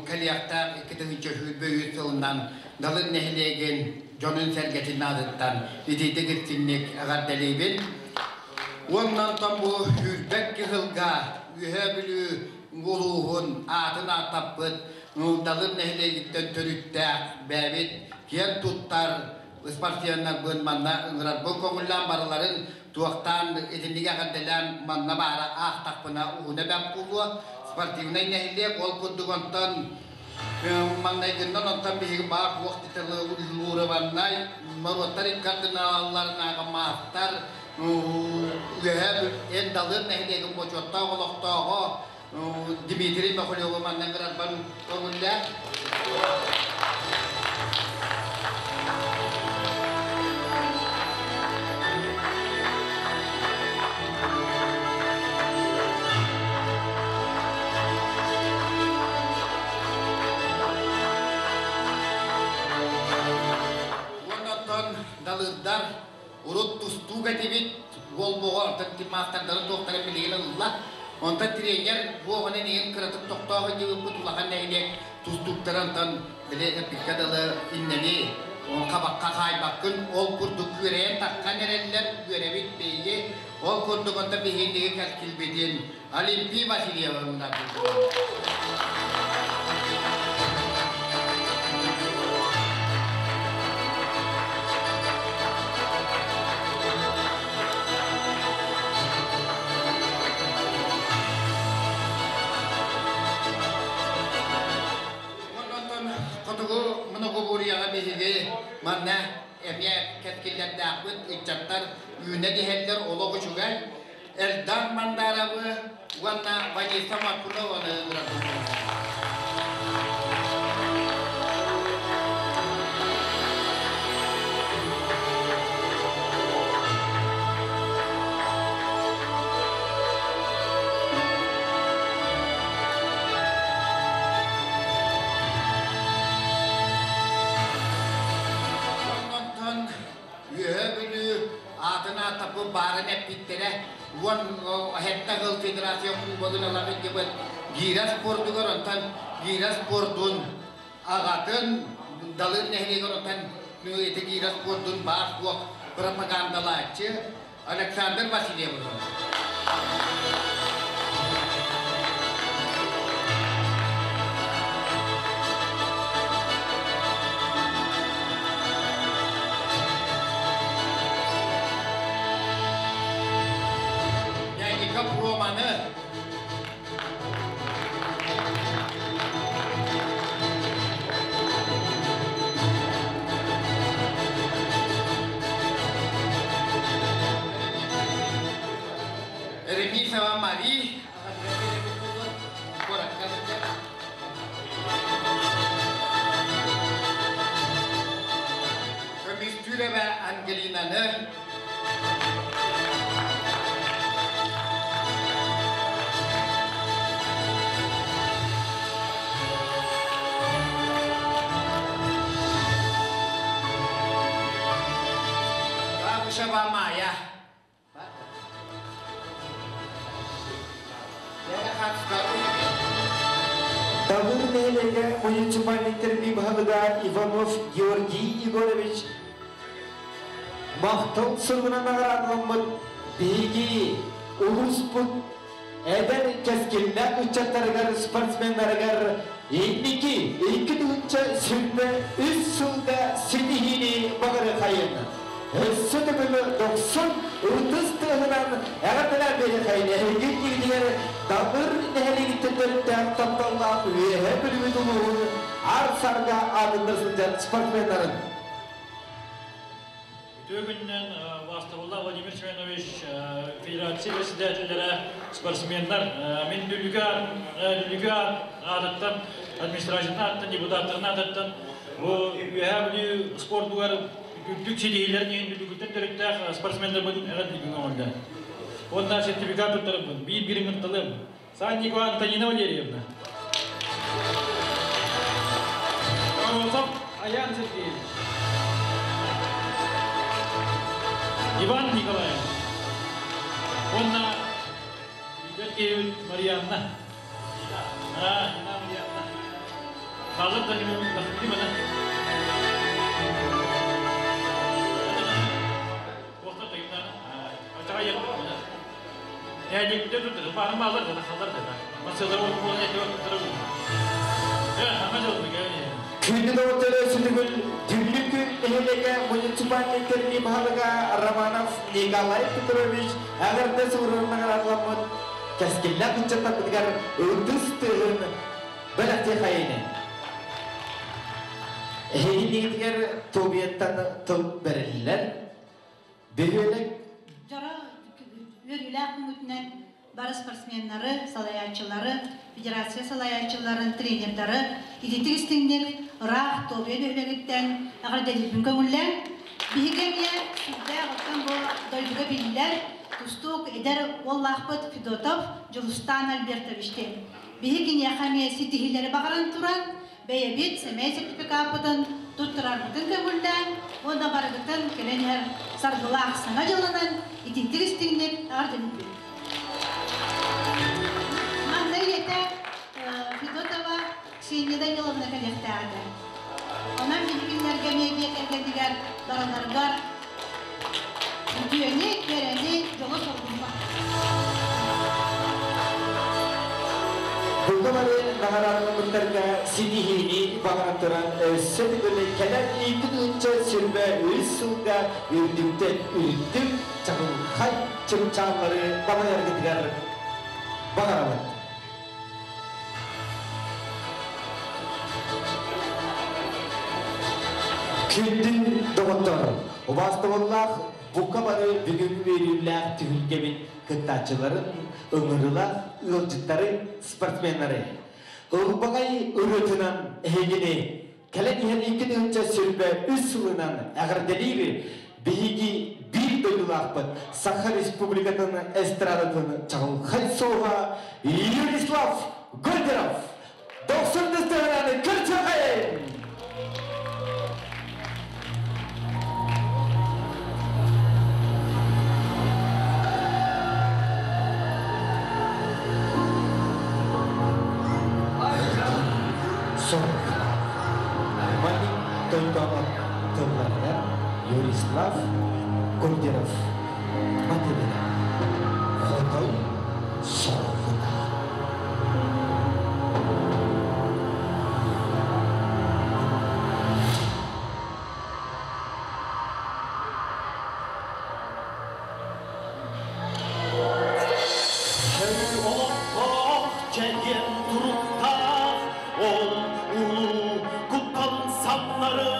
кэлиэхтээх 2023 сылынан Далын нэһилиэгин дьонун-сэргэтин аатыттан итиитик истиҥник эҕэрдэлиибин. Уонна онтон бу сүүрбэт кыһылга Үөһээ Бүлүү улууһун аатын ааттаппыт Далын нэһилиэгиттэн төрүттээх бэйэбит киэн туттар спортсменнарбын манна ыҥырарбын көҥүллээн барыларын туохтаан итинник эҕэрдэлээн манна баара аахтахпына уһуна бэрт буолуо. Спортивнай нэһилиэк ол курдук онтон маҥнайгыннан онтон биһиги баар туох титулуурабаннай норуоттар икки ардыналарынааҕы маастар үөһээ эн Далыр нэһилиэгин бочуоттаах олохтооҕо Дмитрий Махалеву манна ыҥырарбар көҥүллээх. Уонна оттон далырдар Урут тустуук этибит, уол-буоҕа онтон маастардарын туохтарын билигин ылла. Онтон тренер буоҕунан иһин кыратык тохтоох илдьибиппит улахан нэһилиэк тустууктара онтон били эппиккэ дылы иннэни хабахха хаайбаккын ол курдук күөрэйэн таххан эрэллэр үөрэбит биһиги ол курдук онтон биһиги кэлкилбитин Олимпий Васильевна Онтон хотугу многоборьеҕа биһиги манна эмиэ кэскиллэрдээхпит ыччаттар үүнэ түһэллэр олох үчүгэй Эльдар Мандаровы уонна Ваниса Макунованы ыҥырабын. Онтон Үөһээ Бүлүү аатын ааттаппыт баарын эппиттэрэ. 17 жыл федерация кубогын ала сылдьыбыт гиирэ спордугар, онтон гиирэ спордун аҕатын Далыр нэһилиэгэр, онтон ити гиирэ спордун баар суох пропагандалааччы Александр Васильев. Няника Романы. Ремисова Мари. Көмүстүүрөбө Ангелинаны. Габышева Майя. Далыр нэһилиэгэ муниципальный тэриллии баһылыга Иванов Георгий Егорович махтал суругунан наҕараадаламмыт биһиги улууспут эдэр кэскиллээх ыччаттарыгар, спортсменнарыгар инники 2023 сылга ситиһиини баҕарыахайын. Өссө төгүл дохсун ытыс тыаһынан эҕэрдэлээн биэриэхэйин эһиги иннигитигэр Далыр нэһилиэгиттэн төрүттээх тапталлаах Үөһээ Бүлүүбүт улууһун аар сарга аатында сылдьар спортсменнарын. Үтүө күнүнэн, убаастабыллаах Владимир Семенович, федерация председателлэрэ, спортсменнар, мин Дүллүкү Дүллүкү аатыттан, администрациятын аатыттан, депутаттарын аатыттан бу Үөһээ Бүлүү спордугар үрдүк ситиһиилэрин иһин Дүллүкүттэн төрүттээх спортсменнарбын эҕэрдэлиибин оҥордо. Уонна сертификат туттарабын, биир-биирин ытталыам. Санникова Антонина Валерьевна. Морозов Аян Сергеевич. Иван Николаевич. Уонна Бүлдер киһибит Марианна. А, Марианна. Хазыр да кимин Күндү доҕотторо, сүтүгүл Дүллүкү нэһилиэгэ муниципальный тэриллии баһылыга Романов Николай Петрович эҕэрдэ суругунан наҕараадаламмыт кэскиллээх ыччаттарбытыгар ытыс тыаһын бэлэхтиэхэйини. Эһигиннигитигэр Тобияттан тыл бэриллэр. Бөһүөлэк Дьоро үөрүүлээх күҥүтүнэн бары спортсменнары, салайааччылары, федерация салайааччыларын, тренердары ититик истиҥник ыраах Тобия бөһүөлэгиттэн эҕэрдэлиирбин көҥүллээн. Биһиги эмиэ сүрдээх оттон бу дойдуга биллэр тустуук эдэр уоллаахпыт Федотов Дьулустаан Альбертович диэн. Биһи киниэхэ эмиэ ситиһиилэри баҕаран туран, бэйэбит сэмэй сертификаппытын туттарарбытын көҥүллээн уонна барыгытын кэлэн иһэр саргылаах Саҥа дьылынан итинтик истиҥник эҕэрдэлиибит. Манна ийэтэ Федотова Ксения Даниловна кэлиэхтээх этэ. Онон билигиннэргэ эмиэ дьиэ кэргэнигэр бараларыгар үтүөнү, кэрэни, дьолу-соргуну Бука бары наҕараадаламмыттарга ситиһиини баҕаран туран, өссө төгүл кэлэр 2023 сылга үрдүктэн үрдүк чаҕылхай чыпчааллары балайаргытыгар баҕарабыт. Күндү доҕоттор, убаастабыллаах бука бары бүгүҥҥү үөрүүлээх түһүлгэбит кыттааччыларын, ыҥырыылаах ыалдьыттары, спортсменнары ылбаҕай ырыатынан эһигини кэлэн иһэр 2023 сылынан эҕэрдэлиир биһиги биир дойдулаахпыт Саха Республикатын эстрадатын чаҕылхай суоһа Юрислав Гольдеров дохсун ыстаһынан көрсүөххэйин! Соргулаах. Малик Тойтонов тылларыгар Юрислав Гурдеров матыбыгар Хотой Соргулаах. Олохтоох чэгиэн туруктаах ол улуу кутталын самнары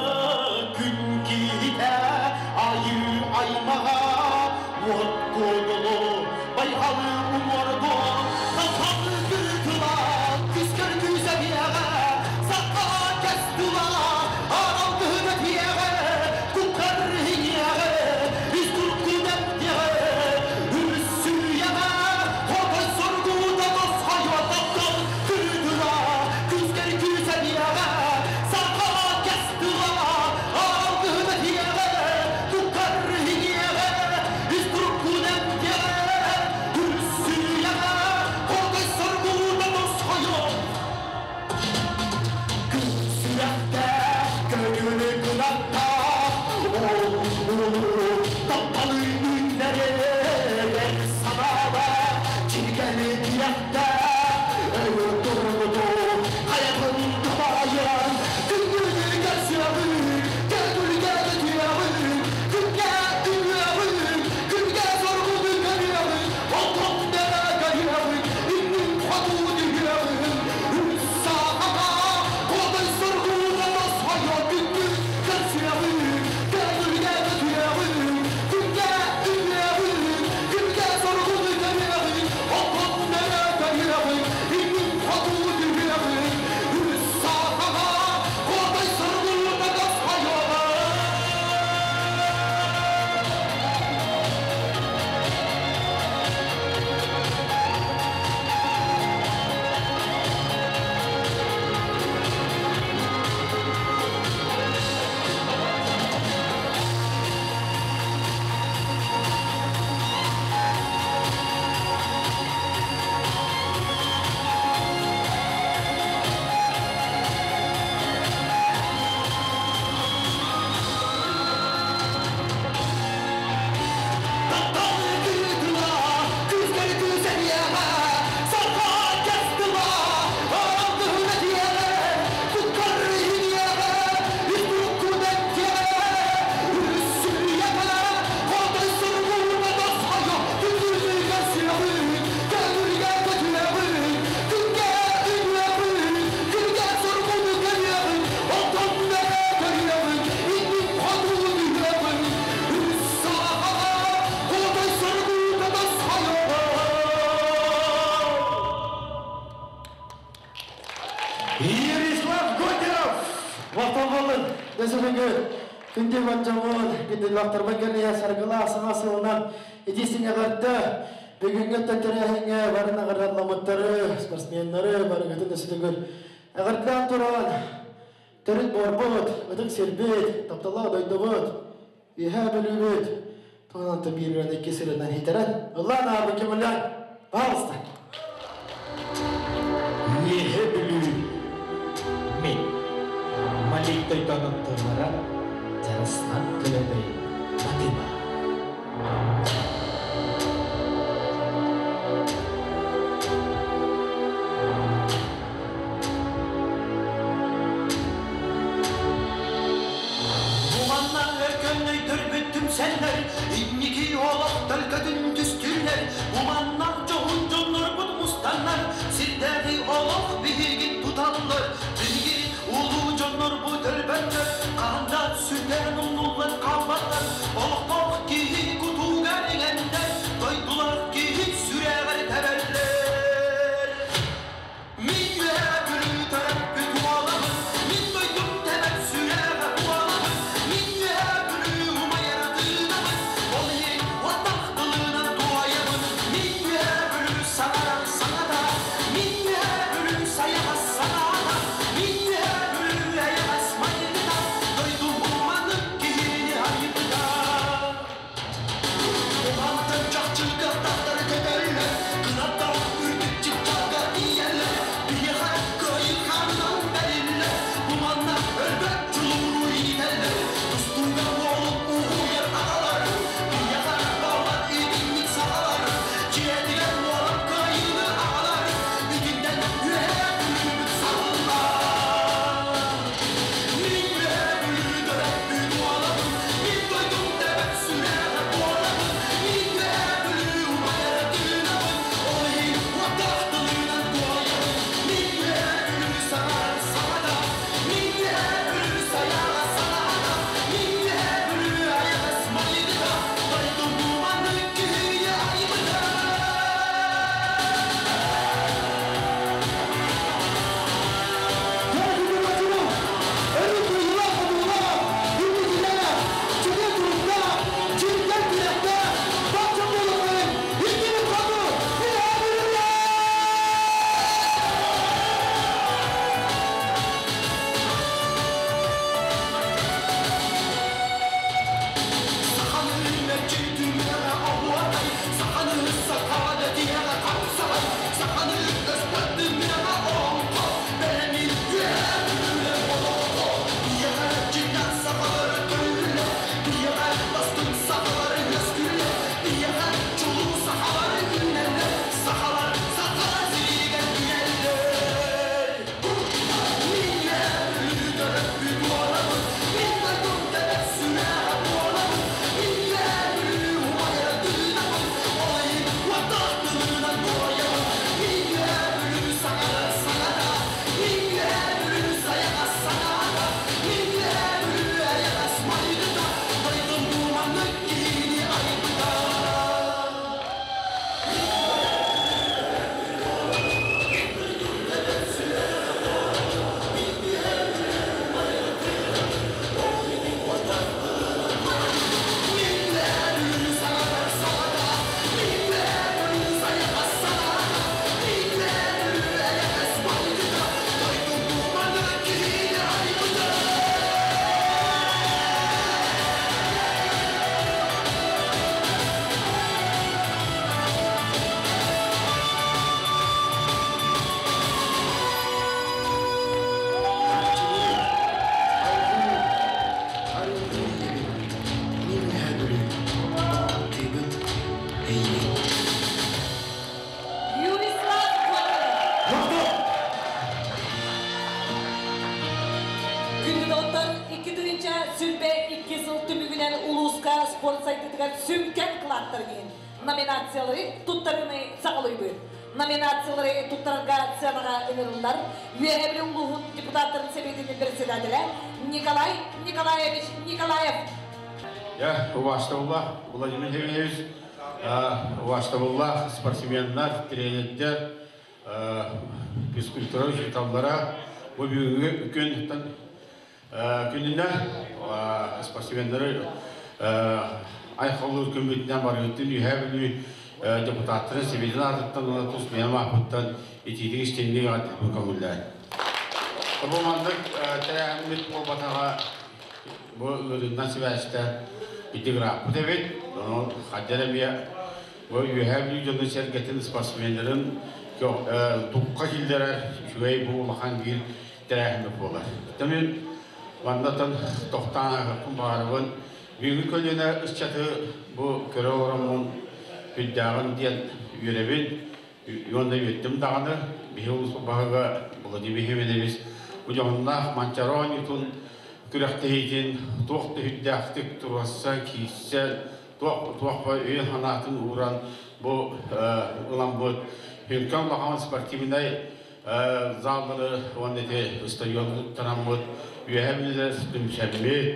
күн киһитэ айыы аймаҕа уот куодулу байҕалы уҥуорду талхалы кырытыла күскөр күүсэбиэҕэ сахха кэс тыла арал кыһына тиэҕэ куккар иһиниэҕэ үс турку дэптиэҕэ үрсүйэҕэ хотой соргута тосхойо таптал кырытыла күскэр күүсэбиэҕэ сахха кэс тыла арал кыһына тиэҕэ куккар иһиниэҕэ үс турку дэптиэҕэ үрсүйэҕэ хотой соргута тосхойо Сүрэхтээх көҥүлү кынаттаах ол улуу тапталы үүннэрэр санаалаах чиргэли тирэхтээх өйү тургуту хайатын дабайан күнгүнү көрсүөҕүн көҥүлгэ көтүөҕүн күнгэ үҥүөҕүн күнгэ соргуну көрүөҕүн отон нэрэ көрүөҕүн иннин хоту түһүөҕүн үс саҕаҕа хотой соргуна тосхойо күнгү көрсүөҕүн көҥүлгэ көтүөҕүн күнгэ үҥүөҕүн күнгэ соргуну көрүөҕүн отон нэрэ көрүөҕүн иннин хоту түһүөҕүн үс саҕаҕа хотой соргуна тосхойо. Тапталы кырытыла, күскэр күсэбиэҕэ, сахха кэс тыла, арал кыһына тиэҕэ, куккар иһиниэҕэ, үс турукку дэттиэҕэ, үссүрүйэҕэ, хотой соргуна тосхойо, күндүнү көрсүөҕүн, көҥүлгэ көтүөҕүн, күнгэ үҥүөҕүн, күнгэ соргуну көрүөҕүн, отон нэрэ көрүөҕүн, иннин хоту түһүөҕүн, үс саҕаҕа хотой соргуна тосхойо. Ярослав Гундеров! Вақталғалын, Нәсілігі күнде батжамын, күнде лақтырма кәлия саргыла саңа сылынан идесіне қарды. Бүгінгі тәтірәхіңе барына ғарладламыттары, спортсменнары, барыгытын нәсілігі. Ағыртан тұран, түріт борбот, ұдық сербет, таптала дойдығыт, иһә бөлүбүт, туһунан табиирган икки сырынан хитерен. Ыллан абы кемелен, пожалуйста. Үөһэ Бүлүү мен Малик Тойтонов тыллара Жараслан Көлөдөй матыба. Буманна өркөннөй төрбүттүм сеннер, инники олох төлкөтүн түстүллер, буманнан жоғын жоннор мустаннар, сирдәги олох биһигин туталлар, биһиги улуу жоннор бу төлбөттөр, каанда сүтэн умнуллар калбаттар, олохтоох киһи кутууга иҥэннэр, дойдулар киһи сүрэҕэр тэбэллэр. Мин үөһэ Бүлүү төрөппүт уоламын, мин дойдум тэбэр сүрэҕэ буоламын, мин үөһэ Бүлүү умайар тыынамын, ол иһин уоттах тылынан туойамын, мин Онтон 2022 сыл түмүгүнэн улууска спорт сайдыытыгар сүҥкэн кылааттарын иһин номинациялары туттарыыны саҕалыыбыт. Номинациялары туттарарга сыанаҕа ыҥырыллар Үөһээ Бүлүү улууһун депутаттарын сэбиэтин председателэ Николай Николаевич Николаев. Я убаастабыллаах Владимир Евгеньевич, убаастабыллаах спортсменнар, тренердэр, физкультура учууталлара бу бүгүҥҥү күн күнүнэн спортсменнары айхаллыыр күммүтүнэн барыгыттын Үөһээ Бүлүү депутаттарын сэбиэтин аатыттан уонна тус бэйэм ааппыттан итиитик истиҥник эҕэрдэлэрбин көҥүллээн. Бу маннык тэрээһиммит буолбатаҕа бу ыарыынан сибээстээн ити ырааппыт эбит. Ону хайдах эмиэ Бу Үөһээ Бүлүү дьонун-сэргэтин спортсменнарын тукка киллэрэр үчүгэй бу улахан биир тэрээһиммит буолар. Мин маннатан тохтоон ааһыахпын баҕарабын. Бүгүҥҥү көлүөнэ ыччаты бу көрө олороммун үрдээҕин диэн үөрэбин. Уонна үөттүм даҕаны. Биһи улуус баһыга Владимир Хименевич бу дьоһуннаах Манчаары оонньуутун күрэхтэһиитин туох да үрдээхтик туруорсан, киирсэн, туох өйүн-санаатын ууран бу ыламмыт Хүҥкэн улахан спортивнай заллары уонна ити стадиону туттараммыт үөһэ бүлүүлэр түмсэммит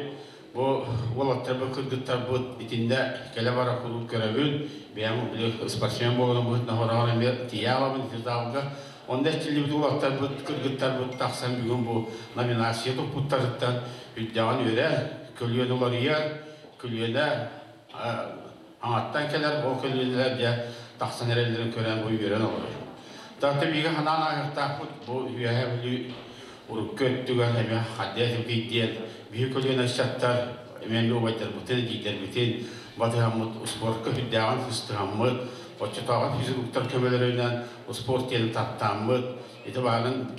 бу уолаттарбыт кыргыттарбыт итиннэ кэлэ-бара куруук көрөбүн бэйэм били спортсмен буоларым быһыытынан хороҕор эмиэ тиийэ аҕалабын ити залга онно эрчиллибит уолаттарбыт кыргыттарбыт тахсан бүгүн бу номинация туппуттарыттан үрдэҕин үөрэ көлүөн уларыйар көлүөнэ аҥаттан кэлэр, ол көлүөнэлэр дьэ тахсан эрэллэрин көрөн бу үөрэн олорор. Таатта биһиги ханаан ааһыахтаахпыт бу Үөһээ Бүлүү урукку өттүгэр эмиэ хаддьа этибит диэн биһи көлүөнэ ыччаттар эмиэ убайдарбытын, эдьиийдэрбитин батыһаммыт успуортка сүрдээҕин сыстыһаммыт, оччотооҕу физруктар көмөлөрүнэн успуорт диэни таптааммыт, ити баарын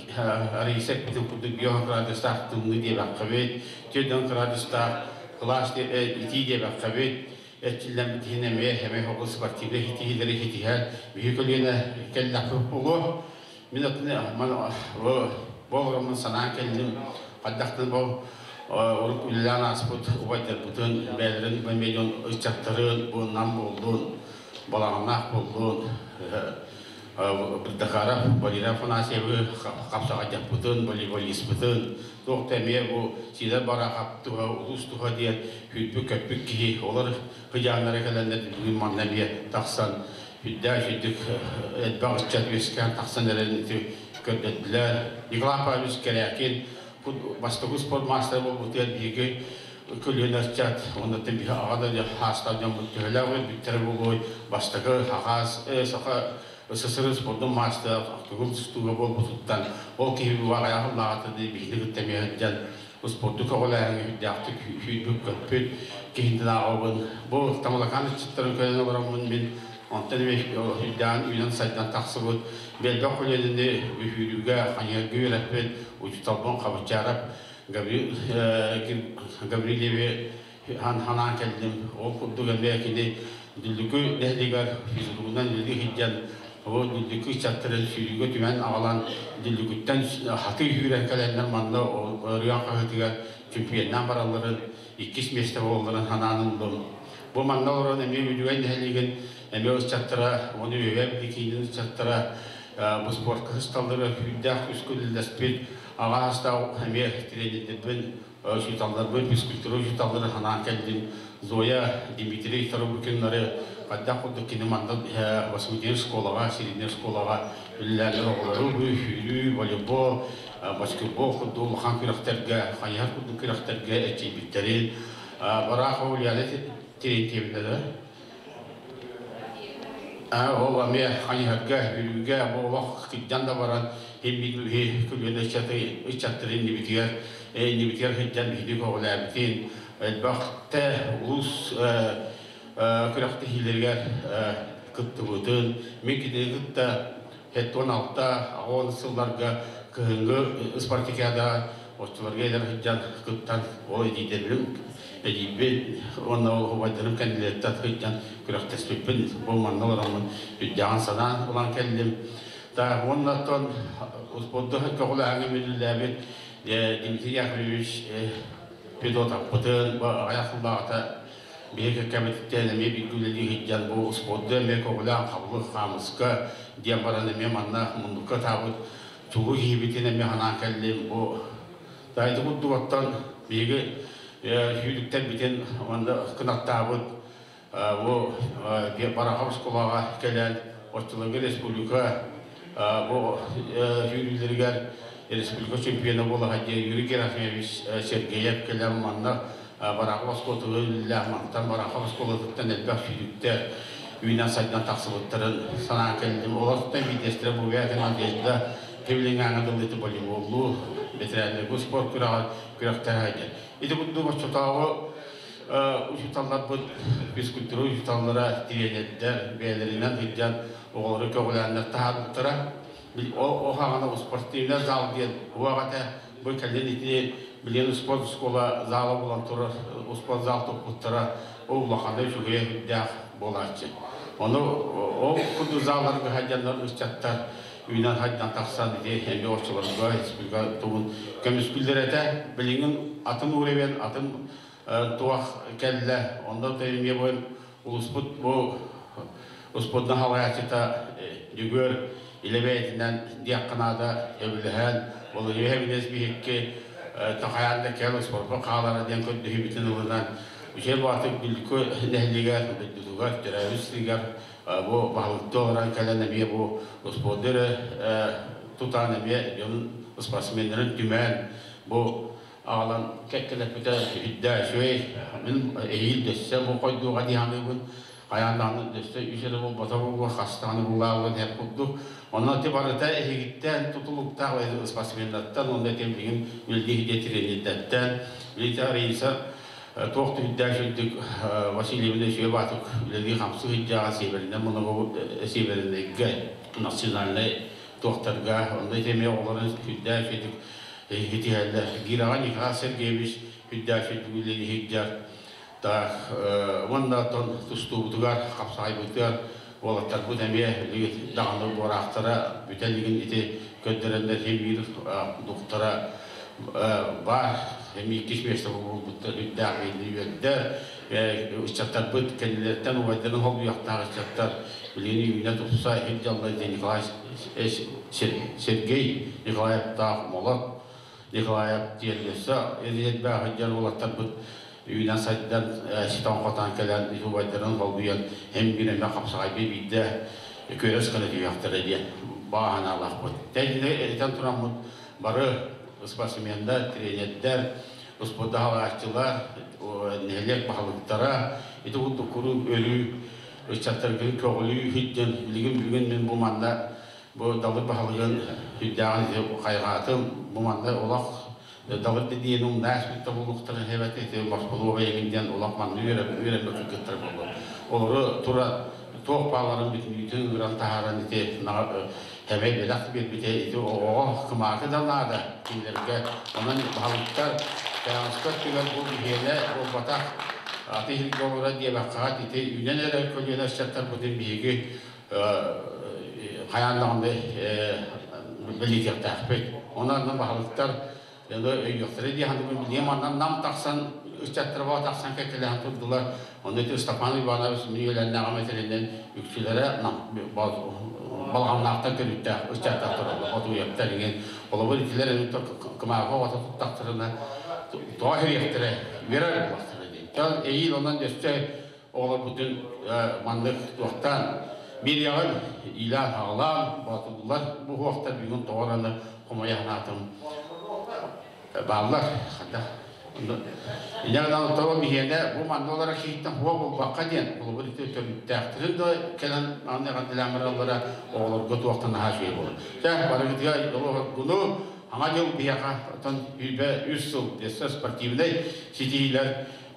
Раиса эппитин курдук 5 градустаах тымныы диэбэххэбит, 4 градустаах кылаас итии диэбэххэбит, эрчиллэммит иһин эмиэ эмиэ оҕус спортивнай ситиһиилэри ситиһэр биһи көлүөнэ кэллэхпит буолуо. Мин отун бу олороммун санаан кэллим. Хайдахтан бу урут үлэлээн ааспыт убайдарбытын, бэйэлэрин бу дьон ыччаттарын бу нам буоллун, балаҕаннаах буоллун, Бырдахаров Валерий Афанасьевы хапсаҕайдаппытын, волейболиспытын, туох да эмиэ бу Сидор Барахов туһа, улуус туһа диэн сүүрбүт-көппүт киһи, олор кыдьааннара кэлэннэр бүгүн манна эмиэ тахсан үрдээх үчүгдүк элбэх ыччат үөскээн тахсан эрэрин ити көрдөрдүлэр. Николай Павлович Кэрякин бастакы спорт маастара буолбутугар биһиги көлүөнэ ыччат уонна биһи аҕа да хаастаах дьоммут төһөлөөх өлбүттэрэ буолуой бастакы хахаас саха СССР спордун маастара көҥүл тустууга буолбутуттан ол киһи баҕайах ыллаҕата дии биһини кытта эмиэ сылдьан спорду көҕүлээһиҥҥэ сүрдээхтик сүүрбүт-көппүт киһинтэн ааҕабын. Бу Тамалакаан ыччаттарын көрөн олороммун мин онтон эмиэ сүрдээҕин үүнэн-сайдан тахсыбыт элбэх көлүөнэни үһүүрүүгэ, хайыһарга үөрэппит учууталбын Хабычаарап Гаврильевы ханаан кэллим. Ол курдук эмиэ кини Дүллүкү нэһилиэгэр физругунан үлэлии сылдьан, ол Дүллүкү ыччаттарын сүүрүүгэ түмэн аҕалан, Дүллүкүттэн хатыы сүүрэн кэлэннэр манна Ырыан хаһыатыгар чемпионнаан баралларын, иккис миэстэ буолалларын санаан ыллым. Бу манна олорон эмиэ Үдүгэй нэһилиэгин эмиэ ыччаттара, уонна Үөһээ Бүлүү киинин ыччаттара бу спортка сысталлара күүрдээх күүскэ үлэлэспит Аҕа саастаах эмиэ тренердэрбин, учууталларбын, физкультура учууталларын санаан кэллим. Зоя, Дмитрий Тарабукиннары хайдах курдук кини манна восьмидесятый школаҕа, средней школаҕа үлэлээннэр оҕолору сүүрүү, волейбол, баскетбол курдук улахан күрэхтэргэ, хайыһар курдук күрэхтэргэ эчэйбиттэрин Барахова Ульяна Терентьевна Ол эмиэ хайыһарга, Бүлүүгэ бу олох кырдьан да баран иһи көлүөнэ ыччаттары иннибитигэр иннибитигэр сылдьан биһиги көҕүлээбитин элбэхтэ улуус күрэхтэһиилэригэр кыттыбытын мин кинини кытта 76 сылларга кыһыҥҥы спартакиада оччолорго эдэр сылдьан кыттан ол эдьиийдэрбин эдьиийбин уонна ол убайдарым кэннилэриттэн сылдьан күрэхтэспиппин бу манна олороммун үрдээҕин санаан ылан кэллим. Да уонна оттон успуорду көҕүлээһиҥҥэ үлэлээбит Дмитрий Яковлевич Федотовпытын аҕыйах сыллааҕыта биһиги кэмититтэн эмиэ бииргэ үлэлии сылдьан бу спорду эмиэ көҕүлээн хабылык хаамыска диэн баран эмиэ манна муннукка таабыт чулуу киһибитин эмиэ санаан кэллим. Бу дайды курдук оттон биһиги сүүрүктэрбитин уонна кынаттаабыт бу Барахов оскуолаҕа кэлэн оччолорго республика бу сүүрүүлэригэр республика чемпиона буола диэн Юрий Герасимович Сергеев кэлэн манна Барахов оскуолатыгар үлэлээх, мантан Барахов оскуолатыттан элбэх сүүрүктэр үүнэн сайдан тахсыбыттарын санаан кэллим. Олортон биирдэстэрэ Бугякин Надежда Кивлиҥаҥа дылыты волейболлуу ветераннарга спорт күрэҕэр күрэхтэһэ диэн. Ити курдук оччотооҕу учууталларбыт, физкультура учууталлара, тириэньэрдэр бэйэлэринэн сылдьан оҕолору көҕүлээннэр таһаарбыттара. Ол хаҕана спортивный зал диэн уох этэ. Бу кэлин ити билигин спорт школа зала буолан турар спорт зал туппуттара ол улахана үчүгэйэ үрдээх буолааччы. Ону ол курдук залларга сылдьаннар ыччаттар үүнэн хайдан тахсан ити эмиэ оччолорго республика тугун көмүскүүллэр этэ. Билигин атын уровень, атын туох кэллэ. Онно эмиэ бу улуспут бу успутна халаячыта Дьүгүөр илэбээтинэн диэххэ наада өбүлэһэн ол үһэ биһикки тахайаан да кэл спорка хаалара диэн көрдөһүүбүтүн ылынан үчүгэй баатык Бүлкү нэһилиэгэр дойдутугар төрөөбүт сиригэр бу баһылыкты олорон кэлэн эмиэ бу успуорду эрэ тутаан эмиэ дьонун спортсменнарын түмээн бу аҕалан кэккэлэппитэ үрдэ үчүгэй. Мин эһиил дөссө бу хойдуоҕа дии саныыбын. Хайаан даҕаны дөссө үс эрэ буолбата буолуо, хас даҕаны булаабын һэр курдук. Онно ити барыта эһигиттэн тутулуктаах спортсменнартан уонна ити билигин үлэлии сылдьар тренердэртэн Лита Раиса туох түһүрдээх үрдүк Васильевна үчүгэй баатык үлэлии хамсыы сылдьаҕа северинэн много северинэйгэ национальнай туохтарга онно ити эмиэ оҕолорун сүрдээх үчүгэйдик итиһэллэр. Гираҕа Николай Сергеевич сүрдээх үчүгэйдик үлэлии сылдьар. Так уонна оттон тустуубутугар, хапсаҕайбытыгар уолаттарбыт эмиэ даҕаны буораахтара бүтэ илигин ити көрдөрөннөр син биир дуктара баар. Эми иккис миэстэ буолбуттар үрдээх биһини үөрдэ. Ыччаттарбыт кэннилэриттэн убайдарын холбуйахтаах ыччаттар билигин үүнэ тупса сылдьаллар диэн Николай Сергей Николаевтаах Молот Николаев диэн өссө элбэх сылдьар уолаттарбыт үүнэн сайдан ситэн-хотон кэлэн убайдарын холбуйан һэм биир эмэ хапсаҕайбы биирдэ күөрэс гына түһүөхтэрэ диэн баҕа санаалаахпыт. Тэҥҥэ этэн тураммыт бары спортсменнар, тренердэр, успуордаһалааччылар, нэһилиэк баһылыктара ити курдук куруук өрүү ыччаттаргын көҕүлүү сылдьан билигин бүгүн мин бу манна бу Далыр баһылыгын сүрдээҕин хайҕаатым. Бу манна олох Далыр диэн умнаас бүтта булуктарын хэбэт ити босполуоба егин диэн олох манна үөрэммит кыргыттар буолуо. Олору тура туох бааларын бүтүннүүтүн ыҥыран таһааран ити хэбэй бэлэх биэрбитэ ити оҕоҕо кымаакы да наада кинилэргэ. Онон баһылыктар кэҕиспэт түгэн бу биһиэнэ буолбатах аты иһиргэ олорор диэбэххэ ити үүнэн эрэр көлүөнэ ыччаттарбытын биһиги хайаан даҕаны бэлиэтиэхтээхпит. Онон баһылыктар өйүөхтэрэ дии саныыбын. Билигин манна нам тахсан ыччаттара баҕа тахсан кэккэлэһэн турдулар. Онно ити Степан Иванович мин үөлэннээҕим этэринэн үксүлэрэ нам балаҕаннаахтан төрүттээх ыччаттар тураллар. Хотуйаптар иҥин. Холобур итилэр эми кымааҕы оҕото туттахтарына тоҕо иһиэхтэрэ, үөрэр буоллахтара диэн. Тон эйиил онон өссө оҕолорбутун маннык туохтаан биэриэҕин иилээн-хаҕалаан боотуллар буһуохтар бүгүн тоҕо эрэ хомойо санаатым бааллар хата Инньэ гынан тоҕо биһиэнэ бу манна олорор киһиттэн хуо булбакка диэн холобур ити төрүттээхтэрин да кэлэн манна эҕэрдэлээн бараллара оҕолорго туохтан наһаа үчүгэй буолар. Чэ барыгытыгар олоһоргуну Саҥа дьыл биһиэхэ оттон 23 сыл өссө спортивнай ситиһиилэр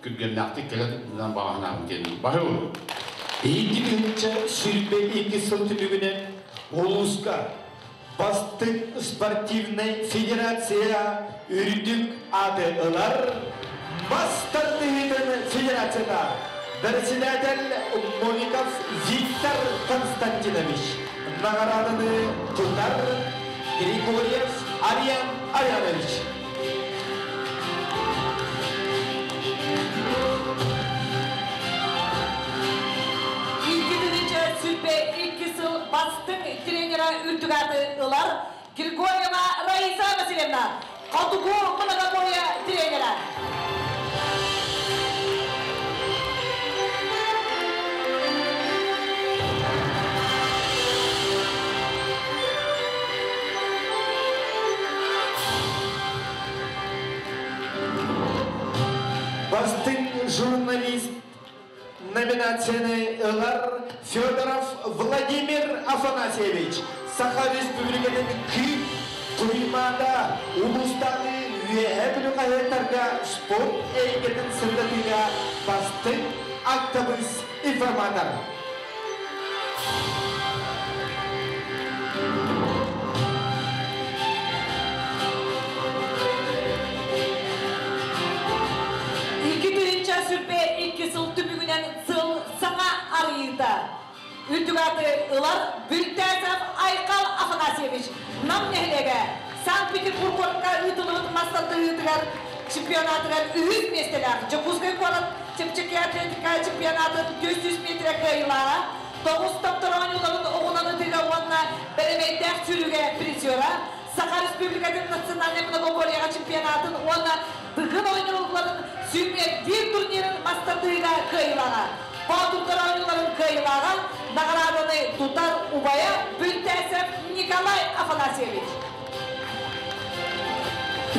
күргүөмнээхтик кэлэ турдан баҕаһынаабын диэн баһыыбын. 2022 сыл түмүгүнэн улууска бастыҥ спортивнай федерация үрдүк ааты ылар мас тардыһыытын федерацията председатель Новиков Виктор Константинович наҕарааданы тутар Григорьев Ариан Арианович. бастыҥ тренера үрдүк ааты ылар Григорьева Раиса Васильевна, Хотугу многоборье тренера. Бастыҥ журналист номинацияны ылар Федоров Владимир Афанасьевич, Саха Республикатын Кыым Туймаада улуустааҕы Үөһээ Бүлүү хаһыаттарга спорт эйгэтин сырдатыыга бастыҥ актыбыыс информатор. 2022 сыл түмүгүнэн сыл саҥа арыйыыта. Үрдүк ааты ылар Бүлтээсов Айхал Афанасьевич, Нам нэһилиэгэ, Санкт-Петербург куоракка ыытыллыбыт мас тардыһыытыгар чемпионатыгар үһүс миэстэлээх Дьокуускай куорат чэпчэки атлетика чемпионатын 400 метрэ кыайыылааҕа, тоҕус таптар оонньууларын оҕунан ытыыга уонна бэлэмэйдээх сүүрүүгэ призера, Саха Республикатын национальнай многоборьеҕа чемпионатын уонна Дыгын оонньууларын сүүмэрдиир турнирын мас тардыһыыга кыайыылааҕа, Боотурдар оонньууларын кыайыылааҕа наҕарааданы тутар убайа Бүлтээсэп Николай Афанасьевич.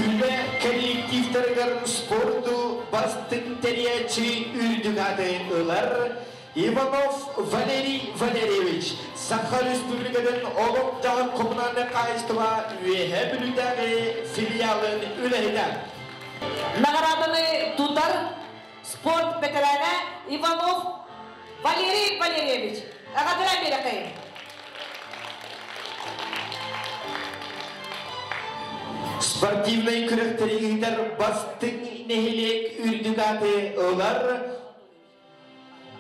Үлэ коллективтарыгар спорду бастыҥ тэрийээччи үрдүк ааты ылар Иванов Валерий Валерьевич, Саха Республикатын олох-дьаһах коммунальнай хаһаайыстыба Үөһээ Бүлүүтээҕи филиалын үлэһитэ. Наҕарааданы тутар спорт бэтэрээнэ Иванов Валерий Валерьевич. Эҕэрдэлээн биэрэххин. Спортивнай күрэхтэри ыытар бастыҥ нэһилиэк үрдүк ааты ылар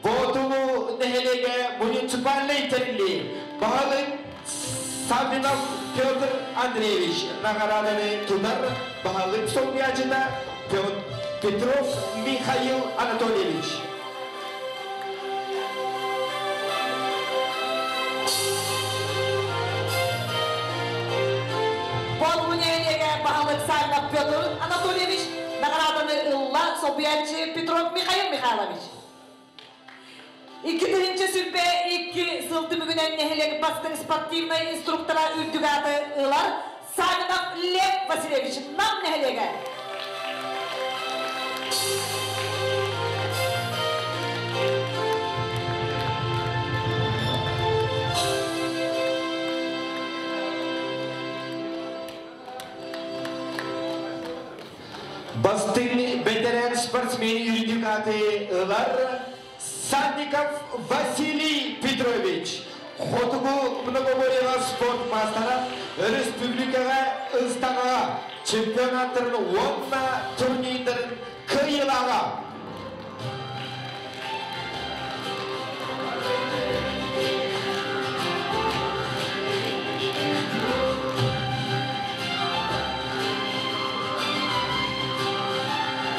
Боотулу нэһилиэгэ муниципальнай тэриллии баһылык Саввинов Петр Андреевич наҕарааданы тутар баһылык солбуйааччыта Петров Михаил Анатольевич. Боотулу нэһилиэгэ баһылык Саввинов Петр Анатольевич наҕарааданы ылла солбуйааччы Петров Михаил Михайлович. 2022 сыл түмүгүнэн нэһилиэк бастыҥ спортивнай инструктора үрдүк ааты ылар Савинов Лев Васильевич, Нам нэһилиэгэ. Бастыҥ бэтэрээн спортсмен үрдүк ааты ылар Санников Василий Петрович, Хотугу многоборьеҕа спорт маастара, өрөспүүбүлүкэҕэ ыстаҥаҕа чемпионаттарын уонна турнирдарын кыайыылааҕа.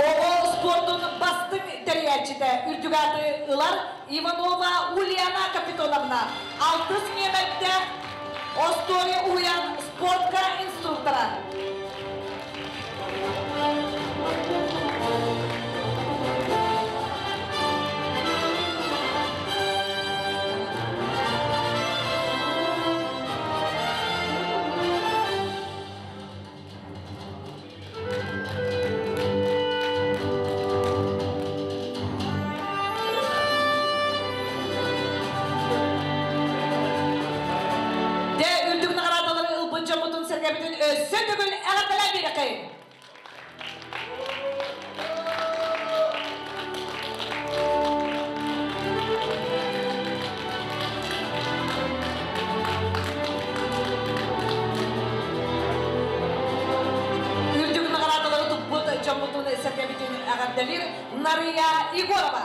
Оҕо спордун бастыҥ тэрийээччитэ үрдүк ааты ылар Иванова Ульяна Капитоновна, алтыс миэмэттээх остуоруйа уһуйаан спортка инструктора. Дэ үрдүк наҕараадалары ылбыт дьоммутун сэргэбитин өссө төгүл эҕэрдэлээн биэрэххин. Үрдүк наҕараадалары туппут дьоммутун сэргэбитин эҕэрдэлиир Нарыйа Егорова.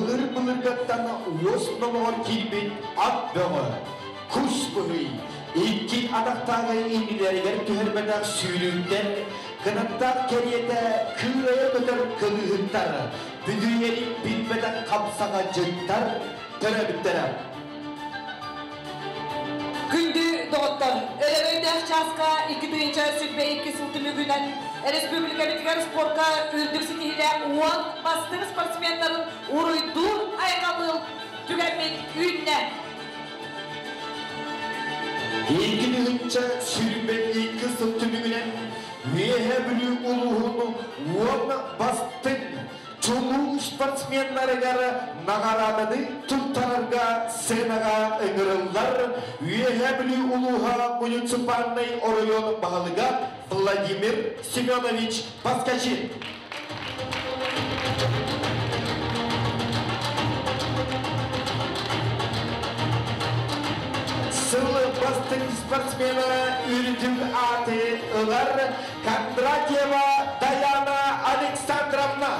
Былыр-былыргаттан уос номоҕор киирбит ат бөҕө, кус быһый, икки атахтааҕы иннилэригэр түһэрбэтэх сүүрүүттэн кынаттаах кэриэтэ кыырайа көтөр кылыыһыттар, бүдүйэри билбэтэх хапсаҕадьыттар төрөөбүттэрэ. Күндү доҕоттор, өрөгөйдөөх чааска 2022 сыл түмүгүнэн республикабытыгар спортка үрдүк ситиһиилээх 10 бастыҥ спортсменнарын уруйдуур айхаллыыр түгэммит үүннэ. 2022 сыл түмүгүнэн Үөһээ Бүлүү улууһун 10 бастыҥ чулуу спортсменнарыгар наҕарааданы туттарарга сценаҕа ыҥырыллар Үөһээ Бүлүү улууһа муниципальнай оройуон баһылыга Владимир Семенович Поскачин. Сыл бастыҥ спортсмена үрдүк ааты ылар Кондратьева Даяна Александровна.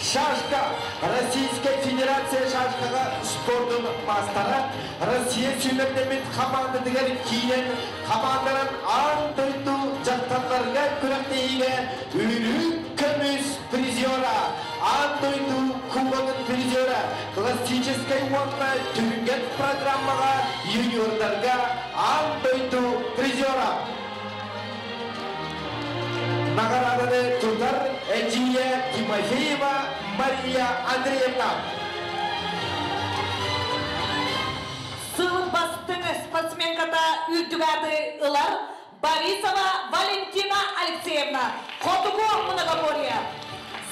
Шашка, Российская Федерация шашкаҕа спордун маастара, Россия сүүмэрдэммит хамаандатыгар киирэн, хамаанданан аан дойду дьахталларга күрэхтэһиигэ үрүҥ көмүс призера, аан дойду кубогын призера, классическай уонна түргэн программаҕа юниордарга аан дойду призера. Наҕарааданы тутар эдьиийэ Тимофеева Мария Андреевна. Сыл бастыҥ спортсменката үрдүк ааты ылар Борисова Валентина Алексеевна, Хотугу многоборье.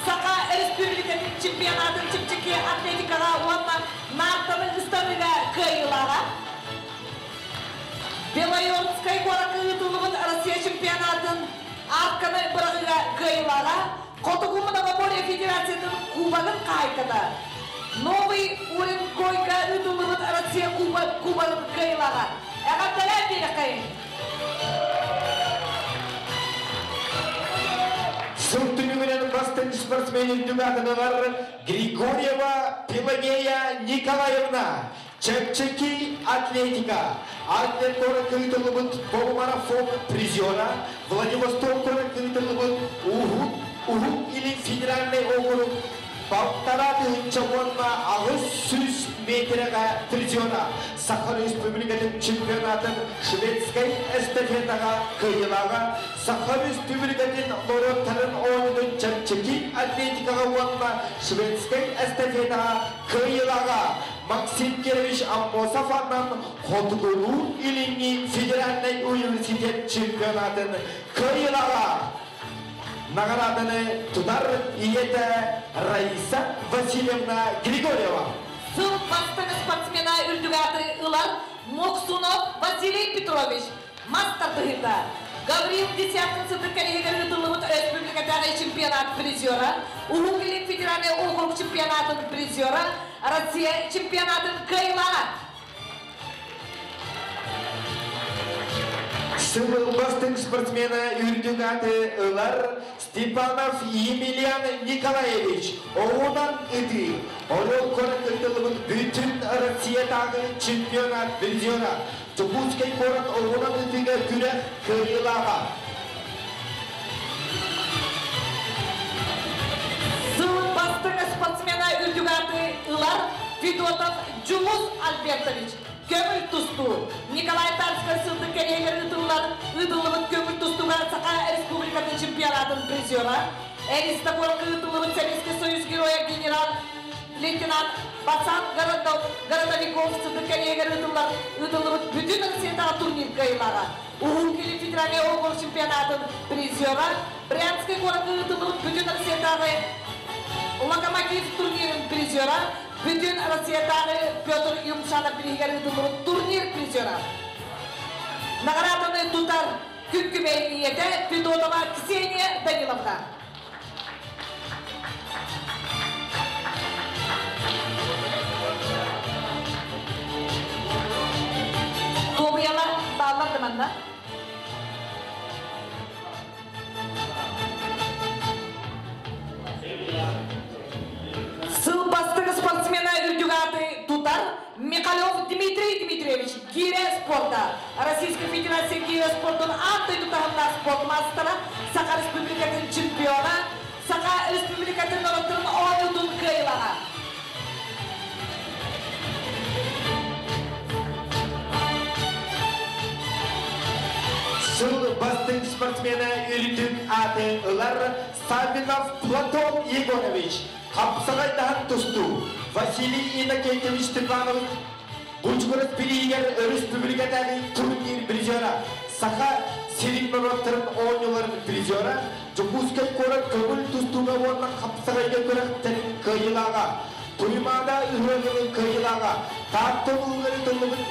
Саха Республикатын чемпионатын чэпчэки атлетикаҕа уонна наартаны ыстаныыга кыайыылааҕа. Белоярскай куоракка ыытыллыбыт Россия чемпионатын арканы быраҕыыга кыайыылааҕа, Хотугу многоборье федерациятын кубогын хаһаайката. Новый Уренгойга ыытыллыбыт Россия кубогын кыайыылааҕа. Эҕэрдэлээн биэриэххэйиҥ! Сыл түмүгүнэн бастыҥ спортсмен үрдүк аатыныгар Григорьева Пелагея Николаевна, чэпчэки атлетика, Адлер куоракка ыытыллыбыт полумарафон призера, Владивосток куоракка ыытыллыбыт Уһук, Уһук Илин федеральнай округ 1518 метрэҕэ призера, Саха Республикатын чемпионатын шведскай эстафетаҕа кыайыылааҕа, Саха Республикатын норуоттарын оонньуутун чэпчэки атлетикаҕа уонна шведскай эстафетаҕа кыайыылааҕа Максим Кирович Аммосов аатынан Хотугулуу Илиҥҥи федеральнай университет чемпионатын кыайыылааҕа. Наҕарааданы тутар ийэтэ Раиса Васильевна Григорьева. Сыл бастыҥ спортсмена үрдүк ааты ылар Моксунов Василий Петрович, мас тардыһыыта. Гаврил Десяткин сырдык кэриһигэр ыытыллыбыт республикатааҕы чемпионат призера, Уһук Илин федеральнай округ чемпионатын призера, Россия чемпионатын кыайыылааҕа. Сыл бастыҥ спортсмена үрдүк ааты ылар Степанов Емельян Николаевич, оҕунан ытыы, Орел куорат ыытыллыбыт бүтүн Россиятааҕы чемпионат призера, Дьокуускай куорат оҕунан ытыыга күрэх кыайыылааҕа. Сыл бастыҥ спортсмена үрдүк ааты ылар Федотов Дьулус Альбертович, көҥүл тустуу. Николай Тарскай сылдык кэриэһигэр ыытыллар ыытыллыбыт көҥүл тустууга Саха Республикатын чемпионатын призера, Эриста куоракка ыытыллыбыт Советский Союз Героя генерал лейтенант Басан Городовиков сылдык кэриэһигэр ыытыллар ыытыллыбыт бүтүн Россиятааҕы турнир кыайыылааҕа. Уһук Илин федеральнай округ чемпионатын призера, Брянскай куоракка ыытыллыбыт бүтүн Россиятааҕы Локомотив турнирын призера, бүтүн Россиятааҕы Петр Юмшанов бирииһигэр ыытыллыбыт турнир призера. Наҕарааданы тутар күн күбэй ийэтэ Федотова Ксения Даниловна. Туобуйалар бааллар да манна. Сыл бастыҥ спортсмена Ковалев Дмитрий Дмитриевич, гиря спорта. Российской Федерация гиря спортун антый тутахымна спорт мастера, Саха Республикатын чемпиона, Саха Республикатын норуоттарын оонньуутун кыайыылааҕа. Сыл бастыҥ спортсмена үрдүк ааты ылар Саввинов Платон Егорович, хапсаҕайдаһан тустуу, Василий Иннокентьевич Степанов Бучгурат бирииһигэр өрөспүүбүлүкэтээҕи турнир призера, Саха сирин норуоттарын оонньууларын призера, Дьокуускай куорат көҥүл тустууга уонна хапсаҕайга күрэхтэрин кыайыылааҕа, Туймаада ыһыаҕын кыайыылааҕа, Таатта улууһугар ыытыллыбыт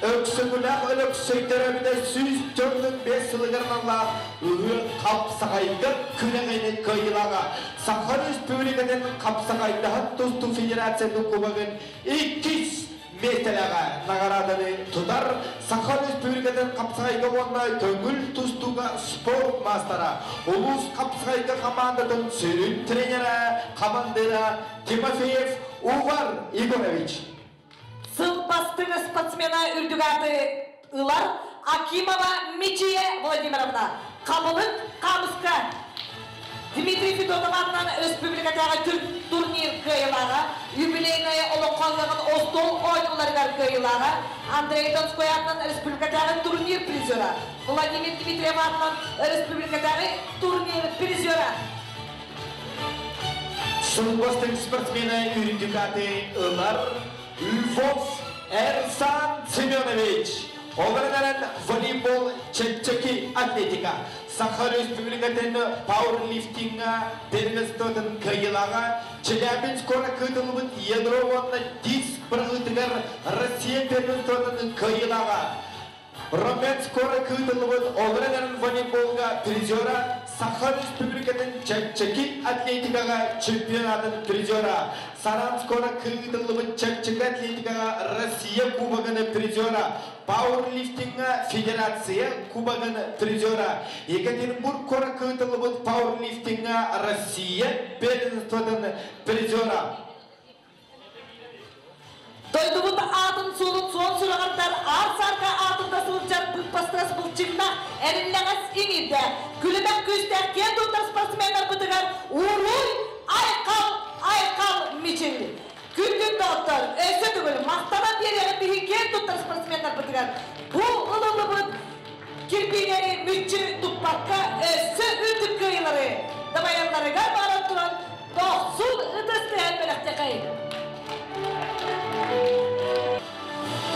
Өксөкүлээх Өлөксөй төрөөбүтэ 145 сылыгар аналлаах ыһыах хапсаҕайга күрэҕин кыайыылааҕа, Саха Республикатын хапсаҕайдаһан тустуу федерациятын кубогын иккис миэстэлээҕэ наҕарааданы тутар Саха Республикатын хапсаҕайга уонна көҥүл тустууга спорт маастара, улуус хапсаҕайга хамаандатын сүрүн тренерэ, хамандыыра Тимофеев Увар Егорович. Сыл бастыҥ спортсмена үрдүк ааты ылар Акимова Мичия Владимировна. Хабылык Хаамыска. Дмитрий Федотов аатынан республикатааҕы турнир кыайыылааҕа, юбилейная олоҥхо ыһыаҕын остуол оонньууларыгар кыайыылааҕа, Андрей Донской аатынан республикатааҕы турнир призера, Владимир Дмитриев аатынан республикатааҕы турнир призера. Сыл бастыҥ спортсмена үрдүк ааты ылар Львов Эрсан Семенович. Олорон волейбол, чэпчэки атлетика, Саха Республикатын пауэрлифтиҥҥа первенствотын кыайыылааҕа, Челябинск куоракка ыытыллыбыт ядро уонна диск быраҕыытыгар Россия первенствотын кыайыылааҕа, Роменск куоракка ыытыллыбыт олорон волейболга призера, Саха Республикатын чэпчэки атлетикаҕа чемпионатын призера, Саранск куоракка ыытыллыбыт чэпчэки атлетикаҕа Россия Кубогын призера, пауэрлифтиҥҥа Федерация Кубогын призера, Екатеринбург куоракка ыытыллыбыт пауэрлифтиҥҥа Россия первенствотын призера. Дойдубут аатын суолун суон сураҕырдар аар-саарга аатырда сылдьар быыппастырас былчыҥнах, эриллэҕэс иҥиирдээх, күлүмэх күүстээх киэн туттар спортсменнарбытыгар уруй, айхал, айхал мичил! Күн-күн доҕоттор, өссө төгүл махтанан биэриэҕин биһиги киэн туттар спортсменнарбытыгар бу ылыллыбыт кирбиилэри мүччү туппакка өссө үрдүк кыайыылары дабайалларыгар баҕаран туран дохсун ытыс тыаһын бэлэхтиэхэйин.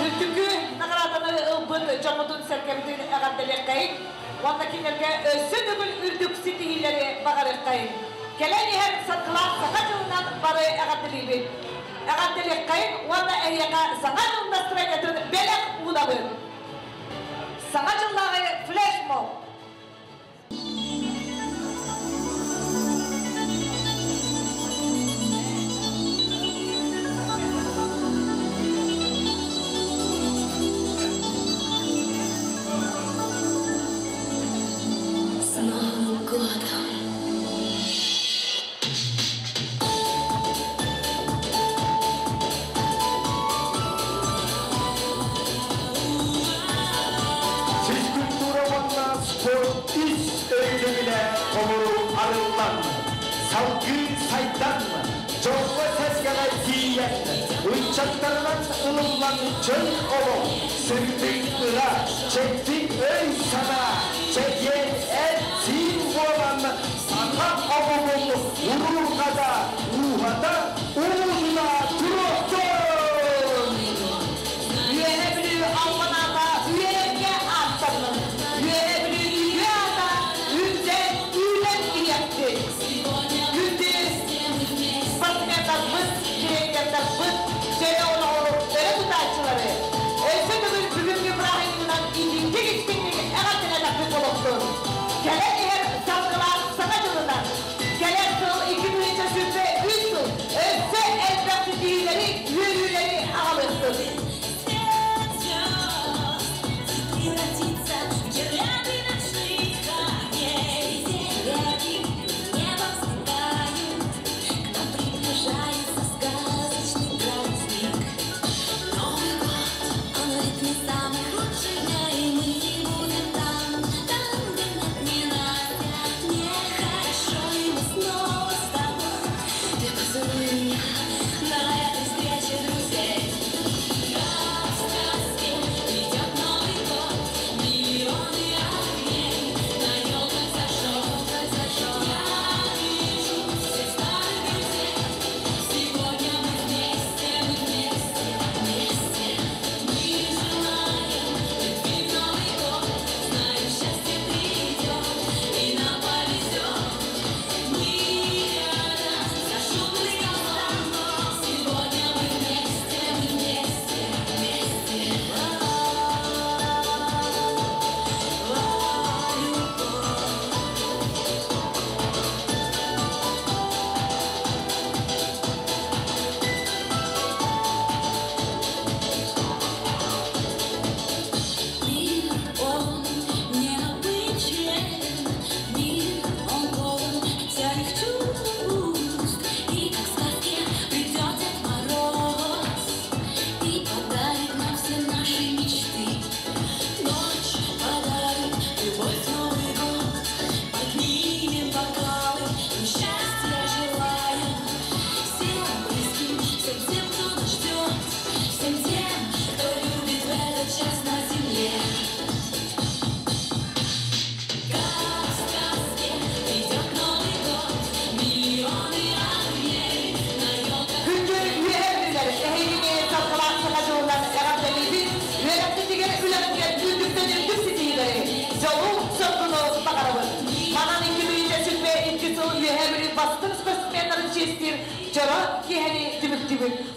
Үрдүкү наҕарааданы ылбыт дьоммутун сэргэбитин эҕэрдэлиэххэйин уонна кинилэргэ өссө төгүл үрдүк ситиһиилэри баҕарыаххайын. Кэлэн иһэр саргылаах Саха дьылынан бары эҕэрдэлиибит. Эҕэрдэлиэххэйин уонна эһиэхэ Саҥа дьыл настроениетын бэлэх уунабыт. Саҥа дьыллааҕы флешмоб. С Новым годом! Физкультура уонна спорт ис өйдөбүлэ толору арыллан, салгыы сайдан, дьоҥҥо-сэргэҕэ тиийэн, ыччаттарынан ылыллан чөл олох, сырдык ыра, чэбдик өй-санаа, чэгиэн эт-сиин буолан саха омугун уруурҕата, ууһата, ууһуна туруохтун! Үөһэ Бүлүү албан аата үйэлэргэ ааттаннын! Үөһэ Бүлүү үтүө аата үрдэн үүнэн иһиэхтин! Күндү спортсменнарбыт, тренердарбыт, сөрө олоҕу өрө тутааччылары өссө төгүл бүгүҥҥү бырааһынньыгынан итинник истиҥник эҕэрдэлэтэххэ! сылдьыбыт.